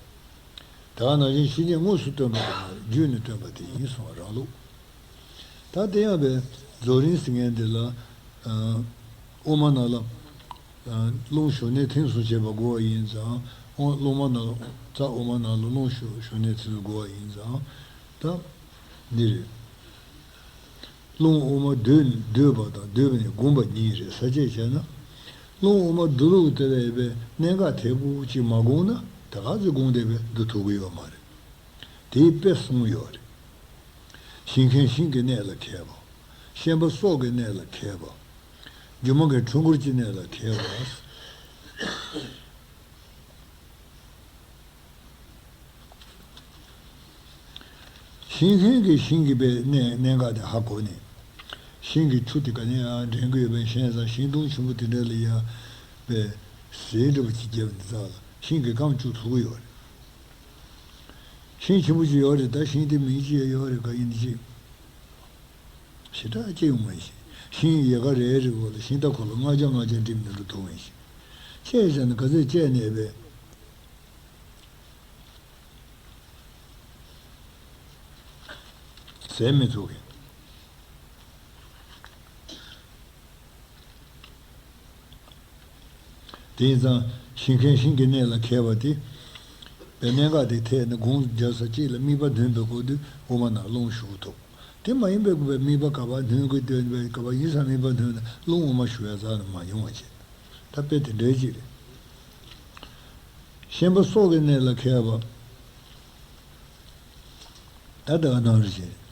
ད་ག་ནང་བཞིན་ཆོས་ཉིད་དངོས་སུ་སྟོན་པ་དེ་མ་རེད། བརྗོད་ནས་སྟོན་པ་དེ་ཡིན་གསུངས་པ་རང་ལུགས། ད་དེ་ཡང་བས་རྫོགས་རིམ་ཟེར་མཁན་དེ་ལ། ཨ། དབུ་མ་ནང་ལ། ཨ། རླུང་བཞུགས་གནས་ཐིམ་གསུམ་བྱེད་པ་དགོས་པ་ཡིན་ཙང་། དབུ། རླུང་མ་ནང་ལ། རྩ་དབུ་མ་ནང་ལ་རླུང་བཞུགས་བཞུགས་གནས་ཐིམ་གསུམ་དགོས་པ་ཡིན་ཙང་། ད་འདི་རེད། རླུང་དབུ་མ་སྡོད་སྡོད་པ་དང་སྡོད་པ་ནས་བསྒོམ་པ་གཉིས་རེད། ས་བཅད་བྱས་ན། རླུང་དབུ་མ་སྡོད་ལུགས་དེ་ལ་ཡོད་པའི་གནད་འགག་དེ་ཀོ་ཅིག་མ་བསྒོམས་ན་ད་ག་ཚོད་བསྒོམས་བསྡད་པས་སྡོད་ཐུབ་ཀྱི་ཡོད་མ་རེད། དེའི་དཔེ་གསུངས་ཡོད་རེད། ཞིང་མཁན་ཞིང་གི་གནས་ལ་མཁས་པ། ཤན་པ་སྲོག་གི་གནས་ལ་མཁས་པ། སྒྱུ་མ་མཁན་འཁྲུལ་འཁོར་གྱི་གནས་ལ་མཁས་པ། ཞིང་མཁན་གྱིས་ཞིང་གི་པའི་གནས་གནད་འགག་དེ་ཧ་གོ་ནས། ཞིང་གི་ཆུ་དེ་ག་ནས་ཡང་འདྲེན་གྱི་ཡོད་པའི་ཞེན་ཙང་ཞིང་སྡོང་ཆེན་པོ་དེ་འདྲ་ལ་ཡང་པའི་ཟས་འདྲ་པོ་ཅིག་བརྒྱབ་ནས་རྩ་ལ་ཞིང་གི་སྐམ་བཅུག་ཐུབ་ཀྱི་ཡོད་རེད། ཞིང་ཆེན་པོ་ཅིག་ཡོད་རེད། ད་ཞིང་དེ་མིང་ཅི་ཡང་ཡོད་རེད། ག་ཡིན་ཅི། ཞེ་དྲག་སྐྱེ་ཡོང་བ་ཞིག་ཞིང་ཡལ་ག་རེ་རེ་བོ་ལ་ཞིང་རྟ་ཁོ་ལ་ལྔ་བརྒྱ་ལྔ་བརྒྱ་འགྲིམ་ནས་འགྲོ་ཐུབ་བ་ཞིག་ཆེ་ཆ་ནས་ག་ཚོད་བཅད་ནས་པས། ཟས་མི་ཚུགས་གི། དེ་ཡིན་ཙང་ཞིང་མཁན་ཞིང་གི་གནས་ལ་མཁས་པ་དེ། པའི་གནད་འགག་དེ་ཐད་ནས་དགོངས་རྒྱབ་ས་གཅིག་ལ་དམིགས་པ་འདོན་པའི་སྐོར་དུ་དབུ་མ་ནང་རླུང་ཞུགས་ཐུབ། དེ་མ་ཡིན་པའི་དགོས་པའི་དམིགས་པ་ག་པར་འདོན་དགོས། འདོན་པའི་ག་པར་ཡིན་ས་དམིགས་པ་འདོན་ན་རླུང་དབུ་མ་ཞུགས་ཡ་རྩ་ནས་མ་ཡོང་བ་བྱེད། ད་དཔེ་དེ་འདྲའི་ཅིག་རེད། ཤན་པ་སྲོག་གི་གནས་ལ་མཁས་པ། ད་ལྟ་ག་ནང་རེ་བྱས།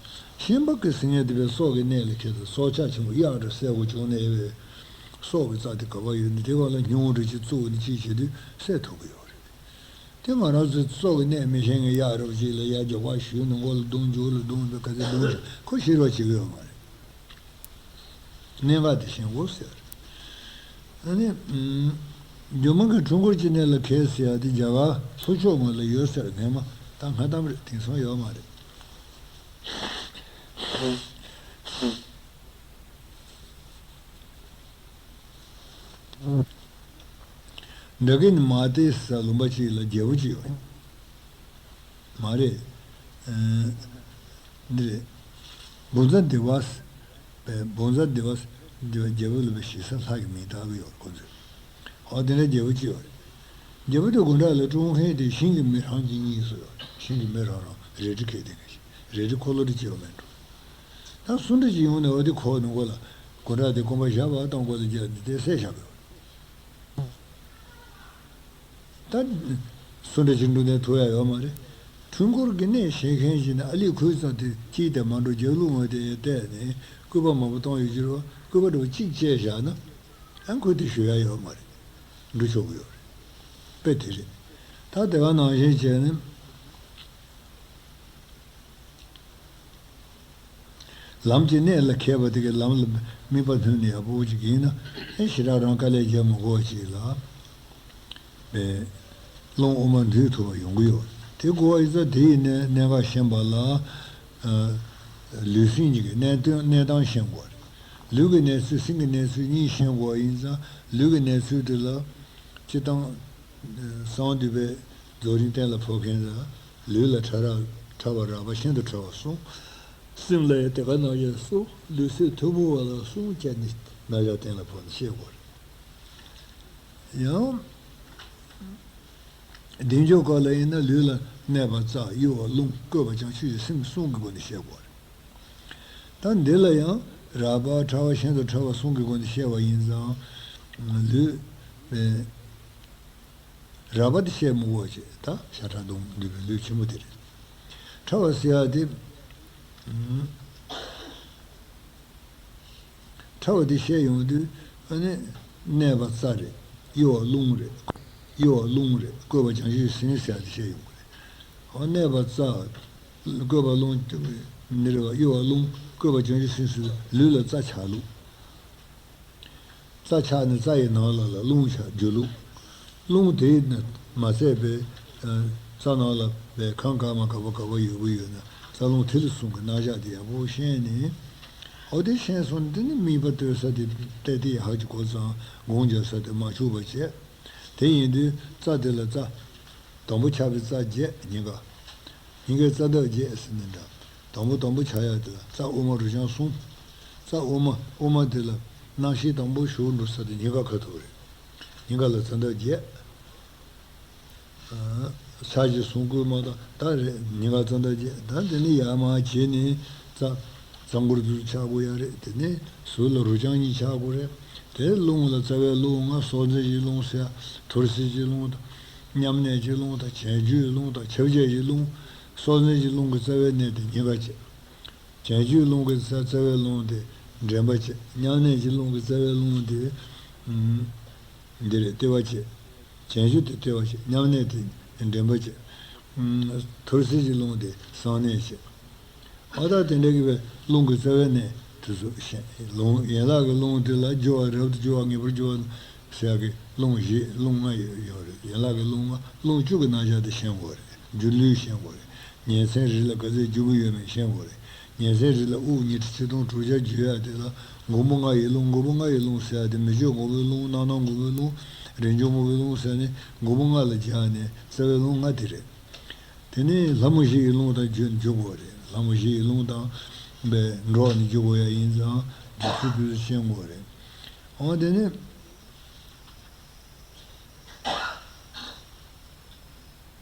ཤན་པ་གི་ཟིན་ངེས་དེ་བས་སྲོག་གི་གནས་ལ་མཁས་ཏེ་སྲོག་ཆགས་ཆེན་པོ་གཡག་འདྲ་བསད་དགོས་བྱུང་ནས་བས། སྲོག་གི་རྩ་དེ་ག་པར་ཡོད་ནི་དེ་བ་ལ་སྨྱུག་འདྲ་ཅིག་བཙུགས་ནས་ཅིག་བྱེད་དུས་བསད་ཐུབ་ཀྱི་ཡོད་རེད། དེ་ང་རང་ཚོའི་སྲོག་གི་གནས་མི་ཤེས་མཁན་གཡག་འདྲ་པོ་ཅིག་ལ་ཡར་མགྱོགས་པ་གཞུས་ནས་མགོ་ལ་རྡུང་མཇུག་ལ་རྡུང་བས་ག་ཚོད་རྡུང་ཀྱང་ཁོ་ཤི་བར་བྱེད་ཀྱི་ཡོད་མ་རེད། གནད་འགག་དེ་ཤེས་དགོས་ཟེར། ཨ་ནི། ཨུམ། སྒྱུ་མ་མཁན་འཁྲུལ་འཁོར་གྱི་གནས་ལ་མཁས་ཟེར་ཡ་དེ་རྒྱ་གར་ལྷོ་ཕྱོགས་ངོས་ལ་ཡོད་ཟེར། སྔན་མ་ད་སྔ་གཏམ་རེད། དེང་སང་ཡོད་མ་རེད། འདྲ་གི་ནི་མ་ཏི་ཟེར་ལུང་པ་ཅིག་ལ་རྒྱལ་པོ་ཅིག་ཡོད། མ་རེད། ཨ། འདི་རེད། བྷུ་ཛ་དེ་བ་ཟེར། བྷུ་ཛ་དེ་བ་ཟེར། དེ་བ་རྒྱལ་པོ་ལ་བའི་ཞེ་ས་ལྷ་གི་མིང་བཏགས་ཀྱི་ཡོད་རེད་ཁོ་ཚོས། ཨོ་དེ་འདྲ་རྒྱལ་པོ་ཅིག་ཡོད་རེད། རྒྱལ་པོ་དེ་དགུང་གྲངས་ལ་སྤྲོ་མཁན་དེ་ཤིང་གི་མི་རང་གི་གཉིས་སུ་ཡོད། ཤིང་གི་མི་རང་རང་རལ་གྲི་ཁེལ་དེ་ངེས་ཤིང་རལ་གྲི་འཁོར་ལོ་དེ་ཅི་ཡོད་མེད་འགྲོ། ད་སུ་འདྲ་ཅིག་ཡོང་ནས་འོ་དེ་ཁོ་ནུ་གོ་ལ་དགུང་གྲངས་དེ་གོམ་པ་བཞག་པ་དང་གོ་ལ་རྒྱབ་ནས་དེ་བསད་བཞག་གི་ཡོད། ད་སུ་འདྲ་ཅིག་འགྲོ་ནས་ཐུག་ཡ་ཡོད་མ་རེད། འཕྲུལ་འཁོར་གྱི་གནས་ཤེས་མཁན་ཞིག་ནི་ཨ་ལི་ཁོའི་རྩ་དེ་གཅིག་དེ་མ་འགྲོ་རྒྱབ་ལུགས་ངོས་དེ་བལྟས་ནས་སྐུད་པ་མང་པོ་གཏོང་ཡོད་ཀྱི་རེད་བ། སྐུད་པ་འདྲ་བོ་གཅིག་བཅད་བཞག་ན་ཨ་ཁོས་དེ་ཞུ་ཡ་ཡོད་མ་རེད། འགྲོ་ཆོག་གི་ཡོད་རེད། དཔེ་དེ་རེད། ད་དེ་ག་ནང་བཞིན་བྱས་ནས། ལམ་གྱི་གནད་ལ་མཁས་པ་དེ་གའི་ལམ་ལ་དམིགས་པ་བསྣུན་ནས་ཡག་པོ་ཅིག་ཡིན་ན་ཨེ་ཞེ་དྲག་རང་དཀའ་ལས་རྒྱག་མི་དགོས་པ་ཅིག་ལ། པའི་རླུང་དབུ་མ་འདུས་ཐུབ་པ་ཡོང་གི་ཡོད། དེ་དགོས་པ་ཡིན་ཙང་དེ་ཡི་གནད་གནད་འགག་ཤེས་པ་ལ། ཨ། ལུས་སེམས་གཉིས་ཀྱི་གནད་དོན་གནས་སྟངས་ཤེས་དགོས་པ་རེད། ལུས་ཀྱི་གནས་ཚུལ་སེམས་ཀྱི་གནས་ཚུལ་གཉིས་ཤེས་དགོས་པ་ཡིན་ཙང་ལུས་ཀྱི་གནས་ཚུལ་དེ་ལ་སྤྱིར་བཏང་གསང་འདུས་པའི་རྫོགས་རིམ་གཏན་ལ་ཕབ་མཁན་ལ་ལུས་ལ་ཕྲ་རགས་ཕྲ་བ་རགས་པ་ཤིན་ཏུ་ཕྲ་བ་གསུམ། སེམས་ལ་ཡང་དེ་ག་ནང་བཞིན་གསུམ། ལུས་སེམས་ཐུན་མོང་བ་ལ་གསུམ་བཅས་ནས་རྣམ་གཞག་གཏན་ལ་ཕབ་ནས་ཤེས་དགོས་རེད། ཡང་། བདེ་མཆོག་སྐོར་ལ་ཡིན་ན་ལུས་ལ་གནས་པ་རྩ། གཡོ་བ་རླུང་། བཀོད་པ་བྱང་ཆུབ་ཀྱི་སེམས་གསུམ་གྱི་སྒོ་ནས་བཤད་དགོས་རེད། ད་འདི་ལ་ཡང་རགས་པ་ཕྲ་བ་ཤིན་ཏུ་ཕྲ་བ་གསུམ་གྱི་སྒོ་ནས་བཤད་པ་ཡིན་ཙང་། ལུས་པའི་རགས་པ་དེ་བཤད་མི་དགོས་ཅེས་ད་ཤ་ཁྲག་གདུང་འདུས་པའི་ལུས་ཆེན་པོ་དེ་རེད། ཕྲ་བ་ཟེར་ཡ་དེ། ཕྲ་བ་འདི་བཤད་ཡོང་དུས་ཨ་ནི་གནས་པ་རྩ་རེད། གཡོ་བ་རླུང་རེད། གཡོ་བ་རླུང་རེད། བཀོད་པ་བྱང་ཆུབ་སེམས་ཟེར་ཡ་དེ་བཤད་ཡོང་གི་རེད། འོ་གནས་པ་རྩ། བཀོད་པ་རླུང་འདི་རེད་བ། གཡོ་བ་རླུང་བཀོད་པ་བྱང་ཆུབ་སེམས་ཟེར་ལུས་ལ་རྩ་ཆགས་ལུགས། རྩ་ཆགས་ནས་རྩ་ཡི་ནང་ལ་ལ་རླུང་ཆགས་འགྱུར་ལུགས། རླུང་དེ་ནི་མ་ཚད་པའི་རྩ་ནང་ལ་པའི་ཁམས་དཀར་དམར་ག་པ་ག་པ་ཡོད་པོ་ཡོད་ན་རྩ་རླུང་ཐིག་ལེ་གསུམ་གྱི་རྣམ་གཞག་དེ་ཡག་པོ་ཤེས་ནས། འོ་དེ་ཤེས་སོང་ན་དེ་ནི་དམིགས་པ་གཏོད་ས་དེ་ཏན་ཏན་ཧ་ཅང་གོ་ཙང་སྒོམ་རྒྱག་ས་དེ་མ་འཆུག་པ་བྱས། དེ་ཡིན་དུས་རྩ་དེ་ལ་རྩ། དང་པོ་ཆགས་པའི་རྩ་བརྒྱད་སྙིང་ག། སྙིང་གའི་རྩ་འདབ་བརྒྱད་ཟེར་ནི་འདྲ། དང་པོ་དང་པོ་ཆགས་ཡ་དེ་ལ་རྩ་དབུ་མ་རུ་ཆང་གསུམ། རྩ་དབུ་མ་དབུ་མ་དེ་ལ་རྣམ་ཤེས་དང་པོ་ཞུགས་འགྲོ་ས་དེ་སྙིང་ག་ཁ་ཐུག་རེད། སྙིང་ག་ལ་རྩ་འདབ་བརྒྱད། ཕྱག་རྒྱ་གསུང་སྐུལ་མ་དང་ད་རེད། སྙིང་ག་རྩ་འདབ་བརྒྱད། ད་དེ་ནི་ཡར་མར་བྱས་ནས་རྩ། རྩ་འཁོར་དུ་ཆགས་དགོས་ཡ་རེད། དེ་ནས་ཟུར་ལ་རུ་ཆང་གཉིས་ཆགས་དགོས་རེད། དེ་རླུང་ལ་རྩ་བའི་རླུང་ལྔ། སྲོག་འཛིན་གྱི་རླུང་ཟེར། ཐོར་སེལ་གྱི་རླུང་དང་། མཉམ་གནས་ཀྱི་རླུང་དང་། བྱང་ཆུབ་རླུང་དང་། ཁྱབ་བྱེད་ཀྱི་རླུང་། སྲོག་འཛིན་གྱི་རླུང་གི་རྩ་བའི་གནས་དེ་སྙིང་ག་བྱས། བྱང་ཆུབ་རླུང་གི་རྩ་རྩ་བའི་རླུང་དེ་འདྲེན་པ་བྱས། མཉམ་གནས་ཀྱི་རླུང་གི་རྩ་བའི་རླུང་དེ་འདི་རེད། ལྟེ་བ་བྱས། བྱང་ཆུབ་དེ་ལྟེ་བ་བྱས། མཉམ་གནས་དེ་འདྲེན་པ་བྱས། ཐོར་སེལ་གྱི་རླུང་དེ་གསང་གནས་བྱས། ཨ་ད་དེ་འདྲ་གི་བའི་རླུང་གི་རྩ་བའི་གནས་དེ་ཚོ་བཤད། རླུང་ཡན་ལག་གི་རླུང་དེ་ལ་སྦྱོར་བ། རབ་ཏུ་སྦྱོར་བ། ངེས་པར་སྦྱོར་བ་ཟེར་ཡག་གི་རླུང་བཞི་རླུང་ལྔ་ཡོད་ཡོད་རེད། ཡན་ལག་གི་རླུང་ལྔ། རླུང་བཅུ་གི་རྣམ་གཞག་དེ་ཤེས་དགོས་རེད། སྒྱུ་ལུས་ཤེས་དགོས་རེད། ཉིན་མཚན་རེ་ལ་ག་ཚོད་སྒྱུ་གི་ཡོད་མེད་ཤེས་དགོས་རེད། ཉིན་མཚན་རེ་ལ་དབུགས་ཉི་ཁྲི་ཆིག་སྟོང་དྲུག་བརྒྱ་སྒྱུ་ཡག་དེ་ལ་མགོན་པོ་ལྔ་ཡི་རླུང་། མགོན་པོ་ལྔ་ཡི་རླུང་ཟེར་ཡག་དེ་མི་བསྐྱོད་མགོན་པོའི་རླུང་། རྣམ་སྣང་མགོན་པོའི་རླུང་། རིན་འབྱུང་མགོན་པོའི་རླུང་ཟེར་ནས་མགོན་པོ་ལྔ་ལ་སྦྱར་ནས་རྩ་བའི་རླུང་ལྔ་དེ་རེད། དེ་ནས་ལྷ་མོ་བཞི་ཡི་རླུང་དང་སྒྱུ་སྒྱུ་དགོས་རེད། ལྷ་མོ་བཞི་ཡི་རླུང་དང་བའི་འགྲོགས་ནས་སྒྱུ་དགོས་ཡ་ཡིན་ཙང་སྒྱུ་ཚུལ་དེ་ཚོ་ཤེས་དགོས་རེད། འོ་དེ་ནས།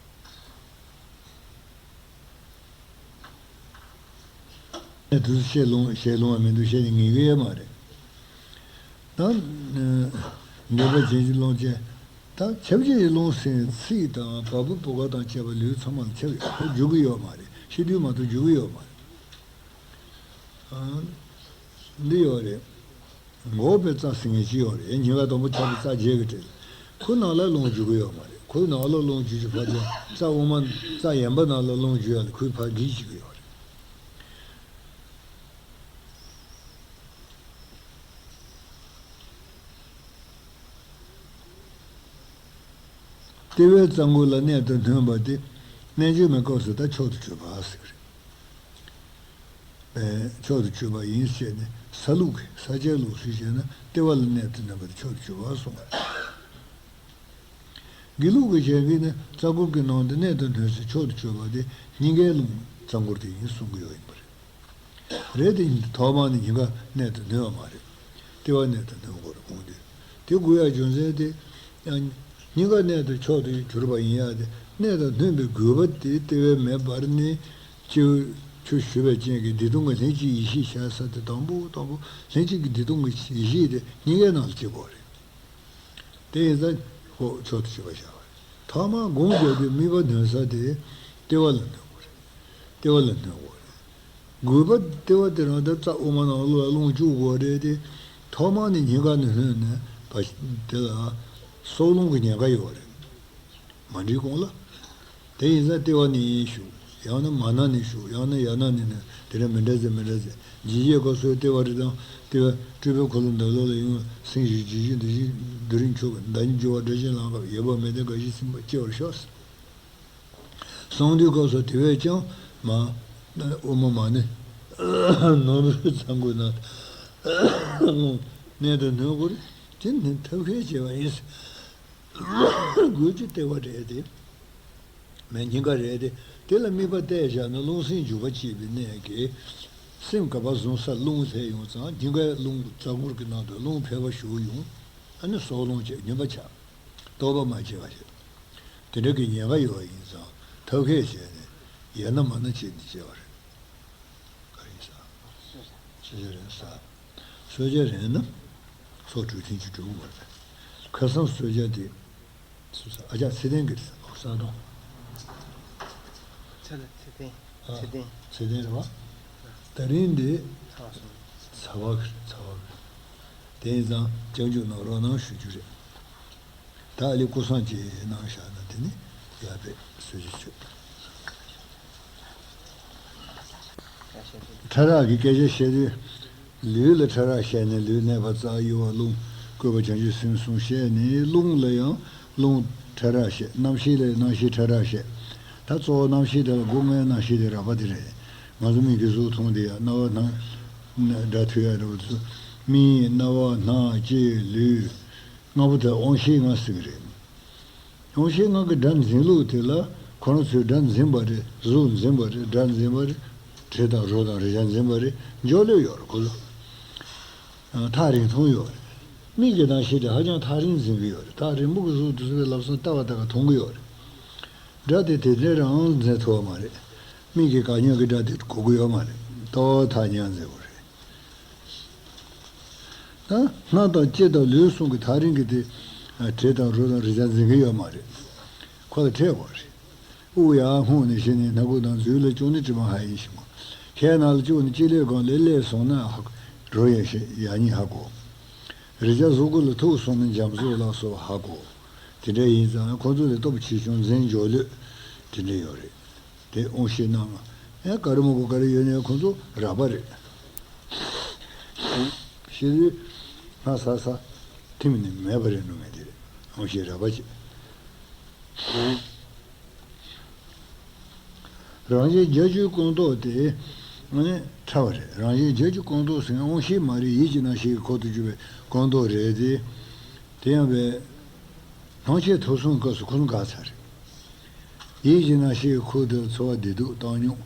དེ་ཚོ་བཤད་ལོང་བཤད་ལོང་བ་མི་འདུག་བཤད་ནས་ངེས་ཀྱི་ཡོད་མ་རེད། ད། འདོད་པ་ཅན་གྱི་རླུང་ཅན། ད་ཁྱབ་བྱེད་ཀྱི་རླུང་ཟེར་ཚིག་དང་བ་སྤུ་བུ་ག་དང་བཅས་པ་ལུས་ཚང་མ་ལ་ཁྱབ་ཡོད། ཁོ་འཇུག་གི་ཡོད་མ་རེད། ཤེས་དུས་མ་གཏོགས་འཇུག་གི་ཡོད་མ་རེད། ཨ། འདི་ཡོད་རེད། འགོག་པའི་རྩ་ཟེར་མཁན་ཅིག་ཡོད་རེད། སྙིང་ག་དང་པོ་ཆགས་པའི་རྩ་བརྒྱད་ཀྱི་གྲས་ལ། ཁོའི་ནང་ལ་རླུང་འཇུག་གི་ཡོད་མ་རེད། ཁོའི་ནང་ལ་རླུང་འཇུག་རྒྱུ་ཕར་ཕྱིན་རྩ་དབུ་མ་རྩ་ཡན་པ་ནང་ལ་རླུང་འཇུག་ཡག་ལ་ཁོའི་ཕར་འགྲིལ་བྱེད་ཀྱི་ཡོད་རེད། ལྟེ་བའི་རྩ་འགུལ་ལ་གནད་དུ་སྣོན་པ་དེ་རྣལ་འབྱོར་མའི་སྐབས་སུ་ད་མཆོག་ཏུ་གྱུར་པ་ཟེར་གྱི་རེད། པས་མཆོག་ཏུ་གྱུར་པ་ཡིན་ཞེས་ནས་ས་ལུགས་ཀྱི་ས་བཅད་ལུགས་སུ་བཤད་ན་ལྟེ་བ་ལ་གནད་དུ་སྣོན་པ་དེ་མཆོག་ཏུ་གྱུར་པ་གསུངས། དགེ་ལུགས་ཀྱི་བྱེད་ཀྱི་ནི་རྩ་འགུལ་གྱི་ནང་དུ་གནད་དུ་སྣོན་ཞིང་མཆོག་ཏུ་གྱུར་པ་དེ་སྙིང་གའི་རླུང་རྩ་འགུལ་དེ་ཡིན་གསུང་གི་ཡོད་ཡིན་པ་རེད། རེད་དེ་ཐོག་མར་ནི་སྙིང་ག་གནད་དུ་སྣོན་པ་མ་རེད། ལྟེ་བ་གནད་དུ་སྣོན་དགོས་རེད་དགོངས་དུས། དེ་དགོས་ཡ་རྒྱུ་མཚན་དེ། ཡང་ གཉིས་ཀ་གནས་དང་མཆོག་ཏུ་གྱུར་པ་ཡིན་ཡ་དེ། གནས་དང་སྣོན་པའི་དགོས་པ་དེ་ལྟེ་བའི་མེ་འབར་ནས་སྤྱི་བོའི་ཆུ་ཞུ་བའི་རྐྱེན་གྱིས་བདེ་སྟོང་གི་ལྷན་ཅིག་ཡེ་ཤེས་ཤར་ས་དེ་དང་པོ་དང་པོ་ལྷན་ཅིག་གི་བདེ་སྟོང་གི་ཡེ་ཤེས་དེ་གཉིས་ཀའི་ནང་ལ་སྐྱེ་དགོས་རེད། དེ་ཡིན་ཙང་ཁོ་མཆོག་ཏུ་གྱུར་པ་ཤར་བ་རེད། ཐ་མ་སྒོམ་རྒྱག་དུས་དམིགས་པ་འདོན་ས་དེ་ལྟེ་བ་ལ་འདོན་དགོས་རེད། ལྟེ་བ་ལ་འདོན་དགོས་རེད། དགོས་པ་ལྟེ་བ་དེ་རང་དེ་རྩ་དབུ་མ་ནང་ལོགས་ལ་རླུང་བཅུག་དགོས་རེད་དེ། ཐོག་མ་ནས་སྙིང་ག་ནས་ལྷོད་ནས་བ་དེ་ལ་སྲོག་རླུང་གི་ཉེན་ཁ་ཡོད་རེད། མ་འགྲིག་གོང་ལ། དེ་ཡིན་ཙང་ལྟེ་བ་ནས་ཞུགས། ཡང་ན་མ་ན་ནས་ཞུགས། ཡང་ན་ཡ་ན་ནས་ནས་དེ་འདྲ་མི་འདྲ་ཟེར་མི་འདྲ་ཟེར། ཇི་ཡི་སྐབས་སུ་ལྟེ་བ་རེ་དང་ལྟེ་བ་སྤྲུལ་པའི་འཁོར་ལོ་འདབ་ལོགས་ལ་ཡོང་བ། སེང་ཞུ་ཇི་ཞུ་འདི་ཞུ་དུ་རིང་ཆོག་གི་ཟླ་ཉིན་འགྱུར་བ་སྒྲ་གཅན་ལངས་སྐབས་ཡོད་པ་མེད་དེ་དགའ་བཞི་སིམ་པ་སྐྱེ་བར་ཤོག་གསུངས་དུས་སྐབས་སུ་དེ་བས་ཀྱང་མ་དབུ་མ་མ་ནི་ནོར་བུའི་ཚང་ཁུག་ན་གནས་དང་སྣོད་སྐོར་དེ་ནི་ཐབས་ཤེས་བྱས་པ་ཡིན། དགོས་རྒྱུ་ལྟེ་བ་རེད་དེ། མེད་སྙིང་ག་རེད་དེ། དེ་ལ་དམིགས་པ་གཏད་བཞག་ན་རླུང་སེམས་འཇུག་པ་བྱེད་པའི་གནད་ཀྱིས། སེམས་ག་པར་བཟུང་སར་རླུང་སླེབས་ཡོང་ཙང་སྙིང་གའི་རླུང་རྩ་འཁོར་གྱི་ནང་དུ་རླུང་འཕེལ་བ་ཞུགས་ཡོང་། ཨ་ནི་སྲོག་རླུང་བཅས་ཉེན་པ་ཆགས། རྟོགས་པ་མ་བྱས་པ་ཞིག་དེ་འདྲ་གི་ཉེན་ཁ་ཡོད་པ་ཡིན་ཙང་ཐབས་ཤེས་བྱས་ནས་ཡང་ན་མ་ན་བྱས་ནས་བྱས་པ་རེད། ག་རེ་ཡིན་ས། གསོལ་ཇ་རེད་ས། གསོལ་ཇ་རེད་ན། སྲོག་དྲུག་ཐེངས་གཅིག་གྲུབ་དགོས་རེད། ཁ་སང་གསོལ་ཇ་དེ། སུ་ས་ཨ་ཅག་ཚེ་བརྟན་གྱིས་ས་དང་། ཚེ་ལ་ཚེ་བརྟན། ཨ། ཚེ་བརྟན། ཚེ་བརྟན་རེད་བ། ད་རིང་འདི། ཚ་བ་སོང་། ཚ་བ་གི་ཚ་བ་གི། དེ་ཡིན་ཙང་སྐྱབས་འཇུག་གནང་རོགས་གནང་ཞུ་རྒྱུ་རེད། ད་ཨ་ལི་སྐུ་སངས་ཅིག་གནང་བཞག་ན་དེ་ནི་ཡག་པས་གསོལ་ཇ་མཆོད། ཕྲ་རགས་ཀྱི་སྐད་ཆ་བཤད་དུས། ལུས་ལ་ཕྲ་རགས་བཤད་ནས་ལུས་གནས་པ་རྩ་གཡོ་བ་རླུང་བཀོད་པ་བྱང་ཆུབ་སེམས་གསུམ་བཤད་ནས་རླུང་ལ་ཡང་རླུང་ཕྲ་རགས་བཤད། རྣམ་ཤེས་ལ་ཡང་རྣམ་ཤེས་ཕྲ་རགས་བཤད། ད་གཙོ་བོ་རྣམ་ཤེས་དེ་ལ་སྒོ་ལྔའི་རྣམ་ཤེས་དེ་རགས་པ་དེ་རེད། ང་ཚོ་མིག་གིས་གཟུགས་མཐོང་དེ་ཡང་རྣ་བ་སྣ། སྒྲ་ཐོས་ཡ་རེད་བ་དེ་ཚོ། མིག་རྣ་བ་སྣ་ལྕེ་ལུས། ལྔ་པོ་དེ་དབང་ཤེས་ལྔ་ཟེར་གི་རེད། དབང་ཤེས་ལྔ་གི་སྒྲ་འཛིན་ལུགས་དེ་ལ་ཁོ་རང་ཚོས་སྒྲ་འཛིན་པ་རེད། གཟུགས་འཛིན་པ་རེད། སྒྲ་འཛིན་པ་རེད། དྲི་དང་རོ་དང་རེག་བྱ་འཛིན་པ་རེད། འཇོག་ལུགས་ཡོད་རེད་ཁོ་ཚོ། ཨ། ཐག་རིང་ཐུང་ཡོད་རེད། མིག་གི་རྣམ་ཤེས་དེ་ཧ་ཅང་ཐག་རིང་འཛིན་གི་ཡོད་རེད། ཐག་རིང་པོ་གི་གཟུགས་དེ་ཚོ་བའི་ལམ་སང་ལྟ་བ་ལྟ་ག་མཐོང་གི་ཡོད་རེད། སྒྲ་དེ་དེ་འདྲའི་རང་འཛིན་ཐུབ་པ་མ་རེད། མིག་གིས་ག་ཉོན་གི་སྒྲ་དེ་གོ་གི་ཡོད་མ་རེད། ཏོག་ཐག་ཉེ་འཛིན་དགོས་རེད། ད་སྣ་དང་ལྕེ་དང་ལུས་གསུམ་གྱི་ཐག་རིང་གི་དེ། དྲི་དང་རོ་དང་རེག་བྱ་འཛིན་གྱི་ཡོད་མ་རེད། ཁོ་ལ་ཕྲད་དགོས་རེད། དབུགས་ཡར་རྔུབ་ནས་བཞེས་ནས་སྣ་ཁུག་དང་མཛུབ་ལ་བཅུག་ནས་དྲི་མ་ཧ་ཡིན་ཞིག་མ། ཤའི་ནང་ལ་བཅུག་ནས་ལྕེ་ལེབ་སྒང་ལ་སླེབས་སོང་ན་ཧ་གོ། རོ་ཡང་ཤེས་ཡང་སྙིང་ཧ་གོ། རེག་བྱ་གཟུགས་སྐུ་ལ་ཐུག་སོང་ན་འཇམ་རྩུབ་ལ་སོགས་ཧ་གོ། དེ་འདྲ་ཡིན་ཙང་ཁོ་ཚོ་ལ་སྟོབས་ཆེ་ཆུང་འཛིན་འཇོག་ལུགས་དེ་འདྲ་ཡོད་རེད། དེ་དབང་ཤེས་རྣམས་ལ་ཡང་ག་རེ་མ་གོ་ག་རེ་ཡོད་ནའི་ཁོ་ཚོ་རགས་པ་རེད། ཤེས་རིག་སྣ་ས་ས་ཐིམ་ནས་མེད་པ་རེད་འགྲོ་ངེས་དེ་རེད། དབང་ཤེས་རགས་པ་ཅིག་རང་བཞིན་བརྒྱད་ཅུའི་ཀུན་རྟོག་དེ་ནི་ཕྲ་བ་རེད། རང་བཞིན་བརྒྱད་ཅུ་ཀུན་རྟོག་ཟེར་མཁན་དབང་ཤེས་མ་རེད། ཡིད་ཀྱི་རྣམ་ཤེས་ཀྱི་ཁོག་ཏུ་གྱུར་པའི་ཀུན་རྟོག་རེད་དེ། དེ་ཡང་བས། སྣང་མཆེད་ཐོབ་གསུམ་སྐབས་སུ་ཁོ་ཚོ་འགག་ཚར་རེད། ཡིད་ཀྱི་རྣམ་ཤེས་ཀྱི་ཁོག་དེར་ཚོར་བ་བདེ་སྡུག་བཏང་སྙོམས་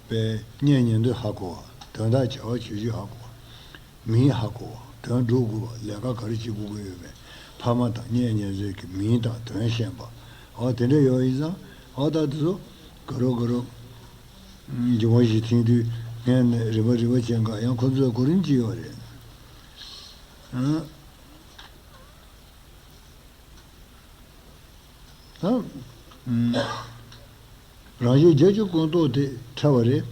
པའི་གཉེན་ཉེ་འདོད་ཧ་གོ་བ། དོན་དག་བྱ་བ་བྱེད་རྒྱུ་ཧ་གོ་བ། མིང་ཧ་གོ་བ། དོན་སྒྲུབ་དགོས་པ། ལས་ཀ་ག་རེ་བྱེད་དགོས་ཀྱི་ཡོད་མེད། ཕ་མ་དང་གཉེན་ཉེ་ཚོའི་གི་མིང་དང་དོན་ཤེས་པ། འོ་དེ་འདྲ་ཡོད་ཡིན་ཙང་འོ་ད་དེ་ཚོ་ག་རོ་ག་རོ། འབྱུང་བ་བཞི་ཐེངས་དུས་ངས་ནི་རིམ་པ་རིམ་པ་ཅན་འགའ་ཡང་ཁོ་ཚོའི་གོ་རིམ་ཅི་ཡོད་རེད། ཨང་། ཨང་། རང་བཞིན་བརྒྱད་ཅུ་ཀུན་རྟོག་དེ་ཕྲ་བ་རེད།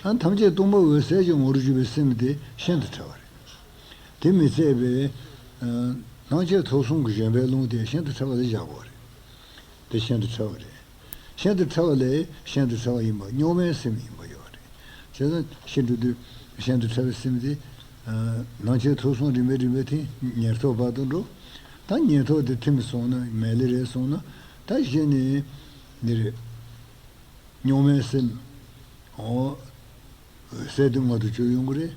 ཨ་ཐམས་ཅད་སྟོང་པ་འོད་གསལ་གྱི་ངོ་བོར་གྱུར་པའི་སེམས་དེ་ཤིན་ཏུ་ཕྲ་བ་རེད། དེ་མི་ཚད་པའི། སྣང་མཆེད་ཐོབ་གསུམ་གྱི་བཞོན་པའི་རླུང་དེ་ཤིན་ཏུ་ཕྲ་བ་ལ་བཞག་དགོས་རེད། དེ་ཤིན་ཏུ་ཕྲ་བ་རེད། ཤིན་ཏུ་ཕྲ་བ་ལས་ཤིན་ཏུ་ཕྲ་བ་ཡིན་པ་གཉུག་མའི་སེམས་ཡིན་པ་ཡོད་རེད། བྱས་ཙང་ཤིན་ཏུ་དུ་ཤིན་ཏུ་ཕྲ་བའི་སེམས་དེ། སྣང་མཆེད་ཐོབ་གསུམ་རིམ་པས་རིམ་པས་དེ་ཉེར་ཐོབ་བར་དུ་འགྲོ། ད་ཉེར་ཐོབ་དེ་ཐིམ་སོང་ན་མེ་ལེ་རེད་སོང་ན་ད་གཞི་ནས་འདི་རེད། གཉུག་མའི་སེམས། འོ། འོད་གསལ་དེ་མངོན་དུ་གྱུར་ཡོང་གི་རེད།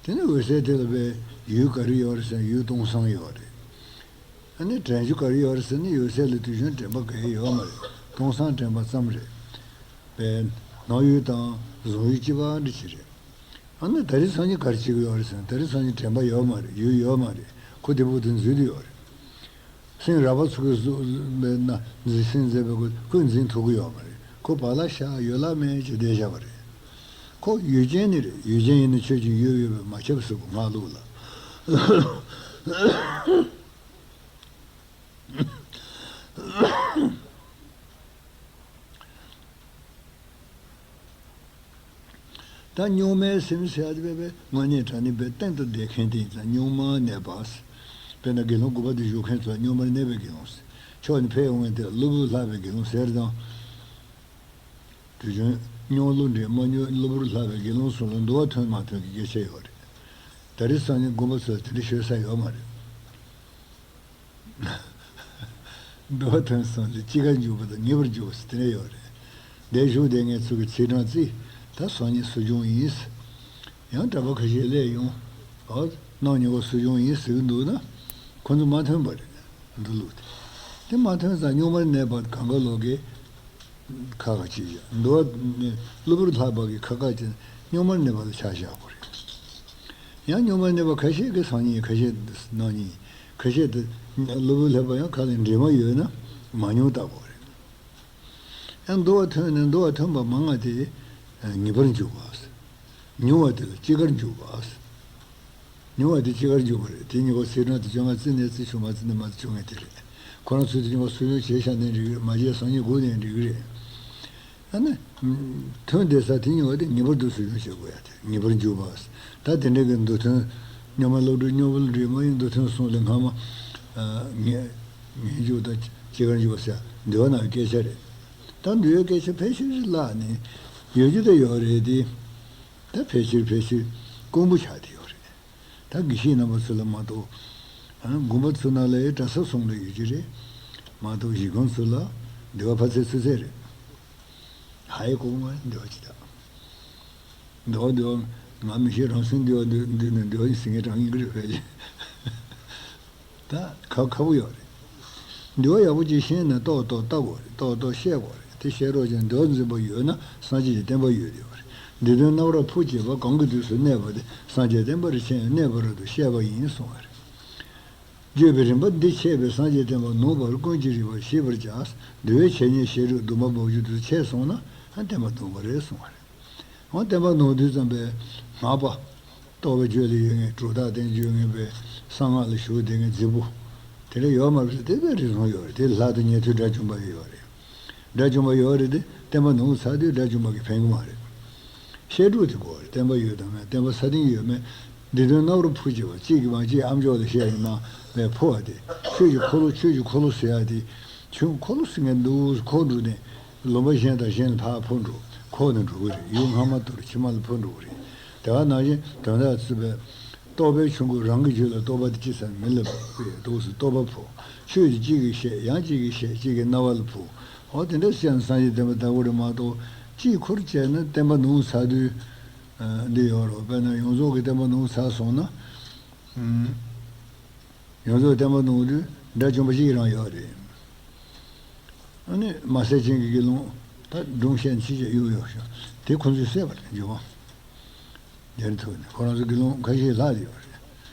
དེ་ནས་འོད་གསལ་དེ་ལ་བའི་ཡུལ་ག་རེ་ཡོད་རེད་ཟེར་ན་ཡུལ་སྟོང་སང་ཡོད་རེད། ཨ་ནི་དྲན་རྒྱུ་ག་རེ་ཡོད་རེད་ཟེར་ན་འོད་གསལ་ལ་དུས་གཞན་དྲན་པ་གང་ཡང་ཡོད་མ་རེད། སྟོང་སང་དྲན་པ་ཙམ་རེད། བའི་སྣང་ཡུལ་དང་གཟུང་ཡུལ་གཅིག་པ་འདྲ་ཅིག་རེད། ཨ་ནི་ད་རེས་སང་ཉིན་ག་རེ་བྱེད་ཀྱི་ཡོད་རེད་ཟེར་ན་ད་རེས་སང་ཉིན་དྲན་པ་ཡོད་མ་རེད། ཡུལ་ཡོད་མ་རེད། ཁོ་དེ་བུ་དེ་འཛུལ་དུ་ཡོད་རེད། སེང་ར་བ་ཚུ་གི་གཟུགས་མེད་ན་འཛིན་སེང་མཛད་པའི་སྐུ་ཁོས་འཛིན་ཐུབ་ཀྱི་ཡོད་མ་རེད། ཁོ་བག་ལ་ཤ་ཡོད་ལ་མེད་ཅེས་བསྡད་བཞག་པ་རེད། ཁོ་ཡུལ་ཅན་ནི་རེད། ཡུལ་ཅན་ཡིན་ན་ཆོས་ཀྱི་ཡོད་ཡོད་པས་མ་ཁྱབ་ཟེར་གོ་སྔགས་ལུགས་ལ། ད་གཉུག་མའི་སེམས་ཟེར་ཡ་དེ་བས་དངོས་གནས་དྲང་གནས་དཔེ་གཏན་དུ་བསྡད་མཁན་དེ་ཡིན་ཙང་གཉུག་མར་གནས་པ། དཔེར་ན་དགེ་སློང་དགུ་པ་དེ་བཞུགས་མཁན་ཚོ་ལ་གཉུག་མར་གནས་པའི་དགེ་སློང་ཟེར། ཕྱོགས་ནས་ཕེབས་འོང་མཁན་དེ་ལ་གློ་བུར་ལྷག་པའི་དགེ་སློང་ཟེར་དང་། དུས་རྒྱུན་སྙོམས་ལོ་འདྲེས་མ་སྙོམས་གློ་བུར་ལྷག་པའི་དགེ་སློང་གསུམ་ལ་འདུལ་བ་ཐོན་མ་ཐོན་གྱི་སྐད་ཆ་ཡོད་རེད། ད་རེས་སང་ཉིན་དགོན་པ་ཚོ་ལ་དེ་འདྲ་ཤོད་ས་ཡོད་མ་རེད། འདུལ་བ་ཐོན་སོང་ལས་ཅི་དགར་འཇུག་པ་དང་ངེས་པར་འཇུག་པ་ཟེར་དེ་འདྲ་ཡོད་རེད། འདིར་བཞུགས་བསྡད་མཁན་ཚོ་གི་ཚེས་གྲངས་བརྩིས། ད་སང་ཉིན་གསོ་སྦྱོང་ཡིན། ཡང་གྲྭ་པ་ཁ་ཤས་སླེབས་ཡོང་། ཨོ། གནངས་ཉིན་གོ་གསོ་སྦྱོང་ཡིན་ཟེར་གྱི་འདུག་ན། ཁོ་ཚོ་མ་ཐོན་པ་རེད། འདུལ་ལུགས་དེ། དེ་མ་ཐོན་ཙང་གཉུག་མར་གནས་པ་གང་ག་ལོག་གི་ཁ་ཁ་ཅིག་བཞག་འདུལ་བ་ནི་གློ་བུར་ལྷག་པ་གི་ཁ་ཁ་ཅིག་གཉུག་མར་གནས་པ་ལ་ཆ་བཞག་དགོས་རེད། ཡང་གཉུག་མར་གནས་པ་ཁ་ཤས་ཀྱིས་སང་ཉིན་ཁ་ཤས་གནངས་ཉིན་ཁ་ཤས་དེ་གློ་བུར་ལྷག་པ་ཡང་ཁ་ལ་འདྲེས་མ་ཡོད་ན་མ་མྱོང་ལྟ་དགོས་རེད། ཡང་འདུལ་བ་ཐོན་ནས་འདུལ་བ་ཐོན་པ་མང་བ་དེ་ངེས་པར་འཇུག་པ། ཉུང་བ་དེ་ལ་ཅི་དགར་འཇུག་པ། ཉུང་བ་དེ་ཅི་དགར་འཇུག་པ་རེད། དེ་ཉིན་གོ་ཚེས་གྲངས་དེ་བཅོ་ལྔ་བརྩིས་ནས་བརྩི་ཆོག་མ་བརྩིས་ན་མ་བརྩི་ཆོག་མཁན་དེ་རེད། ཁོ་རང་ཚོས་དེ་ཉིན་གོ་གསོ་སྦྱོང་བྱས་བཞག་ནའི་འགྲིག་གི་རེད། མ་བྱས་སང་ཉིན་སྒུག་ནའི་འགྲིག་གི་རེད། ཨ་ནི། ཐོན་བསྡད་ས་དེ་ཉིན་གོ་དེ་ངེས་པར་དུ་གསོ་སྦྱོང་བྱེད་དགོས་ཡ་དེ་ངེས་པར་འཇུག་པ། ད་དེ་འདྲ་གི་མདོ་དོན། སྙོམས་མ་སློབ་ཕྲུག་སྙོམས་པོ་ལ་འདྲེས་མ་ཡིན་མདོ་དོན་གསུངས་ལས་སྔ་མ། ངེས་ངེས་འཇུག་དང་ཅི་དགར་འཇུག་པ་ཟེར་འདུལ་བ་ནང་གི་སྐད་ཆ་རེད། ད་འདུལ་བའི་སྐད་ཆ་ཕལ་ཆེར་བརླག་ནས་ཡོད་རྒྱུ་ད་ཡོད་རེད་དེ། ད་ཕལ་ཆེར་ཕལ་ཆེར་དཀོན་པོ་ཆགས་བསྡད་ཡོད་རེད། ད་དགེ་བཤེས་རྣམ་པ་ཚོ་ལ་མ་གཏོགས། ཨ། དགོན་པ་ཚོ་ནང་ལ་གྲྭ་ས་གསུམ་ལ་ཡོད་ཀྱི་རེད། མ་གཏོགས་གཞིས་ཁོངས་ཚོ་ལ་འདུལ་བ་ཕར་ཚད་ཚུར་ཚད་རེད། ཧའི་གོ་མ་འདུལ་བ་ཅི་ད། འདུལ་བ་འདུལ་བ་ང་མི་ཤེས། རང་སེམས་འདུལ་བ་འདུལ་འདུལ་ནས་འདུལ་བ་ཡིན་ཟེར་མཁན་གྲངས་ཡིན་གྱི་རེད་ཕལ་ཆེར། ད་ཁ་ཁ་པོ་ཡོད་རེད། འདུལ་བ་ཡག་པོ་ཅིག་ཤེས་ན་ཏོག་ཏོག་ལྟ་དགོས་རེད། ཏོག་ཏོག་བཤད་དགོས་རེད། དེ་བཤད་རོགས་ཀྱང་འདུལ་བ་འཛིན་པ་ཡོད་ན་སངས་རྒྱས་ཀྱི་བསྟན་པ་ཡོད་ཡོད་རེད། འདི་དོན་རྣམ་པར་འཕུར་བྱེད་པ་གང་གི་དུས་སུ་གནས་པ་དེ་སངས་རྒྱས་བསྟན་པར་ཕྱིན་ཡང་གནས་པ་རབ་ཏུ་ཤེས་པ་ཡིན་གསུང་བ་རེད། བརྗོད་པའི་རིམ་པ་འདི་འཆད་པས་སངས་རྒྱས་བསྟན་པ་ནོངས་པར་ཀུན་གྱིས་རིག་པར་ཤེས་པར་བྱ། འདུལ་བའི་འཆད་ཉན་བཤད་སྒྲུབ་སྡོམ་པ་མོས་གུས་དུ་འཆད་སོང་ན་བསྟན་པ་ནོངས་པ་རེད་གསུང་བ་རེད། འོ་བསྟན་པ་ནོར་དུས་ཙམ་པའི་སྔགས་པ། རྟོགས་པའི་ཆོས་ལ་ཡོད་ངེས་གྲུབ་རྟགས་བསྟན་བཅོས་ངེས་པའི་གསང་སྔགས་ལ་ཞུགས་བསྡད་མཁན་རྫིག་པོ། དེ་འདྲ་ཡོད་མ་རེད། དེ་དཔེ་རིགས་མཚུངས་ཡོད་རེད། དེ་ལྷག་ཏུ་ཉན་ཐོས་དགྲ་བཅོམ་པ་ཡོད་རེད། དགྲ་བཅོམ་པ་ཡོད་རེད་དེ་བསྟན་པ་ནོར་ཚར་དུས་དགྲ་བཅོམ་པ་གིས་ཕན་གི་མ་རེད། བཤད་སྒྲུབ་དེ་དགོས་རེད། བསྟན་པ་ཡོད་དང་མེད། བསྟན་པ་ས་སྟེང་ཡོད་མེད། འདི་དོན་རྣམ་རོལ་འཕུར་བྱེད་པ་གཅིག་གིས་མ་གཅིག་ཨ་མཆོག་ལ་བཤད་ཡིན་ན་བས་འཕུར་བ་དེ་ཆོས་ཀྱི་འཁོར་ལོ་ཆོས་ཀྱི་འཁོར་ལོ་ཟེར་ཡ་དེ། ཆོས་འཁོར་ལོ་ཟེར་མཁན་འདུག་འཁོར་འགྲོ་ནས། ལུང་པ་གཞན་དང་གཞན་ལ་ཕར་འཕུར་འགྲོ། འཁོར་ནས་འགྲོ་གི་རེད། ཡུལ་སྔ་མ་དུ་རུ་ཕྱི་མ་ལ་འཕུར་འགྲོ་གི་རེད། དེ་ག་ནང་བཞིན་དོན་དག་ཚུད་པའི། རྟོགས་པའི་ཆུ་འགོ་རང་གི་རྒྱུད་ལ་རྟོགས་པ་དེ་ཅི་ཙམ་མི་སླེབས་པའི་འདུག་སེ་རྟོགས་པ་འཕོ། ཆོས་དེ་གཅིག་གིས་བཤད། ཡང་གཅིག་གིས་བཤད། གཅིག་གི་རྣ་བ་ལ་འཕོ། འོ་དེ་འདྲ་བཤད་ན་སངས་རྒྱས་བསྟན་པ་དར་གི་རེད་མ་གཏོགས། གཅིག་ཁུར་བྱས་ན་བསྟན་པ་ནོར་ཚར་དུས། འདི་ཡོད་རོགས། དཔེར་ན་ཡོངས་རྫོགས་ཀྱི་བསྟན་པ་ནོར་ཚར་སོང་ན། ཡོངས་རྫོགས་བསྟན་པ་ནོར་དུས་དགྲ་བཅོམ་པ་གཅིག་རང་ཡོད་རེད། ཨ་ནི་མ་གསལ་ཅན་གྱི་དགེ་སློང་ད་སྒྲུང་བཤད་ནས་ཕྱི་རྒྱལ་གཡུག་ཡོད་ཤག་དེ་ཁོ་ཚོས་བསད་པ་རེད། འཇུ་བ་དེར་ཐུག་ནས་ཁོ་རང་ཚོ་དགེ་སློང་ཁ་ཤས་ལྷག་ཡོད་རེད།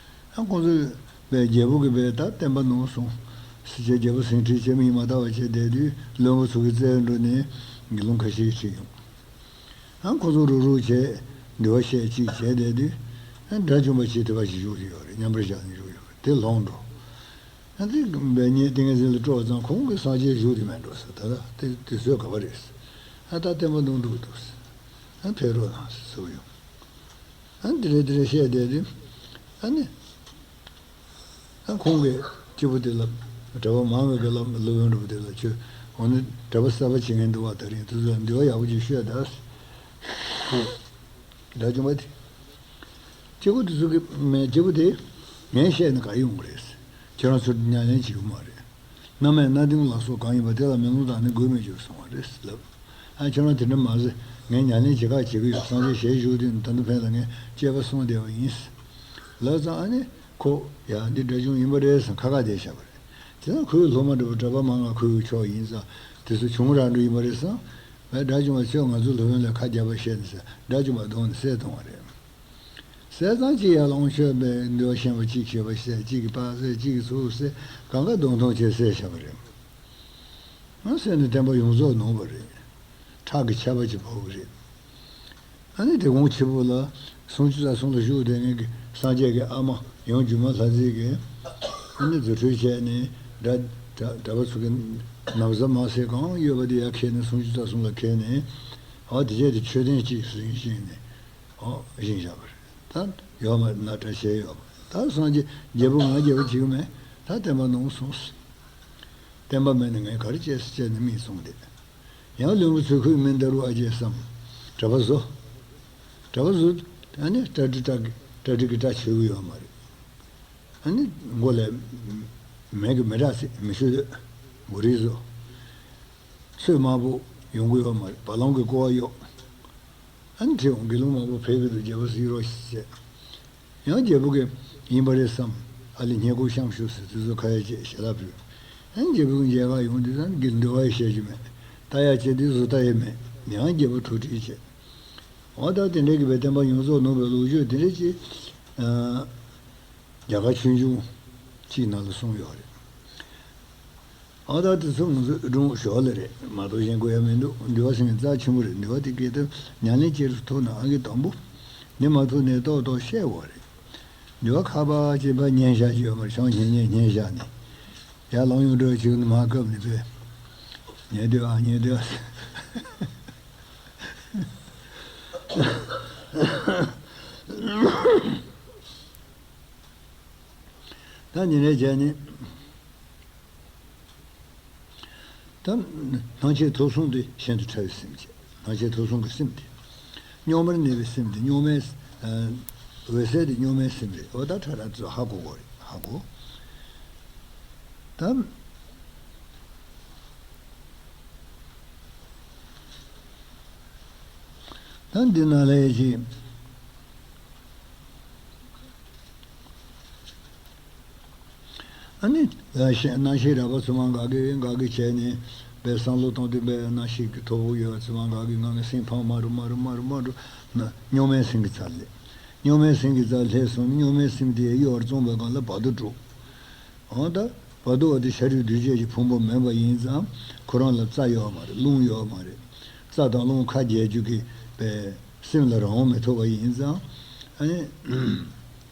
ཨ་ཁོ་ཚོས་པའི་རྒྱལ་པོ་གི་པའི་ད་བསྟན་པ་ནོར་སོང་ཟེར་བྱས་རྒྱལ་པོ་ཟིང་འཁྲིག་བྱས་མིག་མ་བལྟ་བ་བྱས་བསྡད་དུས་བློན་པོ་ཚོ་གི་རྩར་འགྲོ་ནས་དགེ་སློང་ཁ་ཤས་ཁྲིད་ཡོང་། ཨ་ཁོ་ཚོ་རུག་རུག་བྱས་འདུལ་བ་བཤད་ཅིག་བྱས་བསྡད་དུས། ཨ་དགྲ་བཅོམ་པ་ཞིག་དེ་པ་ཞིག་བཞུགས་ཀྱི་ཡོད་རེད། མཉམ་པར་བཞག་ནས་བཞུགས་ཡོད་རེད། དེ་ལོངས་འགྲོ། ཨ་དེ་འབད་ཉེས་ཏིང་ངེ་འཛིན་ལ་སྤྲོ་བ་ཙང་ཁོང་གིས་སངས་རྒྱས་བཞུགས་དེ་མེད་འགྲོ་ཟེར། ད་ལྟ་དེ་དུས་ཚོད་ག་པ་རེད་ཟེར། ཨ་ད་བསྟན་པ་ནོར་འགྲོ་གི་འདུག་ཟེར། ཨ་ཕེབས་རོགས་གནང་ཟེར་ཟེར་ཡོང་། ཨ་འདི་རེད་འདི་རེད་བཤད་བསྡད་དུས། ཨ་ནི། ཨ་ཁོང་གིས་སྐྱེས་བུ་དེ་ལ། གྲྭ་པ་མང་བའི་སྒང་ལ་སློབ་དཔོན་རིན་པོ་ཆེ་ལ་ཁྱོད་འོ་ན་གྲྭ་པ་གསར་པ་བྱེད་མཁན་འདུག་བ། དེ་རིང་དུས་ཚོད་འདི་བ་ཡག་པོ་ཅིག་ཤོད་ད། དགྲ་བཅོམ་པ་དེ། སྐྱེས་བུ་དེ་ཚོ་གི་མེད། སྐྱེས་བུ་དེ་ངས་བཤད་ན་ག་ཡོང་གི་རེད། ཁྱེད་རང་ཚོ་ཉམས་ལེན་བྱེད་ཀྱི་མ་རེད། སྣ་མེད་སྣ་ལྡན་ལ་སོགས་གང་ཡིན་པ་དེ་ལ་མེ་ལོང་དང་ནི་དགོས་མེད་ཅེས་གསུངས་པ་རེད་ལབ། ཨ་ཁྱེད་རང་དེ་འདྲ་མ་ཟེར། ངས་ཉམས་ལེན་བྱེད་ཁག་བྱེད་ཀྱི་ཡོད། སངས་རྒྱས་ཞལ་བཞུགས་དུས་ད་དུང་ཕན་ལ་ངས་སྤྱད་པ་སོང་བསྡད་པ་ཡིན། ལབ་ཙང་ཨ་ནི་ཁོ་ཡ་འདི་དགྲ་བཅོམ་ཡིན་པ་རེད་བསམ་ཁ་ཁ་བསྡད་བཞག་པ་རེད། དེ་ན་ཁོའི་སློབ་མ་འདྲ་པོ་གྲྭ་པ་མང་ང་ཁོའི་ཕྱོགས་ཡིན་ཙང་དེ་ཚོ་བྱུང་རག་འགྲོ་ཡིན་པ་རེད་བསམ། བས་དགྲ་བཅོམ་པ་ཁྱོད་ང་ཚོའི་སློབ་དཔོན་ལ་ཁ་རྒྱབ་པ་བཤད་ནས་ཟེར་དགྲ་བཅོམ་པ་བརྡུངས་ནས་བསད་བཏང་བ་རེད། བསད་ཙང་གཅིག་ཡར་ལོངས་སྤྱོད་པའི་འདུལ་བ་ཤན་པ་གཅིག་བྱས་པ་བསད། གཅིག་གིས་ཕར་བསད། གཅིག་གིས་ཚུར་བསད། གང་ག་གདོང་ཐུག་བྱས་བསད་བཞག་པ་རེད། ཨ་བསད་ནས་བསྟན་པ་ཡོངས་རྫོགས་ནོར་བ་རེད། ཁྲག་གི་ཆད་པ་ཅིག་ཕོག་གི་རེད། ཨ་ནི་དེ་གོང་ཕྱི་པོ་ལ་སུམ་ཅུ་རྩ་གསུམ་ལ་བཞུགས་བསྡད་མཁན་གྱི་སངས་རྒྱས་ཀྱི་ཨ་མ་ཡུམ་སྒྱུ་མ་ལྷ་མཛེས་ཀྱིས་ཨ་ནི་རྫུ་འཕྲུལ་བྱས་ནས་གྲྭ་གྲྭ་གྲྭ་པ་ཚོ་གི་ན་བཟའ་མ་ཟེར་གང་ཡོད་པ་དེ་ཡར་ཁྱེར་ནས་སུམ་ཅུ་རྩ་གསུམ་ལ་ཁྱེར་ནས། ཨ་དེ་རྗེས་དེ་མཆོད་རྟེན་གཅིག་བཞེངས་བཞེངས་ནས། ཨོ་བཞེངས་བཞག་པ་རེད། ད་ཡོད་མ་རེད། ན་གྲྭ་བྱས་ཡོད་མ་རེད། ད་སངས་རྒྱས་རྒྱལ་པོ་ང་རྒྱལ་པོ་བྱེད་ཀྱི་མེད། ད་བསྟན་པ་ནོར་སོང་། བསྟན་པ་མེད་ན་ངས་ག་རེ་བྱེད་ཟེར་བྱས་ནས་མིག་བཙུམས་བསྡད། ཡང་བློན་པོ་ཚུར་ཁོའི་མིང་བཏགས་རུ་ཨ་ཅེ་བསམ། གྲྭ་པ་བཟོ། གྲྭ་པ་བཟོ། ཨ་ནི་གྲ་སྒྲིག་གྲ་གྲ་སྒྲིག་གི་གྲ་བྱེད་ཀྱི་ཡོད་མ་རེད། ཨ་ནི་མགོ་ལ་མེ་གི་མེ་སྲེག་ཟེར་མེ་ཤོད་འདོད། མགོ་རིལ་བཟོ། ཚོད་དམར་པོ་ཡོང་གི་ཡོད་མ་རེད། བ་ལང་གི་ཀོ་བ་གཡོགས། ཨ་ནི་དྲི་བ་དགེ་སློང་མང་པོ་ཕེབས་ཀྱི་འདུག་རྒྱལ་པོ་གཟིགས་རོགས་ཞེས། ཡང་རྒྱལ་པོ་གིས་ཡིན་པ་རེད་བསམ། ཨ་ལས་ཉེ་སྐོར་བཤམས་ཤོག་ཟེར་དེ་ཚོ་ཁ་ཡ་བྱས་ཞལ་ལག་ཕུལ། ཨ་ནི་རྒྱལ་པོ་གི་མཇལ་ཁ་ཡོང་དུས་ད་ནི་འདུལ་བ་ཡི་བཤད་རྒྱུ་མེད། ལྟ་ཡ་བྱས་དུས་བཟོ་ལྟ་ཡི་མེད། ཡང་རྒྱལ་པོ་ཐུགས་ཁྲལ་བྱས། འོ་ད་དེ་འདྲའི་གི་བའི་བསྟན་པ་ཡོངས་རྫོགས་ནོར་བའི་ལོ་རྒྱུས་དེ་འདྲ་ཅིག་ཨ། རྒྱ་གར་ཆོས་འབྱུང་གཅིག་ནང་ལ་གསུངས་ཡོད་རེད། ཨ་ད་དེ་ཚོ་ང་ཚོ་སྒྲུང་ཞོར་ལ་རེད་མ་གཏོགས་གཞན་དགོས་ཡ་མི་འདུག་འདུལ་བ་ཟེར་མཁན་རྩ་ཆེན་པོ་རེད། འདུལ་བ་དེ་སྐད་དུ་ཉམས་ལེན་བྱེད་རུ་ཐུབ་ན་ཨང་ཀི་དང་པོ། འདི་མ་ཐུབ་ནས་ཏོག་ཏོག་བཤད་དགོས་རེད། འདུལ་བ་ཁ་པར་ཅིག་ཕར་ཉན་བཞག་རྒྱུ་ཡོད་མ་རེད། ཆང་ཉན་ཉན་ཉན་བཞག་ནས། ཡར་ལངས་ཡོང་འགྲོ་བྱེད་ནི་མ་སྐབས་ནས་པས། ཉན་འདོད་ཨ་ཉན་འདོད་ཨ། ད་ཉིན་རེ་བྱས་ནས། ད་སྣང་མཆེད་ཐོབ་གསུམ་དེ་གཞན་དུ་ཕྲ་བའི་སེམས་བྱས། སྣང་མཆེད་ཐོབ་གསུམ་གྱི་སེམས་དེ། རྙོག་མར་གནས་པའི་སེམས་དེ་རྙོག་མའི་ཨ་འོད་གསལ་དེ་རྙོག་མའི་སེམས་རེད། འོ་ད་ཕྲ་ར་ཚོ་ཧ་གོ་གོ་རེད། ཧ་གོ། ད་ད་འདི་ན་ལས་ཀྱི། ཨ་ནི་ཨ་ཤེས་རྣམ་ཤེས་རགས་པ་ཚོ་མ་འགག་གི་འགག་གི་བྱས་ནས་པའི་བསམ་བློ་གཏོང་དུས་པའི་རྣམ་ཤེས་ཀྱི་ཐོ་བུ་ཡོད་པ་ཚོ་མ་འགག་གི་ངང་གི་སེམས་ཕམ་མ་རུ་མ་རུ་མ་རུ་མ་རུ་ན་རྙོག་མའི་སེམས་ཀྱི་རྩ་ལས། རྙོག་མའི་སེམས་ཀྱི་རྩ་ལས་སོང་ནས་རྙོག་མའི་སེམས་དེ་གཡོ་བར་བརྩོན་པའི་སྒང་ལ་བར་དོ་འགྲོ། འོ་ད་བར་དོ་བ་དེ་ཤ་རུས་གདོས་བཅས་ཀྱི་ཕུང་པོ་མིན་པ་ཡིན་ཙང་ཁོ་རང་ལ་རྩ་ཡོད་མ་རེད། རླུང་ཡོད་མ་རེད། རྩ་དང་རླུང་ཁ་རྒྱས་རྒྱུ་གི་པའི་སེམས་ལ་རང་དབང་མི་ཐོབ་པ་ཡིན་ཙང་། ཨ་ནི་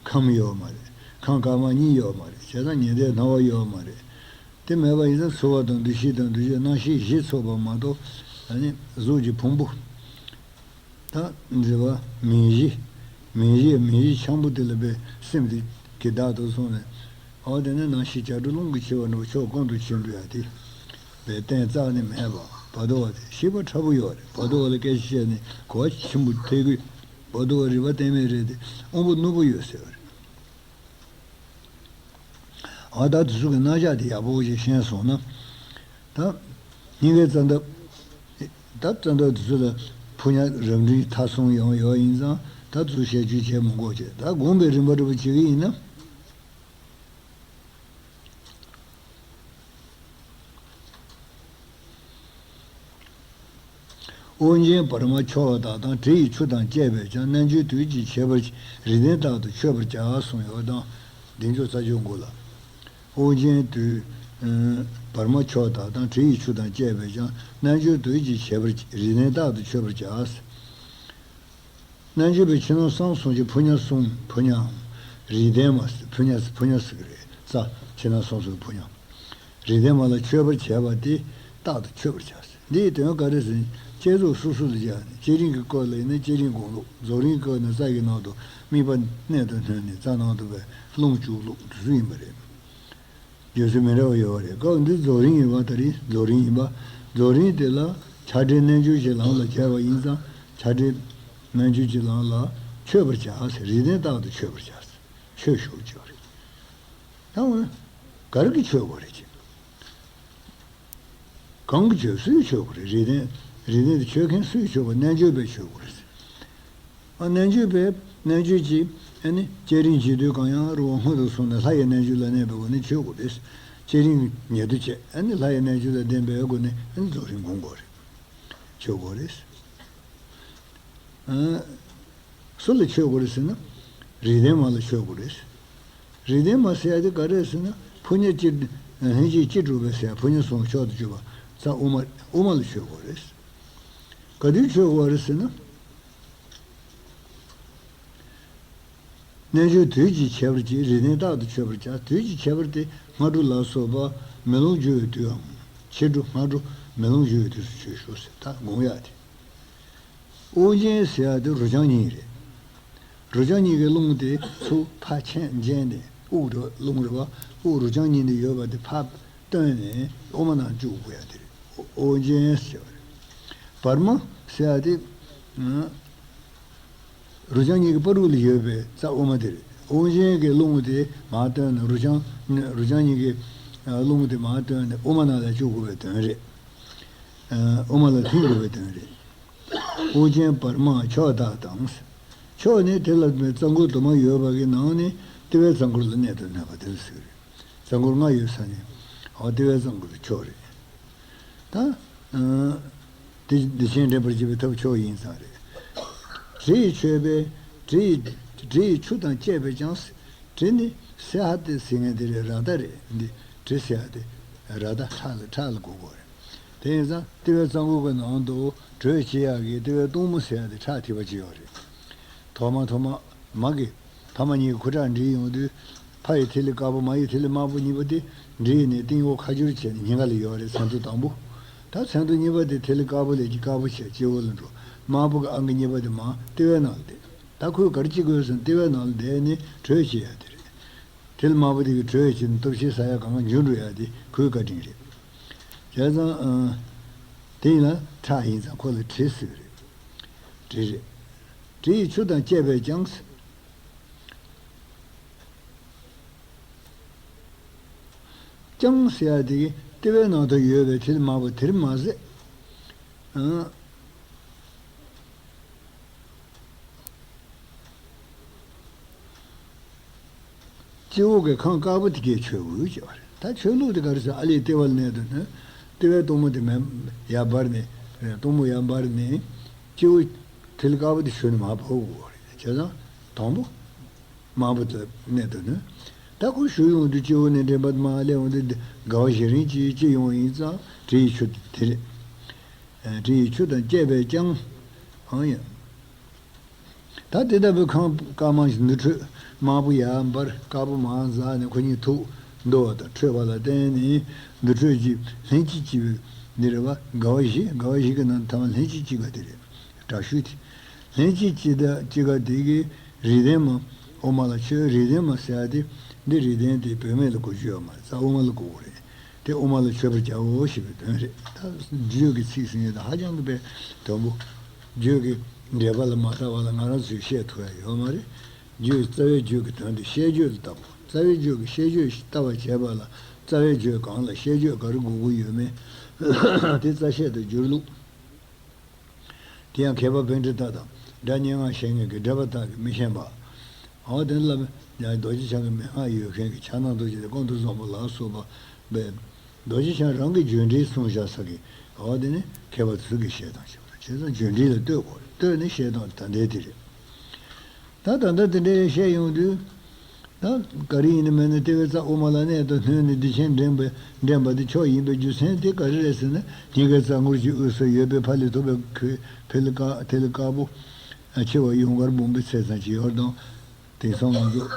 ཁམས་ཡོད་མ་རེད། ཁམས་དཀར་དམར་གཉིས་ཡོད་མ་རེད། བྱས་ཙང་ཉི་ཟླའི་སྣང་བ་ཡོད་མ་རེད། དེ་མེད་པ་ཡིན་ཙང་ཚོར་བ་དང་འདུ་ཤེས་དང་འདུ་བྱེད་རྣམ་ཤེས་བཞི་ཚོགས་པ་མ་གཏོགས་ཨ་ནི་གཟུགས་ཀྱི་ཕུང་པོ། ད་མཛེས་པ་མིང་བཞི། མིང་བཞི་མིང་བཞི་འཆང་པོ་དེ་ལ་པའི་སེམས་དེ་གི་བདག་ཏུ་སོང་ནས། འོ་དེ་ནས་རྣམ་ཤེས་བྱ་སྒྲོ་རླུང་གིས་ཕྱེ་བ་འདྲ་བོ་ཕྱོགས་གང་དུ་ཕྱིན་འགྲོ་ཡ་དེ། པའི་རྟེན་རྩ་ནས་མེད་པ་བར་དོ་བ་དེ་ཤེས་པ་ཕྲ་བོ་ཡོད་རེད། བར་དོ་བ་ལ་སྐད་ཆ་བཤད་ནས་གོ་བ་ཆེན་པོ་ཐེབས་དགོས། བར་དོ་བ་རིག་པ་གཏན་མེད་རེད་དེ་དབང་པོ་རྣོན་པོ་ཡོད་ཟེར་བ་རེད། ཨ་ད་དེ་ཚོ་གི་རྣམ་གཞག་དེ་ཡག་པོ་ཞིག་ཤེས་སོང་ན། ད་སྙིང་གའི་རྩ་འདབ། ད་རྩ་འདབ་དེ་ཚོ་ལ་ཕོ་ཉ་རབ་འབྲིང་ཐ་གསུམ་ཡོང་ཡོད་ཡིན་ཙང་ད་དེ་ཚོ་བཤད་རྒྱུ་བྱས་མི་དགོས་བྱས། ད་སྒོམ་པའི་རིམ་པ་འདྲ་པོ་བྱེད་ཀྱི་ཡིན་ན། དབུགས་འབྱིན་བར་མ་འཆོལ་བ་དག་དང་། དྲི་ཡི་ཆུ་དང་བཅས་པས་ཀྱང་། རྣལ་འབྱོར་དུས་ཀྱི་ཁྱད་པར་གྱིས། རིགས་ལྡན་རྟག་ཏུ་མཆོད་པར་བྱ། གསུངས་ཡོད་དང་། བདུན་ཅུ་རྩ་བཅུ་མགོ་ལ། དབུགས་འབྱིན་དུས་བར་མ་འཆོལ་བ་དག་དང་། དྲི་ཡི་ཆུ་དང་བཅས་པས་ཀྱང་། རྣལ་འབྱོར་དུས་ཀྱི་ཁྱད་པར་གྱིས། རིགས་ལྡན་རྟག་ཏུ་མཆོད་པར་བྱ། རྣལ་འབྱོར་པའི་ཕྱི་ནང་གསང་གསུམ་གྱི་ཕོ་ཉ་གསུམ། ཕོ་ཉའམ་རིགས་ལྡན་མ་ཟེར། ཕོ་ཉ་ཟེར་ཕོ་ཉ་ཟེར་གི་རེད། རྩ་ཕྱི་ནང་གསང་གསུམ་གྱི་ཕོ་ཉ། རིགས་ལྡན་མ་ལ་མཆོད་པར་བྱ་བ་སྟེ་རྟག་ཏུ་མཆོད་པར་བྱ་ཟེར། འདི་ཡི་དོན་ག་རེ་ཟེར་ན། བསྐྱེད་རྫོགས་སོ་སོ་ལ་སྦྱར་ནས་བསྐྱེད་རིམ་གྱི་སྐབས་ལ་ཡིན་ན་བསྐྱེད་རིམ་དགུང་ལོག་རྫོགས་རིམ་སྐབས་ན་རྩ་བའི་ནང་དུ་དམིགས་པ་རྣལ་དུ་བསྣུན་ནས་རྩ་ནང་དུ་བའི་རླུང་བཅུག་ལུགས་དེ་ཚོ་ཡིན་པ་རེད། བརྗོད་ཚུལ་མི་འདྲ་བ་ཡོད་པ་རེད། སྐབས་འདི་རྫོགས་རིམ་ཡིན་པ། ད་རིང་རྫོགས་རིམ་ཡིན་པ། རྫོགས་རིམ་དེ་ལ་ཆགས་བྲལ་རྣལ་འབྱོར་གྱི་ལམ་ལ་སྦྱར་བ་ཡིན་ཙང་། ཆགས་བྲལ་རྣལ་འབྱོར་གྱི་ལམ་ལ་མཆོད་པར་བྱ་ཟེར། རིགས་ལྡན་རྟག་ཏུ་མཆོད་པར་བྱ་ཟེར། མཆོད་ཤོག་ཅེས་པ་རེད། ད་འོ་ན་ག་རེ་གིས་མཆོད་དགོས་རེད་ཅེ། གང་གིས་མཆོད། སུས་མཆོད་དགོས་རེད། རིགས་ལྡན། རིགས་ལྡན་དེ་མཆོད་མཁན་སུས་མཆོད་དགོས། རྣལ་འབྱོར་པས་མཆོད་དགོས་རེད། ཨ་རྣལ་འབྱོར་པས་རྣལ་འབྱོར་གྱིས་ཨ་ནི་བསྐྱེད་རིམ་གྱི་དུས་གང་ཡང་རུང་བ་སྔོན་དུ་སོང་ནས་ལྷ་ཡི་རྣལ་འབྱོར་ལ་གནས་པའི་སྒོ་ནས་མཆོད་དགོས་རེད། བསྐྱེད་རིམ་ཉེ་དུ་བྱས་ཨ་ནི་ལྷ་ཡི་རྣལ་འབྱོར་ལ་ལྡན་པའི་སྒོ་ནས་ཨ་ནི་རྫོགས་རིམ་སྒོམ་དགོས་རེད། མཆོད་དགོས་རེད། ཨ། སུ་ལ་མཆོད་དགོས་རེད་ཟེར་ན། རིགས་ལྡན་མ་ལ་མཆོད་དགོས་རེད། རིགས་ལྡན་མ་ཟེར་ཡ་དེ་ག་རེ་ཟེར་ན། ཕོ་ཉ་སྤྱི། ལྷན་སྐྱེས་སྤྱི་གྲུབ་པའི་ཟེར་ཡ་ཕོ་ཉ་ཟུང་མཆོག་ཏུ་གྱུར་པ་རྩ་དབུ་མ། དབུ་མ་ལ་མཆོད་དགོས་རེད། ག་དུས་མཆོད་དགོས་རེད་ཟེར་ན། རྣལ་འབྱོར་དུས་ཀྱི་ཁྱད་པར་གྱིས་རིགས་ལྡན་རྟག་ཏུ་མཆོད་པར་བྱ། དུས་ཀྱི་ཁྱད་པར་དེ་སྔ་དྲོ་ལ་སོགས་པ་མེ་ལོང་རྒྱུ་བའི་དུས་འམ། ཕྱི་དྲོ་སྔ་དྲོ་མེ་ལོང་རྒྱུ་བའི་དུས་སུ་མཆོད་ཤོག་ཟེར། ད་དགོངས་ཡག་དེ། དབུ་རྒྱན་ཟེར་ཡག་དེ་རུ་ལྕང་གཉིས་རེད། རུ་ལྕང་གཉིས་ཀྱི་རླུང་དེ་ཚུར་ཕར་ཕྱིན་བརྒྱབ་ནས་དབུགས་རུ། རླུང་རེད་པ། དབུགས་རུ་ལྕང་གཉིས་ནས་ཡོད་པ་དེ་ཕར་བཏོན་ནས་དབུ་མ་ནང་བཅུག་དགོས་ཡག་དེ་རེད། དབུ་རྒྱན་ཟེར་བ་རེད། བར་མ་ཟེར་ཡག་དེ། རུ་ལྕང་གཉིས་ཀྱི་བར་དུ་ལ་ཡོད་པའི་རྩ་དབུ་མ་དེ་རེད། དབུ་རྒྱན་གྱི་རླུང་དེ་མར་བཏོན་ནས་རུ་ལྕང་། རུ་ལྕང་གཉིས་ཀྱི་རླུང་དེ་མར་བཏོན་ནས་དབུ་མ་ནང་ལ་བཅུག་དགོས་པའི་དོན་རེད། དབུ་མ་ལ་ཐིམ་དགོས་པའི་དོན་རེད། དབུ་རྒྱན་བར་མ་ཕྱོགས་དག་དང་། ཕྱོགས་ནི་དེ་ལ་རྩ་འགོ་དུ་མ་ཡོད་པ་གི་ནང་ནས་ལྟེ་བའི་རྩ་འགོར་ལ་གནད་དུ་བསྣུན་པ་དེ་ལ་ཟེར་གི་རེད། རྩ་འགོར་ལྔ་ཡོད་ས་ནས། འོ་ལྟེ་བའི་རྩ་འགོར་ཕྱོགས་རེད། ད། ཨ། དེ་བདེ་ཆེན་འདྲེན་པར་བྱེད་པའི་ཐབས་མཆོག་ཡིན་ཙང་རེད། དྲི་ཡིས་མཆོད་པས། དྲི་ཡི། དྲི་ཡི་ཆུ་དང་བཅས་པས་ཀྱང་། དྲི་ནི་སེ་ཧ་དེ་ཟེར་མཁན་དེ་རེད། ར་ད་རེད། འདི་དྲི་ཟེར་ཡ་དེ་ར་ད་ཁྲག་ལ། ཁྲག་ལ་གོ་དགོས་རེད། དེ་ཡིན་ཙང་ལྟེ་བའི་རྩ་འགོ་གི་ནང་དུ་དྲོད་སྐྱེ་ཡག་གི་ལྟེ་བའི་སྟོང་མོ་ཟེར་ཡ་དེ་ཁྲག་ཐིགས་པ་ཅིག་ཡོད་རེད། ཐོག་མ་ཐོག་མ་མ་གི། ཐ་མ་གཉིས་ཀྱི་ཁུ་ཁྲག་འདྲེས་ཡོང་དུས། ཕ་ཡི་ཐིག་ལེ་དཀར་པོ། མ་ཡི་ཐིག་ལེ་དམར་པོ་གཉིས་པོ་དེ་འདྲེས་ནས་སྟེང་འོག་ཁ་སྦྱོར་བྱས་ནས་སྙིང་ག་ལ་ཡོད་རེད། ཚན་ཐོ་དང་པོ། ད་ཚན་ཐོ་གཉིས་པ་དེ་ཐིག་ལེ་དཀར་པོ་ལས་ཀྱི་དཀར་པོ་བྱས་སྤྱི་བོ་ལ་འགྲོ། དམར་པོ་གི་ཨང་ཀི་གཉིས་པ་དེ་མར་ལྟེ་བའི་ནང་ལ་བསྡད། ད་ཁོས་ག་རེ་བྱེད་དགོས་ཟེར་ན་ལྟེ་བའི་ནང་ལ་བསྡད་ནས་དྲོད་སྐྱེ་ཡ་དེ་རེད། ཐིག་ལེ་དམར་པོ་དེ་གི་དྲོད་སྐྱེས་ནས་སྟོབས་ཆེ་ས་ཡ་གང་འགྱུར་འགྲོ་ཡ་དེ་ཁོའི་བཀའ་དྲིན་རེད། བྱས་ཙང་། ཨ། དེ་ཡིན་ལ་ཁྲག་ཡིན་ཙང་ཁོ་ལ་དྲི་ཟེར་གི་རེད། དྲི་རེད། དྲི་ཡི་ཆུ་དང་བཅས་པས་ཀྱང་། ཀྱང་ཟེར་ཡ་དེ་གི་ལྟེ་བའི་ནང་དུ་ཡོད་པའི་ཐིག་ལེ་དམར་པོ་དེར་མ་ཟད། ཨང་། སྤྱི་བོ་གི་ཁམས་དཀར་པོ་དེ་གས་མཆོད་དགོས་ཅེས་པ་རེད། ད་མཆོད་ལུགས་དེ་ག་རེ་ཟེར། ཨ་ལས་ལྟེ་བ་ལ་གནད་དུ་བསྣུན། ལྟེ་བའི་སྟོང་མོ་དེ་མར་ཡར་འབར་ནས། སྟོང་མོ་ཡར་འབར་ནས་སྤྱི་བོ་ཐིག་ལེ་དཀར་པོ་དེ་ཞུ་ནས་མར་བབས་དགོས་རེད། བྱས་ཙང་དང་པོ་དམར་པོ་དེ་ལ་གནད་དུ་བསྣུན། ད་ཁོ་ཞུ་ཡོང་དུས་སྤྱི་བོ་ནས་འདྲེན་པ་དེ་མར་སླེབས་ཡོང་དུས་དགའ་བ་བཞི་རིམ་གྱིས་སྐྱེ་ཡོང་བ་ཡིན་ཙང་དྲི་ཡི་ཆུ་དེ་རེད། དྲི་ཡི་ཆུ་དང་བཅས་པས་ཀྱང་། ཨང་ཡ། ད་དེ་ལྟ་བུའི་ཁམས་དཀར་དམར་གྱི་འདུ་འཕྲོད། དམར་པོ་ཡར་འབར། དཀར་པོ་མར་འཛག་ནས་ཁོ་གཉིས་ཐུག་འདུ་བ་དང་འཕྲོད་པ་ལ་བརྟེན་ནས་འདུ་འཕྲོད་ཀྱི་ལྷན་ཅིག་སྐྱེས་པའི་འདི་རེད་པ། དགའ་བ་བཞི། དགའ་བ་བཞི་གི་ནང་ཐ་མ་ལྷན་ཅིག་སྐྱེས་པ་དེ་རེད། དྲག་ཤུལ་དེ། ལྷན་ཅིག་སྐྱེས་དང་སྐྱེས་པ་དེ་གི་རིགས་ལྡན་མ་དབུ་མ་ལ་མཆོད། རིགས་ལྡན་མ་ཟེར་ཡ་དེ་འདི་རིགས་ལྡན་དེ་བུད་མེད་ལ་གོ་རྒྱུ་ཡོད་མ་རེད། རྩ་དབུ་མ་ལ་གོ་དགོས་རེད། དེ་དབུ་མ་ལ་མཆོད་པར་བྱའོ་ཞེས་པའི་དོན་རེད། ད་རྒྱུད་ཀྱི་ཚིག་ཟིན་ཡོད་དང་ཧ་ཅང་གི་དཔེ་དོན་པོ། རྒྱུད་ཀྱི་འགྲེལ་པ་ལ་མ་ལྟ་བ་ལ་ང་རང་ཚོས་བཤད་ཐུབ་ཡ་ཡོད་མ་རེད། རྒྱུད་རྩ་བའི་རྒྱུད་ཀྱི་དོན་དེ་བཤད་རྒྱུད་ལ་ལྟ་དགོས། རྩ་བའི་རྒྱུད་ཀྱི་བཤད་རྒྱུད་ལྟ་བ་བྱས་པ་ལ་རྩ་བའི་རྒྱུད་གང་ལ་བཤད་རྒྱུད་ག་རེ་དགོས་ཀྱི་ཡོད་མེད། དེ་རྩ་བཤད་དུ་འགྱུར་ལུགས། དེ་ཡང་མཁས་པ་པཎྜི་ཏ་དང་སྒྲ་སྙན་ངག་ཤེས་མཁན་གྱི་འགྲེལ་པ་དག་གིས་མི་ཤེས་པ། འོ་དེ་ལ་རྡོ་རྗེ་འཆང་གི་མན་ངག་ཡོད་མཁན་གྱི་ཕྱག་ན་རྡོ་རྗེ་དང་ཀུན་ཏུ་བཟང་པོ་ལ་སོགས་པ་བས། རྡོ་རྗེ་འཆང་རང་གི་བརྗོད་འགྲེལ་གསུངས་བཞག་ས་གི། འོ་དེ་ནི་མཁས་པ་ཚོ་གིས་བཤད་སྟངས་བྱེད་པ་རེད། བྱས་ཙང་བརྗོད་འགྲེལ་ལ་ལྟོས་དགོས་རེད། ལྟོས་ནས་བཤད་སྟངས་ད་ལྟའི་དེ་རེད། ད་ད་ལྟ་དེ་འདྲའི་བཤད་ཡོང་དུས། ད་ག་རེ་ཡིན་ནི་མིན་ནི་ལྟེ་བའི་རྩ་དབུ་མ་ལ་གནད་དུ་བསྣུན་ནས་བདེ་ཆེན་འདྲེན་པའི་འདྲེན་པ་དེ་མཆོག་ཡིན་པའི་རྒྱུ་མཚན་དེ་ག་རེ་རེད་ཟེར་ན། སྙིང་གའི་རྩ་འཁོར་གྱི་དབུས་སུ་ཡོད་པའི་ཕ་ལས་ཐོབ་པའི་ཁོའི་ཐིག་ལེ་དཀར། ཐིག་ལེ་དཀར་པོ། ཨ། ཆེ་བ་ཡུངས་དཀར་འབུམ་པའི་ཚད་ཙམ་ཅིག་ཡོད་དང་། དེང་སང་ང་ཚོ་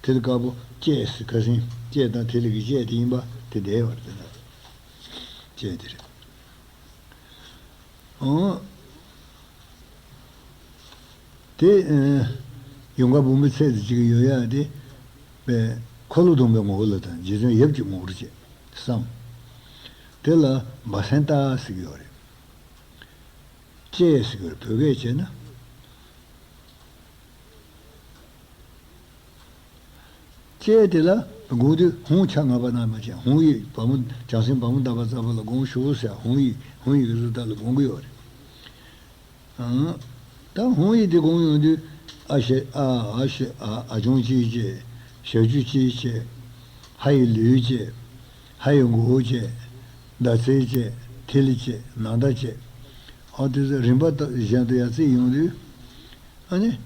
ཐིག་ལེ་དཀར་པོ་ལྕེས་ཟེར། ཁ་སང་ལྕེ་དང་ཐིག་ལེ་གི་ལྕེ་དེ་ཡིན་པ་དེ་བསྡད་པ་རེད། ལྕེ་དེ་རེད། འོ། དེ། ཨ། ཡུངས་དཀར་འབུམ་པའི་ཚད་དེ་གཅིག་ཡོད་ཡ་དེ། པའི་འཁོར་ལོ་སྡོམ་པའི་ངོ་བོ་ལ་དང་རྗེ་བཙུན་ཡབ་ཀྱི་ངོ་བོར་བྱེད་བསམ། དེ་ལ་བ་སན་ཏ་ཟེར་གྱི་ཡོད་རེད། ལྕེ་ཟེར་གྱི་ཡོད་རེད། བོད་སྐད་བྱས་ན། ལྕེ་དེ་ལ་དགོངས་དུས་ཧཱུྃ་ཆ་ལྔ་པ་རྣམས་ཀྱང་ཧཱུྃ་ཡིག་བ་མོ། བྱང་སེམས་བ་མོ་བརྡབ་པ་ཙམ་པ་ལ་དགོངས་ཞུ་ཟེར། ཧཱུྃ་ཡིག་ཧཱུྃ་ཡིག་གི་གཟུགས་དག་ལ་དགོངས་ཀྱི་ཡོད་རེད། ཨང་། ད་ཧཱུྃ་ཡིག་དེ་དགོངས་ཡོང་དུས། ཨ་ཞེ་ཨ། འ་ཞེ་འ། འ་ཆུང་ཅེ་ཞེ། ཞབས་ཀྱུ་ཅེ་ཞེ། ཧ་ཡི་ལུས་ཅེ། ཧ་ཡི་མགོ་ཅེ། ཟླ་ཚེས་ཅེ། ཐིག་ལེ་ཅེ། ནཱ་ད་ཅེ། ཨ། དེ་ཚོ་རིམ་པ་གཞན་དུ་ཡར་བརྩིས་ཡོང་དུས། ཨ་ནི།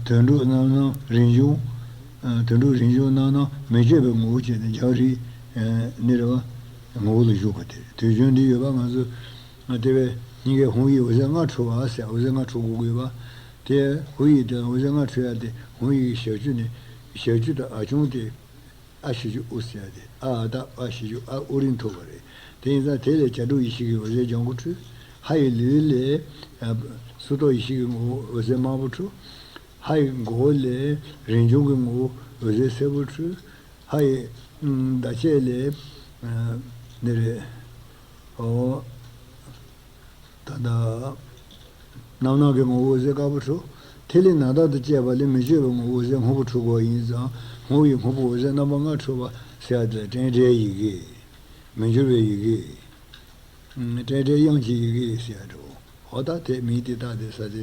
དོན་གྲུབ་རྣམ་སྣང་རིན་འབྱུང་། དོན་གྲུབ་རིན་འབྱུང་རྣམ་སྣང་མི་བསྐྱོད་པའི་ངོ་བོ་བྱས་ནས་རྒྱ་རིགས་ནི་རེད་བ། ངོ་བོ་ལ་བཞུགས་པ་དེ་རེད། དུས་རྒྱུན་འདི་ཡོད་པ་ང་ཚོ་དེ་བས་སྙིང་གའི་ཧཱུྃ་ཡིག་འོད་ཟེར་ལྔ་འཕྲོ་བ་ཟེར། འོད་ཟེར་ལྔ་འཕྲོ་དགོས་ཀྱི་ཡོད་པ། དེ་ཧཱུྃ་ཡིག་དེ་ལ་འོད་ཟེར་ལྔ་འཕྲོ་ཡ་དེ་ཧཱུྃ་ཡིག་གི་ཞབས་ཀྱུ་ནས་ཞབས་ཀྱུ་དང་ཨ་ཆུང་དེ། ཨ་ཞབས་ཀྱུ་ཨུ་ཟེར་ཡ་དེ་ཨ་ཨ་ད་ཨ་ཞབས་ཀྱུ་ཨ་ཨུ་རིང་ཐུག་པ་རེད། དེ་ཡིན་ཙང་དེ་ལས་བྱ་གྲུབ་ཡེ་ཤེས་ཀྱི་འོད་ཟེར་ལྗང་གུ་འཕྲོས། ཧ་ཡི་ལུས་ལས་སོར་རྟོག་ཡེ་ཤེས་ཀྱི་ངོ་བོ་འོད་ཟེར་དམར་པོ་འཕྲོས། ཧ་ཡི་མགོ་བོ་ལས་རིན་འབྱུང་གི་ངོ་བོ་འོད་ཟེར་སེར་པོ་འཕྲོས། ཧ་ཡི་ཟླ་ཕྱེད་ལས་འདི་རེད། ཨོ། ད་ལྟ་རྣམ་སྣང་གི་ངོ་བོ་འོད་ཟེར་དཀར་པོ་འཕྲོ། ཐིག་ལེ་ནཱ་ད་དང་བཅས་པ་ལས་མི་བསྐྱོད་པའི་ངོ་བོ་འོད་ཟེར་སྔོན་པོ་འཕྲོ་དགོས་པ་ཡིན་ཙང་། སྔོན་ཡི་སྔོན་པོ་འོད་ཟེར་རྣམ་པ་ལྔ་འཕྲོ་བ་ཟེར་ཡ་དེ་ལ་བྲལ་བྲལ་ཡི་གེ། མི་འགྱུར་བའི་ཡི་གེ། བྲལ་བྲལ་དབྱངས་ཀྱི་ཡི་གེ་ཟེར་ཡ་འདྲ་བོ། འོ་ད་དེ་མིང་དེ་བཏགས་དེ་ས་དེ་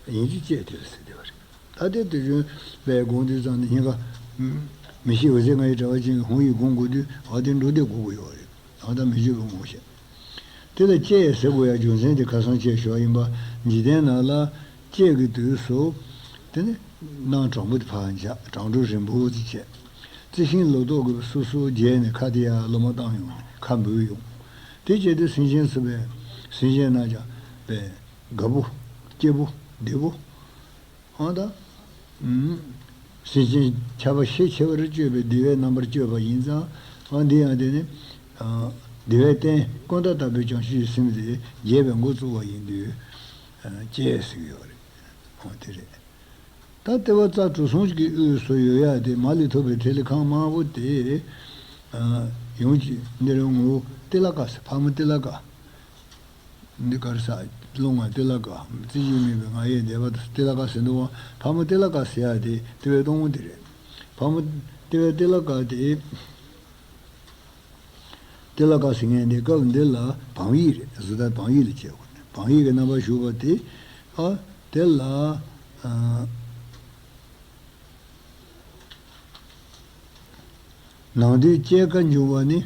ཡིན་གཅིག་བཅས་དེ་ཟེར་དེ་བ་རེད། ད་ལྟའི་དུས་རྒྱུན་པས་དགོངས་དུས་ཙམ་ནས་སྙིང་ག་མི་ཤེས་འོད་ཟེར་ལྔ་ཡི་དྲ་བ་ཅན་གྱི་ཧཱུྃ་ཡིག་སྒོམ་དགོས་དུས་འོ་དེ་འགྲོ་བདེ་དགོས་ཀྱི་ཡོད་རེད། ཨ་ད་མི་བསྐྱོད་པའི་ངོ་བོ་བཤད། དེ་ལ་བཅས་ཟེར་དགོས་ཡ་རྒྱུ་མཚན་དེ་ཁ་སང་བཅས་ཞུ་བ་ཡིན་པ། འཇིག་རྟེན་ནང་ལ་བཅས་ཀྱི་དུས་སུ་དེ་ནི་སྣང་དྲང་པོ་དེ་ཕར་འཇགས། དྲང་དྲོ་རིང་པོ་དེ་བཅས། རྩི་ཤིང་ལོ་ཏོག་གི་སོ་སོ་རྒྱས་ནས་ཁ་དེ་ཡར་ལོ་མ་བཏང་ཡོང་ནས་ཁ་འབུས་ཡོང་། དེ་བྱས་དུས་སེམས་ཅན་ཚོ་བས་སེམས་ཅན་རྣམས་ཀྱང་བས་དགའ་པོ་སྐྱིད་པོ་བདེ་པོ། ཨང་ད། ཨུམ། སེམས་ཅན་ཁྱབ་པ་ཤས་ཆེ་བར་སྤྱོད་པའི་བདེ་བའི་རྣམ་པར་སྤྱོད་པ་ཡིན་ཙང་། ཨང་འདི་ཡང་དེ་ནི། ཨ། བདེ་བའི་རྟེན་ཀུན་ད་ལྟ་བུའི་བྱང་ཆུབ་ཀྱི་སེམས་དེ་རྒྱས་པའི་འགོ་བཙུགས་པ་ཡིན་དུས། ཨ། བཅས་ཟེར་གྱི་ཡོད་རེད། ཨང་དེ་རེད། ད་ལྟེ་བ་རྩ་དྲུག་གསུམ་གྱི་དབུས་སུ་ཡོད་ཡ་དེ་མ་ལས་ཐོབ་པའི་ཐིག་ལེ་ཁང་དམར་པོ་དེ། ཨ། ཡོངས་ཀྱི་འདི་རུ་ངོ་བོ་ཏི་ལ་ཀ་ཟེར། ཕག་མོ་ཏི་ལ་ཀ། འདི་གར་ས། རླུང་ལྔ་ཏི་ལ་ཀ། རྩི་བཞི་མེད་པའི་ང་ཡི་བཟླས་པ་དང་ཏི་ལ་ཀ་ཟེར་འདུག་བ། ཕག་མོ་ཏི་ལ་ཀ་ཟེར་ཡ་དེ་ཏི་བའི་སྟོང་མོ་དེ་རེད། ཕག་མོ་ཏི་བའི་ཏི་ལ་ཀ་དེ། ཏི་ལ་ཀ་ཟེར་མཁན་དེ་སྐབས་འདི་ལ་བང་ཡིག་རེད། བཟོ་ལྟ་བང་ཡིག་ལ་བྱས་པ་རེད། བང་ཡིག་གི་རྣམ་པར་བཞུགས་པ་དེ། ཨ། དེ་ལ། ཨ། ནང་དུ་སྐྱེ་ཀ་འབྱུང་བ་ནི་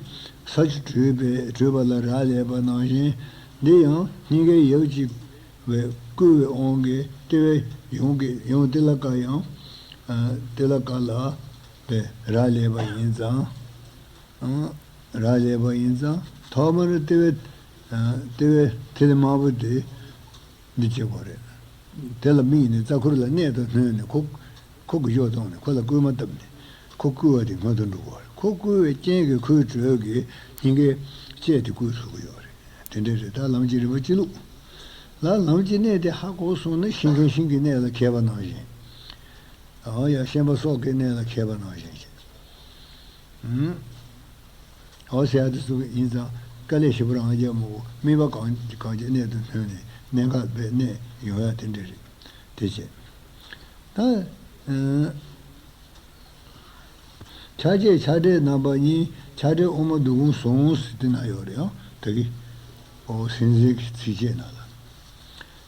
ས་ཆུ་དྲོས་པས་དྲོས་པ་ལ་རག་ལས་པ་ནང་བཞིན། འདི་ཡང་སྙིང་གའི་ཡབ་གཅིག་པའི་བསྐུལ་བའི་དབང་གིས་ལྟེ་བའི་ཡང་གི་ཡང་ཏི་ལ་ཀ་ཡང་། ཨ། ཏི་ལ་ཀ་ལ་པའི་རག་ལས་པ་ཡིན་ཙང་། ཨ། རག་ལས་པ་ཡིན་ཙང་ཐོག་མར་ལྟེ་བའི། ཨ། ལྟེ་བའི་ཐིག་ལེ་དམར་པོ་དེ། འདི་བྱེད་དགོས་རེད། དེ་ལ་དམིགས་ནས་རྩ་འཁོར་ལ་གནད་དུ་སྣོན་ནས་ཁོ། ཁོ་གི་གཞོགས་བཏང་ནས་ཁོ་ལ་སྐུལ་མ་བཏབ་ནས་ཁོ་བསྐུལ་བ་དེ་སྔོན་དུ་འགྲོ་དགོས་རེད། ཁོ་བསྐུལ་བའི་རྐྱེན་གྱིས་ཁོའི་དྲོད་ཀྱིས་སྙིང་གའི་ལྕེ་དེ་བསྐུལ་ཚུགས་ཀྱི་ཡོད་རེད། དེ་འདྲ་རེད། ད་ལམ་གྱི་རིམ་པ་སྤྱི་ལུགས་ལ་ལམ་གྱི་གནད་དེ་ཧ་གོ་སོང་ན་ཤིང་མཁན་ཤིང་གི་གནད་ལ་མཁས་པ་ནང་བཞིན། ཨ་ཡ་ཤན་པ་སྲོག་གི་གནད་ལ་མཁས་པ་ནང་བཞིན་བྱས། ཨུམ། འོ་ཟེར་ཡ་དེ་ཚོ་ཡིན་ཙང་དཀའ་ལས་ཞེ་པོ་རང་རྒྱག་མི་དགོས། དམིགས་པ་གང་གང་ཅིའི་གནད་དུ་སྣོན་ནས་གནད་འགག་པའི་གནད་ཡོང་ཡ་དེ་འདྲ་རེད། དེ་བྱས། ད། ཨ། ཆ་བྱད་ཆ་འདྲའི་རྣམ་པ་གཉིས། ཆ་འདྲའི་དབུ་མ་རྡོ་སྒོམ་ཟུང་ཟེར་དེ་ན་ཡོད་རེད། ཡང་དེ་གི། ཨོ་སེམས་འཛིན་གྱི་ཚིགས་བཅད་ནང་ལ།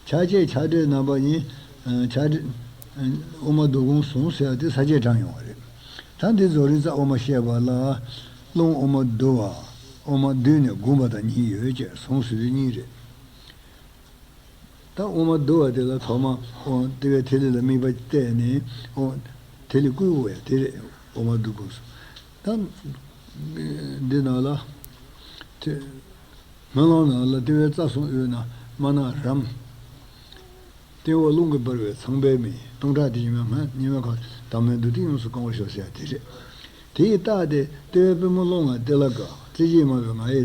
ཆ་བྱད་ཆ་འདྲའི་རྣམ་པ་གཉིས། ཨ། ཆ་འདྲ། ཨ། དབུ་མ་རྡོ་སྒོམ་ཟུང་ཟེར་བ་དེ་ས་བཅད་དྲངས་ཡོང་བ་རེད། ད་འདི་བཟོ་རིག་རྩ་དབུ་མ་བཤད་པ་ལ། རླུང་དབུ་མ་བསྡུ་བ། དབུ་མ་བསྡུས་ནས་བསྒོམ་པ་དང་གཉིས་ཡོད་ཅེས་ཟུང་ཟེར་དུས་གཉིས་རེད། ད་དབུ་མ་བསྡུ་བ་དེ་ལ་ཐོག་མ། ཨོ། ལྟེ་བའི་ཐིག་ལེ་ལ་དམིགས་པ་གཏད་ནས། ཨོ། ཐིག་ལེ་བསྐུལ་བ་དེ་རེད། དབུ་མ་བསྡུ་དགོས་སོ། ད་འདི་ནང་ལ། དེ། སྨོན་ལམ་ནང་ལ་ལྟེ་བའི་རྩ་གསུམ་དབུས་ན་མ་ན་རམ། སྟེང་འོག་རླུང་གིས་འབར་བའི་ཚངས་པའི་མེ། སྟོང་ཕྲག་དེ་བཞིན་མེ་སྔོན་ཉི་མའི་ཁ་དྭངས་མའི་རྡུལ་སྟེང་ཡོངས་སུ་གང་བར་ཤོག་ཟེར་ཡ་དེ་རེད། དེ་ཡི་རྟགས་དེ་ལྟེ་བའི་པུས་མོ་རླུང་ལྔ་ཏི་ལ་ཀ། རྩེ་གཅིག་དམར་པོའི་ང་ཡི་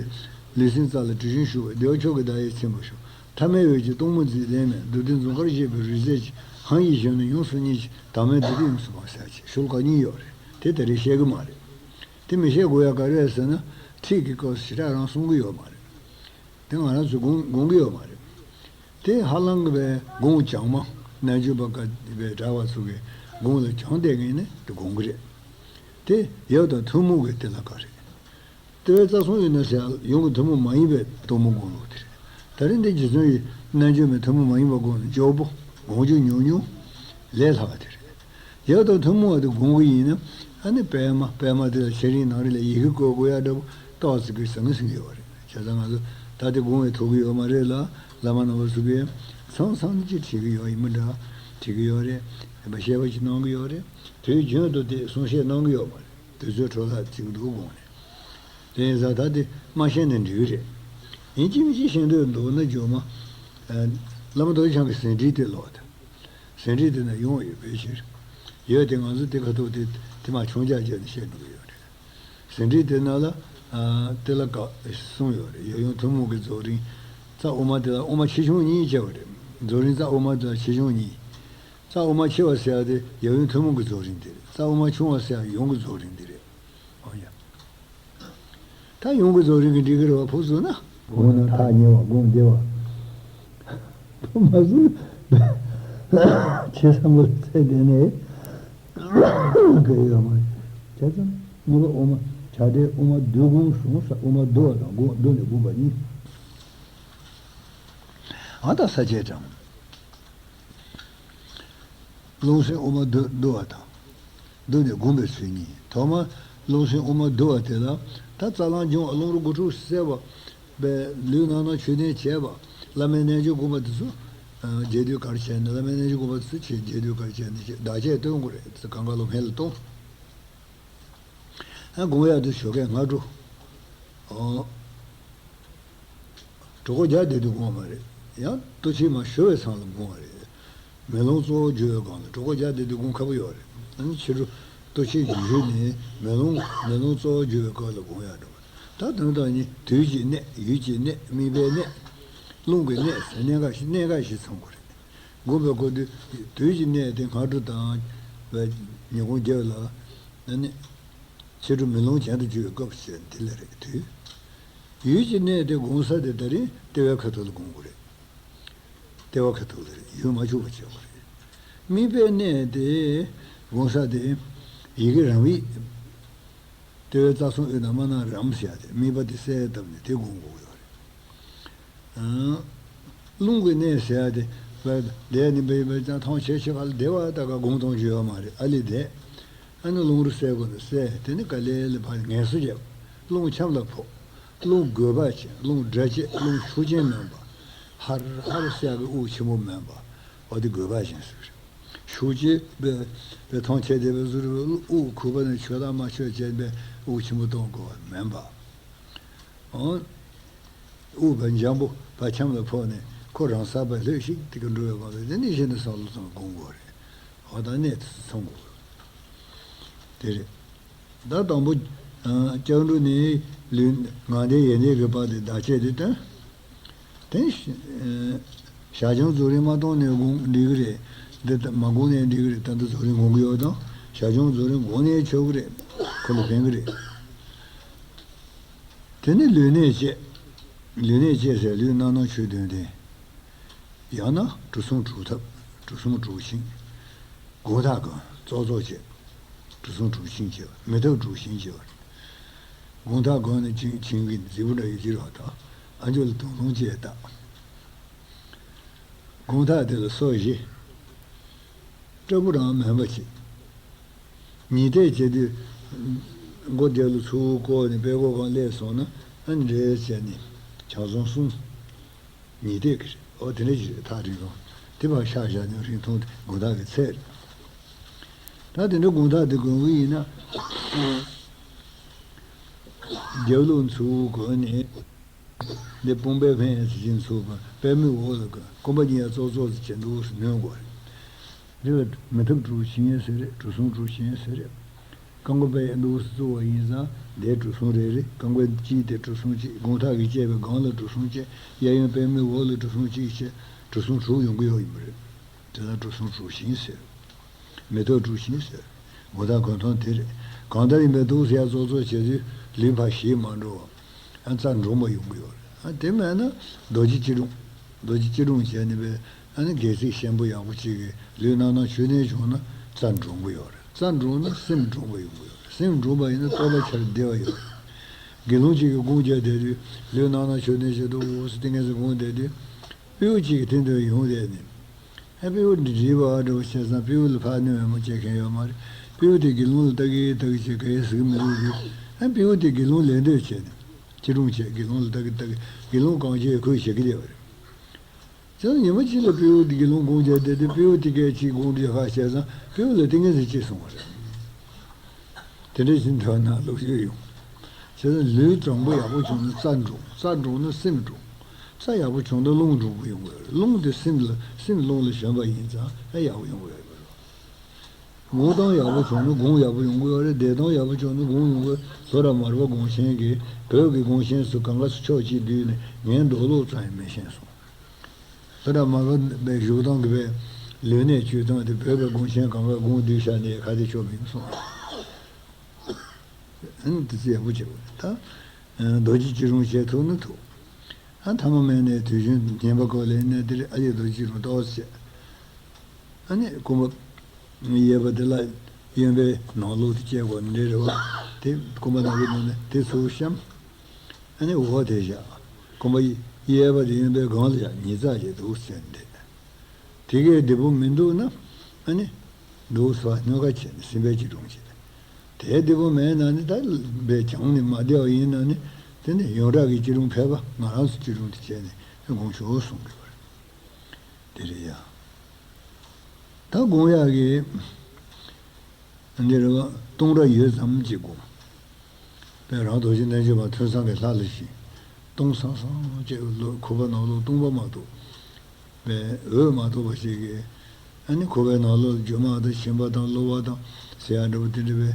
ལུས་སེམས་རྩ་ལ་དྲི་བཞོན་ཞུགས་པ། བདེ་བ་མཆོག་གི་བརྡ་ཡིས་ཚིམ་པར་ཤོག་ཐ་མལ་འོད་ཀྱི་སྟོང་མོ་འཛིན་ལེན་མེད། རྡུལ་སྟེང་འཛུམ་དཀར་བཞད་པའི་རིག་རྩལ་གྱིས། ཧང་ཡིད་བཞིན་ནས་ཡོངས་སུ་བརྙེས་ཀྱི་དྭངས་མའི་རྡུལ་སྟེང་ཡོངས་སུ་གང་ཟེར་ཡ་ཅིག་ཤོ་ལོ་ཀ་གཉིས་ཡོད་རེད། དེ་ད་རེས་བཤད་གི་མ་རེད། དེ་མི་བཤད་དགོས་ཡ་ག་རེ་རེད་ཟེར་ན། ཁྲིད་ཀྱི་སྐབས་སུ་ཞེ་དྲག་རང་གསུང་གི་ཡོད་མ་རེད། དེ་ང་རང་ཚོས་དགོངས་དགོངས་ཀྱི་ཡོད་མ་རེད། དེ་ཧ་ལམ་གྱི་བའི་དགོངས་བྱང་མ་རྣལ་འབྱོར་པ་ག་བའི་གྲྭ་བ་ཚོ་གི་དགོངས་ལ་བྱང་བསྡད་མཁན་ནི་དེ་དགོངས་ཀྱི་རེད། དེ་ཡབ་དང་ཐུན་མོང་གི་ཏི་ལ་ཀ་རེད། ལྟེ་བའི་རྩ་གསུམ་དབུས་ན་ཟེར་ཡ་ཡུམ་གྱི་ཐུན་མོང་མ་ཡིན་པའི་གཏུམ་མོ་དགོངས་ལུགས་དེ་རེད། ད་རེས་འདི་རྗེ་བཙུན་ཡི་རྣལ་འབྱོར་མའི་ཐུན་མོང་མ་ཡིན་པ་དགོངས་ནས་སྐྱོ་པོ་དགོངས་རྒྱུ་ཉུང་ཉུང་ལས་སླ་བ་དེ་རེད། ཡབ་དང་ཐུན་མོང་བ་དེ་དགོངས་ཀྱི་ཡིན་ན། ཨ་ནི་པད་མ་པད་མ་དེ་ལ་ཕྱི་རིང་ནང་རིང་ལ་ཡི་གེ་བཀོད་དགོས་ཡ་འདྲ་པོ་ཏོག་ཙི་གི་ཟང་ངེ་ཟིང་གི་ཡོད་རེད། བྱས་ཙང་ང་ཚོ་ད་དེ་དགོངས་པའི་ཐུགས་ཀྱི་ཡོད་མ་རེད་ལ། བླ་མ་རྣམ་པ་ཚོ་གིས་མཚམས་མཚམས་ནས་ཅིག་བྲིས་ཀྱི་ཡོད་ཡིན་མི་འདྲ། བྲིས་ཀྱི་ཡོད་རེད། བཤད་པ་ཅིག་གནང་གི་ཡོད་རེད། དུས་རྒྱུན་དུ་དེ་གསུང་བཤད་གནང་གི་ཡོད་མ་རེད། དུས་ཚོད་འཕྲོ་བརླག་ཅིག་འདུག་དགོངས་ནས། དེ་ཡིན་ཙང་ད་དེ་མ་ཤེས་ན་འགྲིག་གི་རེད། ཡིན་གཅིག་མིན་གཅིག་ཤེས་འདོད་འདུག་ན་རྒྱུ་མ། ཨ། བླ་མ་རྡོ་རྗེ་འཆང་གི་ཟིན་བྲིས་དེ་ཀློག་དང་། ཟིན་བྲིས་དེ་ན་ཡོང་ཡོད་པའི་ཕྱིར། ཡོད་དེ་ང་ཚོ་དེ་ཁ་ཐུག་དེ་དེ་མ་ཆུང་ཅག་བྱས་ནས་བཤད་འགྲོ་གི་ཡོད་རེད། ཟིན་བྲིས་དེ་ནང་ལ། ཨ། དེ་ལ་བཀའ་གསུངས་ཡོད་རེད། ཡབ་ཡུམ་ཐུན་མོང་གི་རྫོགས་རིམ་རྩ་དབུ་མ་དེ་ལ་དབུ་མ་ཆེ་ཆུང་གཉིས་བྱས་པ་རེད། རྫོགས་རིམ་རྩ་དབུ་མ་དེ་ལ་ཆེ་ཆུང་གཉིས། རྩ་དབུ་མ་ཆེ་བ་ཟེར་ཡ་དེ་ཡབ་ཡུམ་ཐུན་མོང་གི་རྫོགས་རིམ་དེ་རེད། རྩ་དབུ་མ་ཆུང་བ་ཟེར་ཡ་ཡུམ་གྱི་རྫོགས་རིམ་དེ་རེད། འོ་ཡ། ད་ཡུམ་གྱི་རྫོགས་རིམ་གྱི་འགྲིག་གི་རེད་བ། ཕུགས་བཟུང་ན། དགོངས་ན་ཐག་ཉེ་བ་དགོངས་བདེ་བ། ཕུགས་མ་བཟུང་ན། ཆེ་ས་མོ་ཚེ་འདི་ནས་ག་ཡོད་མ་རེད། བྱས་ཙང་གཉིས་པ་དབུ་མ་བྱ་བྲལ་དབུ་མ་བསྡུ་དགོངས་གསུངས་ས། དབུ་མ་བསྡུ་བ་དང་དགོངས་བསྡུ་ནས་དགོངས་པ་གཉིས། ཨ། ད་ས་བཅད་དྲངས། རླུང་སེམས་དབུ་མ་བསྡུ་བསྡུ་བ་དང་། བསྡུ་ནས་དགོངས་པའི་ཚུལ་གཉིས། ཐོག་མར་རླུང་སེམས་དབུ་མ་བསྡུ་བ་དེ་ལ། ད་རྩ་རླུང་འབྱུང་བ་རླུང་རོ་དགུ་ཕྲུགས་བསལ་བ་པའི་ལུས་རྣམ་སྣང་ཆོས་ལྡན་བྱས་པ། བླ་མའི་རྣལ་འབྱོར་སྒོམ་པ་དེ་ཚོ། ཨ། རྒྱས་བསྡུས་ག་རེ་བྱས་ནས། བླ་མའི་རྣལ་འབྱོར་སྒོམ་པ་དེ་ཚོ་ཆེས་རྒྱས་བསྡུས་ག་རེ་བྱས་ནས་བདག་གཅེས་སྟོན་དགོས་རེད། གང་ག་ལོ་སྨད་ལ་གཏོང་། ཨ། དགོངས་ཡག་དེ་ཞོགས་ཀས་སྔ་དྲོ། ཨོ། གྲོད་ཁོག་རྒྱགས་བསྡད་དུས་དགོངས་པ་རེད། ཡང་ལྟོ་ཆས་མ་ཞུ་བའི་མཚམས་ལ་དགོངས་པ་རེད། མེ་ལོང་གཙོ་བོ་འགྱུར་བའི་སྒང་ལ། གྲོད་ཁོག་རྒྱགས་བསྡད་དུས་དགོངས་ཁག་པོ་ཡོད་རེད། ཨ་ནི་ཕྱི་དྲོ་ལྟོ་ཆས་ཞུས་ནས་མེ་ལོང་མེ་ལོང་གཙོ་བོ་འགྱུར་བའི་སྐབས་ལ་དགོངས་ཡག་འགྲོ་བ། ད་དོན་དག་ནི་དུས་ཀྱི་གནད། ཡུལ་གྱི་གནད། དམིགས་པའི་གནད། རླུང་གི་གནད་ཟེར་གནད་འགག་བཞི། གནད་འགག་བཞི་ཚང་དགོས་རེད། དགོངས་པའི་སྐབས་དུས་དུས་ཀྱི་གནད་དེ་སྔ་དྲོ་དང་བའི་ཉིན་གུང་རྒྱབ་ལ། ཨ་ནི་ཕྱི་དྲོ་མེ་ལོང་གྱེན་དུ་རྒྱུ་བའི་སྐབས་ཟེར་འདི་ལ་རེད། དུས། ཡུལ་གྱི་གནད་དེ་དགོངས་ས་དེ་ད་རིང་ལྟེ་བའི་ཁ་ཐུག་ལ་དགོངས་དགོས་རེད། ལྟེ་བ་ཁ་ཐུག་ལ་རེད། ཡུལ་མ་འཆུག་པ་བྱེད་དགོས་རེད། དམིགས་པའི་གནད་དེ་དགོངས་ས་དེ་ཡི་གེ་རམ་ཡིག་ལྟེ་བའི་རྩ་གསུམ་དབུས་དང་དམར་ནག་རམ་ཟེར་ཡ་དེ། དམིགས་པ་དེ་གསལ་བཏབ་ནས་དེ་དགོངས་དགོས་ཀྱི་ཡོད་རེད། ཨང་། རླུང་གི་གནད་ཟེར་ཡ་དེ། བ་བསྡད་ནས་འབད་འབད་ཀྱང་མཐོང་ཆེ་ཆེ་བ་ལ་བདེ་བ་ད་ག་དགོངས་གཏོང་རྒྱུ་ཡོད་མ་རེད། ཨ་ལས་བསྡད། ཨ་ནི་རླུང་རོ་གསལ་དགོས་ན་གསལ། དེ་ནི་ག་ལེ་ལེ་ཕར་ངལ་གསོ་བྱེད། རླུང་འཆམ་ལ་ཕོག། རླུང་རྒོད་པ་ཅན། རླུང་སྒྲ་ཆད། རླུང་ཤུགས་ཅན་མིན་པ། ཧར་ཧར་གསལ་གི་དབུགས་ཆེན་པོ་མིན་པ། འོ་དེ་རྒོད་པ་ཅན་ཟེར་གི་རེད། ཤུགས་ཀྱིས་བས་བས་མཐོང་ཆེ་བསྡད་པའི་ཟུར་བས་དབུགས་ཁུག་པ་ནས་ཆོད་དང་མ་ཆོད་བྱས་པས་དབུགས་ཆེན་པོ་གཏོང་དགོས་པ་མིན་པ། ཨང་། དབུགས་པ་འཇམ་པོ་བ་འཆམ་ལ་ཕོག་ནས་ཁོ་རང་ས་པ་ལྷོད་ཤིག་དེ་ག་འགྲོ་བའི་སྒང་ལ། དེ་ནས་གཞི་ནས་བསམ་བློ་བཏང་དགོངས་དགོས་རེད། འོ་ད་གནད་དེ་ཚང་དགོས་རེད། དེ་རེད། ད་དང་པོ། ཨ། སྐྱབས་འགྲོ་ནས་ལུས་ངག་འདས་ཡིད་འདས་ཀྱི་བར་དུ་བདག་གཅེས་དེ་བསྟན། དེ་ཞག་བཅུ་རྫོགས་རིམ་མ་གཏོང་ནས་དགོངས་འགྲིག་གི་རེད། འདི་ལྟ་མ་དགོངས་ནས་འགྲིག་གི་རེད། ད་འདི་རྫོགས་རིམ་དགོངས་ཀྱི་ཡོད་དང་། ཞག་བཅུ་རྫོགས་རིམ་དགོངས་ནས་ཆོག་གི་རེད། ཁོ་ལ་ཕན་གི་རེད། དེ་ནི་ལུས་གནད་བཅས། ལུས་གནད་བཅས་ཟེར་ལུས་རྣམ་སྣང་ཆོས་བདུན་ལྡན། ཡང་ན་གྲུ་གསུམ་གྲུབ་ཐབས། གྲུ་གསུམ་གྲུབ་ཆེན། དགོངས་དག་གི་ཙོག་ཙོག་བཅས། གྲུ་གསུམ་གྲུབ་ཆེན་བཅས། མི་ཐབས་གྲུབ་ཆེན་བཅས། དགོངས་དག་གང་ནི་ཆིང་ཆིང་གི་རྫིག་པོ་འདྲ་ཡོད་ཀྱི་རེད་བ། ད་ཨ་འཇོ་ལ་དུང་ལོང་བཅས་ལྟ། དགོངས་དག་དེ་ལ་སོ་བཞི། སྐྲ་སྤུ་རང་མེད་པ་བྱེད། ཉི་ཟླས་བྱེད་དུས་མགོ་དེ་ལ་ཚུར་བསྐོར་ནས་པད་ཀོ་གང་སླེབས་སོང་ན། ཨ་ནི་འདྲེས་བྱས་ནས་བྱང་སོང་གསུམ། ཉི་ཟླས་ཀྱི་རེད། ཨོ་དེ་འདྲ་ཞིག་རེད། ཐག་རིང་སོང་། དེ་བར་ཤར་བཞག་ནས་རིང་ཐུང་དེ་དགོངས་དག་གི་ཚད་རེད། ད་དེ་འདྲ་དགོངས་དག་དེ་དགོངས་གི་ཡིན་ན། རྒྱབ་ལོགས་ཚུར་བསྐོར་ནས། འདི་དཔུང་པའི་འཕེན་ཟེར་གྱིན་ཚུར་བསྐོར། པད་མའི་འོག་ལ་བསྐོར། རྐང་པ་གཉིས་ཡར་ཙོག་ཙོག་ཙེ་བྱས་འདུག་སེ་ནོན་དགོས་རེད། འདི་ལ་མི་ཐབས་གྲུ་ཆེན་ཟེར་རེད། གྲུ་གསུམ་གྲུ་ཆེན་ཟེར་རེད། རྐང་པ་པད་འདུག་སེ་བཙུགས་པ་ཡིན་ཙང་འདིར་གྲུ་གསུམ་རེ་རེ། རྐང་པ་གཅིག་དེ་གྲུ་གསུམ་གཅིག། དགོངས་དག་གིས་བཅད་པའི་སྒང་ལ་གྲུ་གསུམ་གཅིག། གཡས་གཡོན་པད་མའི་འོག་ལ་གྲུ་གསུམ་གཅིག་བྱས་གྲུ་གསུམ་དྲུག་ཡོང་གི་ཡོད་ཡིན་པ་རེད། དེ་ལ་གྲུ་གསུམ་གྲུ་ཆེན་ཟེར། མི་ཐོག་གྲུ་ཆེན་ཟེར། དགོངས་དག་གོ་མཐོང་དེ་རེད། གང་ལྟར་ཡིན་པའི་འདུག་སེ་ཡར་ཙོག་ཙོག་བྱེད་དུས་ལུས་ཕར་ཞིག་མ་འགྲོ་བ། ཨ་རྩ་འགྲོངས་པ་ཡོང་གི་ཡོད་རེད། ཨ་དེ་མེད་ན་རྡོ་རྗེ་སྐྱིལ་ཀྲུང་། རྡོ་རྗེ་སྐྱིལ་ཀྲུང་བྱས་ནས་པས་ཨ་ནི་སྒལ་ཚིགས་ཞན་པོ་ཡག་པོ་གཅིག་གིས་ལུས་རྣམ་སྣང་ཆོས་ལྡན་བྱུང་ན་རྩ་འགྲོངས་གི་ཡོད་རེད། རྩ་འགྲོངས་ན་སེམས་འགྲོངས་པ་ཡོང་གི་ཡོད་རེད། སེམས་འགྲོངས་པ་ཡིན་ན་རྟོགས་པ་ཆར་བདེ་བ་ཡོད་རེད། དགེ་སློང་གཅིག་གིས་སྒོམ་རྒྱག་བསྡད་དུས་ལུས་རྣམ་སྣང་ཆོས་ལྡན་བྱེད་དུ་འོ་སི་ཏི་ངན་སེ་སྒོམ་བསྡད་དུས། སྤྲེའུ་གཅིག་གིས་དེ་འདྲ་ཡོང་བསྡད་ནས། ཨ་སྤྲེའུ་འདི་འདྲི་བ་འདྲ་བོ་བྱས་ཙང་སྤྲེའུ་ལ་ཕར་གནོད་པ་མ་བྱེད་མཁན་ཡོད་མ་རེད། སྤྲེའུ་དེ་དགེ་སློང་ལ་ལྟ་གི་ལྟ་གི་བྱེད་གའི་ཟིག་མི་འདུག་གི། ཨ་སྤྲེའུ་དེ་དགེ་སློང་ལེན་འདོད་བྱས་ནས་སྐྱིལ་ཀྲུང་བྱས། དགེ་སློང་ལ་ལྟ་གི་ལྟ་གི། དགེ་སློང་གང་བྱས་ཁོས་བྱེད་ཀྱི་བསྡད་པ་རེད། བྱས་ཙང་ཉི་མ་གཅིག་ལ་སྤྲེའུ་དེ་དགེ་སློང་དགོངས་བྱས་ཏེ། དེ་སྤྲེའུ་དེ་གས་ཅིག་དགོངས་དེ་ཧ་བྱས་ཙང་སྤྲེའུ་ལ་ཏིང་ངེ་འཛིན་སྐྱེས་སོང་བ་རེད། དེ་འདྲ་ཞིག་འདོད་ན་ལོག་ཤོས་ཡོང་། བྱས་ཙང་ལུས་དྲང་པོ་ཡག་པོ་བྱུང་ན་རྩ་འགྲུབ། རྩ་འགྲུབ་ན་སེམས་འགྲུབ། རྩ་ཡག་པོ་བྱུང་ན་རླུང་འགྲུབ་པོ་ཡོང་གི་ཡོད་རེད། རླུང་དེ་སེམས་ལ་སེམས་རླུང་ལ་ཞོན་པ་ཡིན་ཙང་ཨ་ཡག་པོ་ཡོང་གི་ཡོད་རེད། ངུ་སྟངས་ཡག་པོ་བྱུང་ན་དགུང་ཡག་པོ་ཡོང་གི་ཡོད་རེད། བསྡད་སྟངས་ཡག་པོ་བྱུང་ན་དགུང་ཡོང་གི། ལྷོ་ར་མར་པ་དགོངས་མཁན་གྱིས་བོད་ཀྱི་དགོངས་མཁན་ཚོ་གང་ག་ཚོ་ཕྱོགས་གཅིག་བསྡུས་ནས་ངའི་མདོ་ཀློག་ཙམ་ཡང་མི་ཤེས་སོང་། ལྷོ་ར་མར་པ་པའི་བཞུགས་སྟངས་ཀྱི་པའི་ལུས་གནས་སྤྱོད་སྟངས་དེ་བོད་པའི་དགོངས་མཁན་གང་ག་དགུང་བསྡུས་བཞག་ནས་ག་དེ་ཆོག་མིན་སོང་། ཨ་ནི་དེ་ཚོ་ཡག་པོ་བྱེད་དགོས་རེད་ད། རྡོ་རྗེ་སྐྱིལ་ཀྲུང་བྱེད་ཐུབ་ན་ཐུབ། ཨ་མཐའ་མ་མེད་ནས་དུས་གཞོན་ཉན་པ་ཀོ་ལེ་ནས་དེར་ཨ་ཡེ་རྡོ་རྗེ་སྐྱིལ་ཀྲུང་ཏོག་ཙམ་བྱས། ཨ་ནི་སྐུ་འབུམ་གཡས་པ་དེ་ལ་གཡོན་པའི་ནང་ལོགས་དེ་བཅད་དགོས་ནི་འདྲ་རེད་བ། དེ་སྐུ་འབུམ་ནང་གི་ནང་ནས་དེ་ཚུར་བཤམས། ཨ་ནི་འོག་དེ་བཞག། སྐུ་འབུམ་གཡས་པ་དེ་གཡོན་པའི་སྒང་ལ་བཞག། ཉིས་རྩ་བྱས་འདུག་ཟེར་འདི། དེ་གའི་བདེ་པོ་མི་འདུག་ན། ཨ་ནི་འདུག་སོ། སྣོད་ཁ་བྱས་ནས་སེམས་པའི་སྐྱིལ་ཀྲུང་བྱས། དེ་བདེ་པོ་མེད་ན་ནི་ད་བས་བྱང་ནས་མ་བདེ་བ་ཡིན་ན་ནི། དེ་ནི་ཡོངས་གྲགས་ཀྱི་སྐྱིལ་ཀྲུང་ཕལ་པ་ང་རང་ཚོ་སྐྱིལ་ཀྲུང་དེ་བྱས་ནས་དགོངས་ཤོག་གསུང་གི་བར། དེ་རེད་ཡ། ད་དགོངས་ཡག་གི་འདི་རེད་བ། སྟོང་ར་ཡོད་ཙམ་གྱི་དགོངས། དཔེ་རང་རྡོ་རྗེ་རྣལ་འབྱོར་མ་ཐོས་བསམ་གྱི་ལྷ་ལ་ཞིག་སྟོང་སང་སང་བྱས་ལོ་ཁོག་པ་ནང་ལོགས་སྟོང་པ་མ་གཏོགས། པའི་འོད་མ་གཏོགས་པ་ཞིག་གིས། ཨ་ནི་ཁོག་པའི་ནང་ལོགས་སྒྱུ་མ་དང་ཞེན་པ་དང་གློ་བ་དང་ཟེར་ཡ་འདྲ་པོ་དེ་འདྲ་པའི་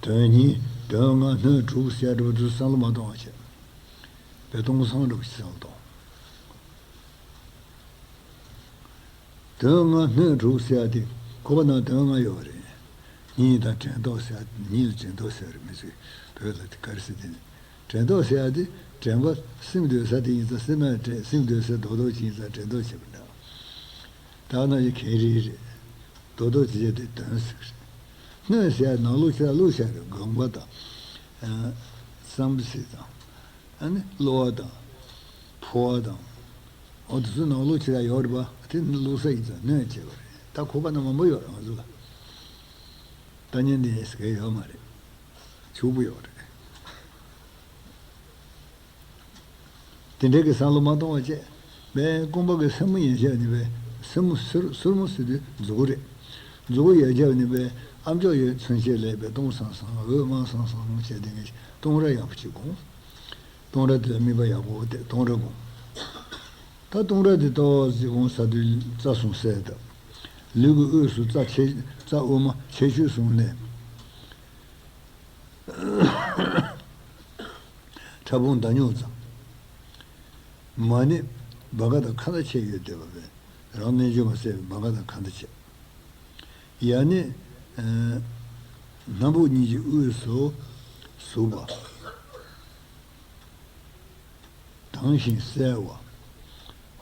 དོན་གཉིས་དོན་ལྔ་སྣོད་དྲུག་ཟེར་ཡ་འདྲ་པོ་དེ་བསམ་བློ་མ་གཏོང་བ་བྱས། པའི་སྟོང་སང་འདྲ་པོ་ཞིག་བསམ་བློ་གཏོང་། དོན་ལྔ་སྣོད་དྲུག་ཟེར་ཡ་དེ་ཁོག་པ་ནང་དོན་ལྔ་ཡོད་རེད། གཉིད་དང་དྲན་རྟོག་ཟེར་ཡ། གཉིད་ལ་དྲན་རྟོག་ཟེར་བ་རེད། མི་ཚོས་བོད་ལ་དེ་ག་རེ་ཟེར། དེ་ནི་དྲན་རྟོག་ཟེར་ཡ་དེ་དྲན་པ་སེམས་སྡོད་ས་དེ་ཡིན་ཙང་། སེམས་ན་དྲན། སེམས་སྡོད་ས་རྡོག་རྡོག་ཅིག་ཡིན་ཙང་དྲན་རྟོག་བྱེད་པ་འདྲ། ད་ནང་བཞིན་གངས་རི་རེད། རྡོག་རྡོག་ཅིག་བྱས་ཏེ་དོན་ཟེར་གི་རེད། སྣོད་ཟེར་ཡ་ནང་ལོགས་ཕྱི་ལ་བླུགས་བཞག་རེད། དགོངས་པ་དང་། ཨ། བསམ་པ་ཟེར་དང་། ཨ་ནི་གློ་བ་དང་། ཕོ་བ་དང་། འོ་དེ་ཚོ་ནང་ལོགས་ཕྱི་ལ་ཡོད་རེད་པ། དེ་ནི་བླུགས་ས་ཡིན་ཙང་སྣོད་བྱས་པ་རེད། ད་ཁོག་པ་ནང་མང་པོ་ཡོད་རེད་ང་ཚོ་ལ། ལྟ་ཉན་འདི་ཡིན་ཟེར་མཁན་ཡོད་མ་རེད། ཕྱུག་པོ་ཡོད་རེད། དེ་འདྲའི་གི་བསམ་བློ་མ་གཏོང་བ་བྱས། པའི་རྐང་པ་གི་སེན་མོ་ཡར་བཞག་ནས། པའི་སེན་མོ་སོར་སོར་མོ་ཟེར་དུས་མཛུ་གུ་རེད། མཛུ་གུ་ཡར་བརྒྱབ་ནས། པའི་ཨ་མཆོག་ཡོད་ཚུན་ཆད་ལ་པའི་སྟོང་སང་སང་འོད་དམར་སང་སང་བྱས་ཏེ་ངས་སྟོང་ར་ཡག་པོ་ཅིག་དགོངས། སྟོང་ར་དེ་ལ་དམིགས་པ་ཡག་པོ་བསྡད། སྟོང་ར་དགོངས། ད་སྟོང་ར་དེ་ཏོག་ཙམ་དགོངས་ཚར་དུས་རྩ་གསུམ་གསལ་བཏབ། ལུས་ཀྱི་དབུས་སུ་རྩ་ཆེ། རྩ་དབུ་མ་ཆེ་ཤོས་གསུམ་ནས། ཕྲ་ཕུང་མདའ་སྨྱུག་ཙམ། མ་ཎི་བྷ་ག་དང་ཁ་འདྲ་ཆེ་ཡོད་བསྡད་པ་བས། རང་རྣལ་འབྱོར་མ་གསལ་བའི་བྷ་ག་དང་ཁ་འདྲ་ཆེ། ཡ་ནི། ཨ། སྣ་བུག་གཉིས་ཀྱི་དབུས་སུ་ཟུག་པ། དྭངས་ཤིང་གསལ་བ།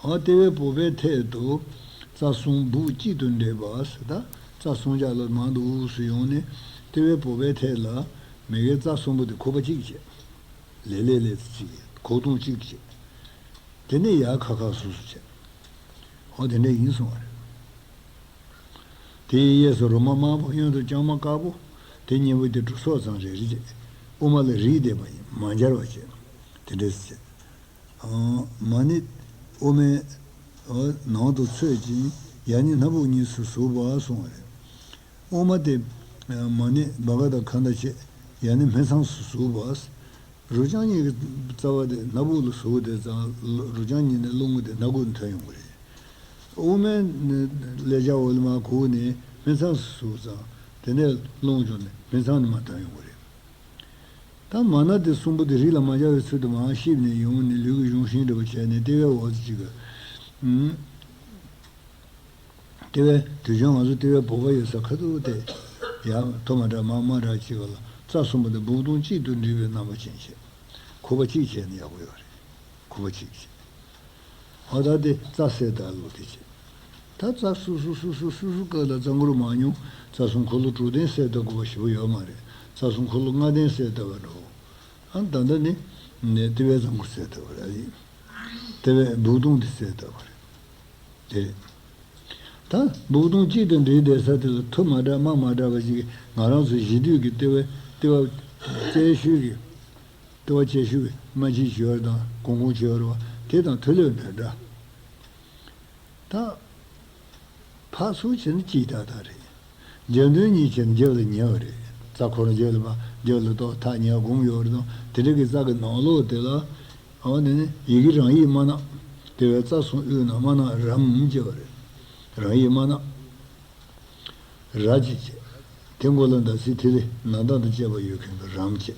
འོ་ལྟེ་བའི་བུག་པའི་ཐད་དུ་རྩ་གསུམ་སྦུབས་གཅིག་ཏུ་འདྲེས་པ་ཟེར། ད་རྩ་གསུམ་ཆ་ལ་མང་དུ་དབུགས་སུ་ཡོང་ནས། ལྟེ་བའི་བུག་པའི་ཐད་ལ་མི་དགེ་རྩ་གསུམ་པོ་དེ་ཁུག་པ་གཅིག་བྱས། ལེ་ལེ་ལེ་གཅིག་ཁུག་ཐུང་གཅིག་བྱས། དེ་ནས་ཡར་ཁ་ཁ་སུ་སུ་བྱས། འོ་དེ་འདྲ་ཡིན་གསུང་བ་རེད། དེའི་གཡས་སུ་རོ་མ་དམར་པོ། གཡོན་དུ་ལྕང་མ་དཀར་པོ། དེ་གཉིས་པོ་དེ་གྲུ་སོགས་ཙམ་རེ་རེ་བྱས། དབུ་མ་ལ་རིལ་བསྡད་པ་ཡིན། མ་འབྱར་བ་བྱས། དེ་འདྲས་བྱས། ཨ། མ་ཎི་དབུ་མའི་ནང་དུ་ཚུད་ཅིང་། ཡ་ནི་སྣ་བུག་གཉིས་སུ་ཟུག་པ་གསུངས་པ་རེད། དབུ་མ་དེ་མ་ཎི་བྷ་ག་དང་ཁ་འདྲ་བྱས། ཡ་ནི་སྨད་ཚང་སུ་ཟུག་པ། རུ་རྐྱང་གཉིས་ཀྱི་རྩ་བ་དེ་སྣ་བུག་ལ་ཟུག་དེ་ཙང་། རུ་རྐྱང་གཉིས་ནས་རླུང་དེ་སྣ་ཁུག་ནས་ཐོན་ཡོང་གི་རེད། དབུ་མའི་ཀླད་རྒྱ་འོག་ལ་མར་ཁུག་ནས་སྨད་ཚང་སུ་ཟུག་ཙང་། དེ་ནས་རླུང་བྱུང་ནས་སྨད་ཚང་ནས་མར་ཐོན་ཡོང་གི་རེད། ད་མ་ཎི་དེ་གསུམ་པོ་དེ་རིལ་ལ་མ་སྦྱར་བའི་ཚུལ་དུ་མར་གཤིབས་ནས་ཡོང་ནས། ལུས་ཀྱི་གཞུང་ཤིང་འདྲ་པོ་བྱས་ནས་ལྟེ་བའི་འོག་ཏུ་ཅིག་གི། ཨུམ། ལྟེ་བའི་དུས་རྒྱུན་ང་ཚོ་ལྟེ་བའི་བུག་པ་ཡོད་ས་ཁ་ཐུག་དེ། ཡར་མཐོ་དམའ་དྲག་དམའ་དམའ་དྲག་ཅིག་ལ་རྩ་གསུམ་པོ་དེ་སྦུག་ཐུང་གཅིག་ཏུ་འདྲེས་པའི་རྣམ་པ་ཅན་བྱས། ཁུག་པ་གཅིག་བྱས་ན་ཡག་པོ་ཡོད་རེད། ཁུག་པ་གཅིག་བྱས། འོ་ད་དེ་རྩ་གསལ་བཏབ་ལོ་དེ་བྱས། ད་རྩ་སུ་སུ་སུ་སུ་སུ་སུ་སྐབས་ལ་རྩ་འགུལ་མང་ཉུང་། རྩ་གསུམ་འཁོར་ལོ་དྲུག་ལྡན་གསལ་བཏབ་དགོས་པ་ཞེ་པོ་ཡོད་མ་རེད། རྩ་གསུམ་འཁོར་ལོ་ལྔ་ལྡན་གསལ་བཏབ་པ་འགྲོ། ཨ། ད་ལྟ་ནི་ནས་ལྟེ་བའི་རྩ་འགུལ་གསལ་བཏབ་པ་རེད། ལྟེ་བའི་སྦུག་ཐུང་དེ་གསལ་བཏབ་པ་རེད། དེ་རེད། ད་སྦུག་ཐུང་གཅིག་ཏུ་འདྲེས་བསྡད་ས་དེ་ལ་མཐོ་དམའ་དྲག་དམའ་དམའ་དྲག་པ་ཞིག་གིས། ང་རང་ཚོ་གཞི་དུས་ཀྱི་ལྟེ་བ་ལྟེ་བ་བཅད་ཤུལ་གྱི། ལྟེ་བ་བཅད་ཤུལ་གྱི་རྨ་འབྱིན་བྱེད་པ་དང་གོང་གོང་བྱེད་པ་རེད་པ། དེ་དང་མཐོ་ལོས་འདྲ་འདྲ། ད་ཕར་ཚུར་བྱས་ན་གཅིག་ཏག་ཏག་རེད། རྒྱབ་མདུན་གཉིས་བྱས་ན་རྒྱབ་ལ་ཉེ་བ་རེད། རྩ་འཁོར་རྒྱབ་ལ་ཕར་རྒྱབ་ལ་ཏོག་ཐག་ཉེ་བ་སྒོམ་ཡོད་རེད་དང་། དེ་འདྲ་གི་རྩ་གི་ནང་ལོགས་དེ་ལ། འོ་དེ་ནི་ཡི་གེ་རང་ཡིག་དམར་ནག་དེ་བས་རྩ་གསུམ་དབུས་ན་དམར་ནག་རམ་ཅེས་པ་རེད། རང་ཡིག་དམར་ནག་ར་ཅིག་བྱས། དེ་མགོ་ལ་མདའ་སའི་ཐིག་ལེ་ན་བཏགས་མདའ་ཅེས་པ་ཡོད་མཁན་གྱི་རམ་བྱས།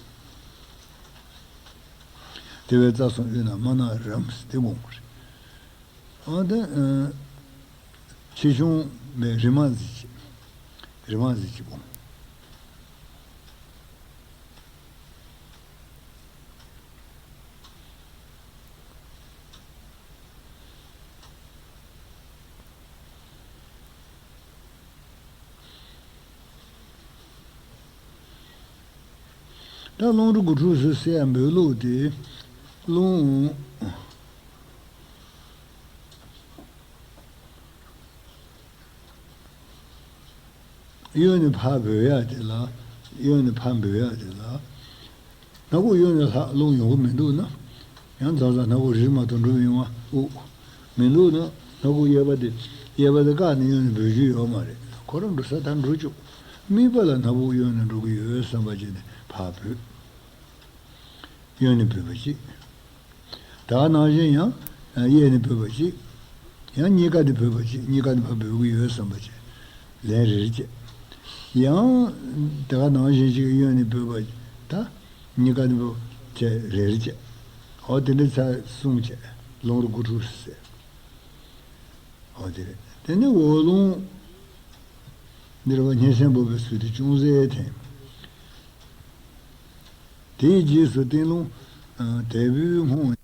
དེ་བས་རྩ་གསུམ་དབུས་ན་དམར་ནག་རམ་ཟེར་དེ་དགོངས་པ་རེད། འོ་དེ་ཨ་ཆེ་ཆུང་མེད། རིམ་པ་ཟེར་གྱི། རིམ་པ་ཟེར་གྱི་དགོངས། ད་རླུང་རོ་དགུ་ཕྲུགས་སུ་གསལ་འབོད་ལུགས་དེ། རླུང་གཡོན་ནས་ཕར་འབོད་ཡག་དེ་ལ། གཡོན་ནས་ཕར་འབོད་ཡག་དེ་ལ། སྣ་ཁུག་གཡོན་ནས་ལྷག་རླུང་ཡོང་གི་མི་འདུག་ན། ཡང་མཚམས་མཚམས་སྣ་ཁུག་རིལ་མ་གཏོགས་འགྲོ་མི་ཡོང་བ། དབུགས་མི་འདུག་ན། སྣ་ཁུག་གཡས་པ་དེ། གཡས་པ་དེ་བཀག་ནས་གཡོན་ནས་འབོད་རྒྱུ་ཡོད་མ་རེད། ཁོ་རང་འགྲོ་ས་ད་འགྲོ་བཅུག་མིག་པ་ལ་སྣ་ཁུག་གཡོན་ནས་འགྲོ་གི་ཡོད་བསམ་པ་བྱས་ནས་ཕར་འབོད། གཡོན་ནས་འབོད་པ་གཅིག་ད་ག་ནང་བཞིན་ཡང་གཡས་ནས་འབོད་པ་གཅིག་ཡང་གཉིས་ཀ་ནས་འབོད་པ་གཅིག་གཉིས་ཀ་ནས་ཕར་འབོད་ཀྱི་ཡོད་བསམ་པ་བྱས། ལན་རེ་རེ་བྱས། ཡང་དེ་ག་ནང་བཞིན་ཞིག་གཡོན་ནས་འབོད་པ། ད་གཉིས་ཀ་ནས་འབོད་བྱས་རེ་རེ་བྱས། འོ་དེ་འདྲ་ཚར་གསུམ་བྱས། རླུང་རོ་དགུ་ཕྲུགས་སུ་གསལ། འོ་དེ་རེད། དེ་ནས་འོག་རླུང་འདི་རེད་པ། སྙན་སེང་འབོད་པའི་ཚུལ་དུ་ཅུང་ཟད་འཐེན། དེའི་རྗེས་སུ་སྟེང་རླུང་དལ་བུས་སྔོ།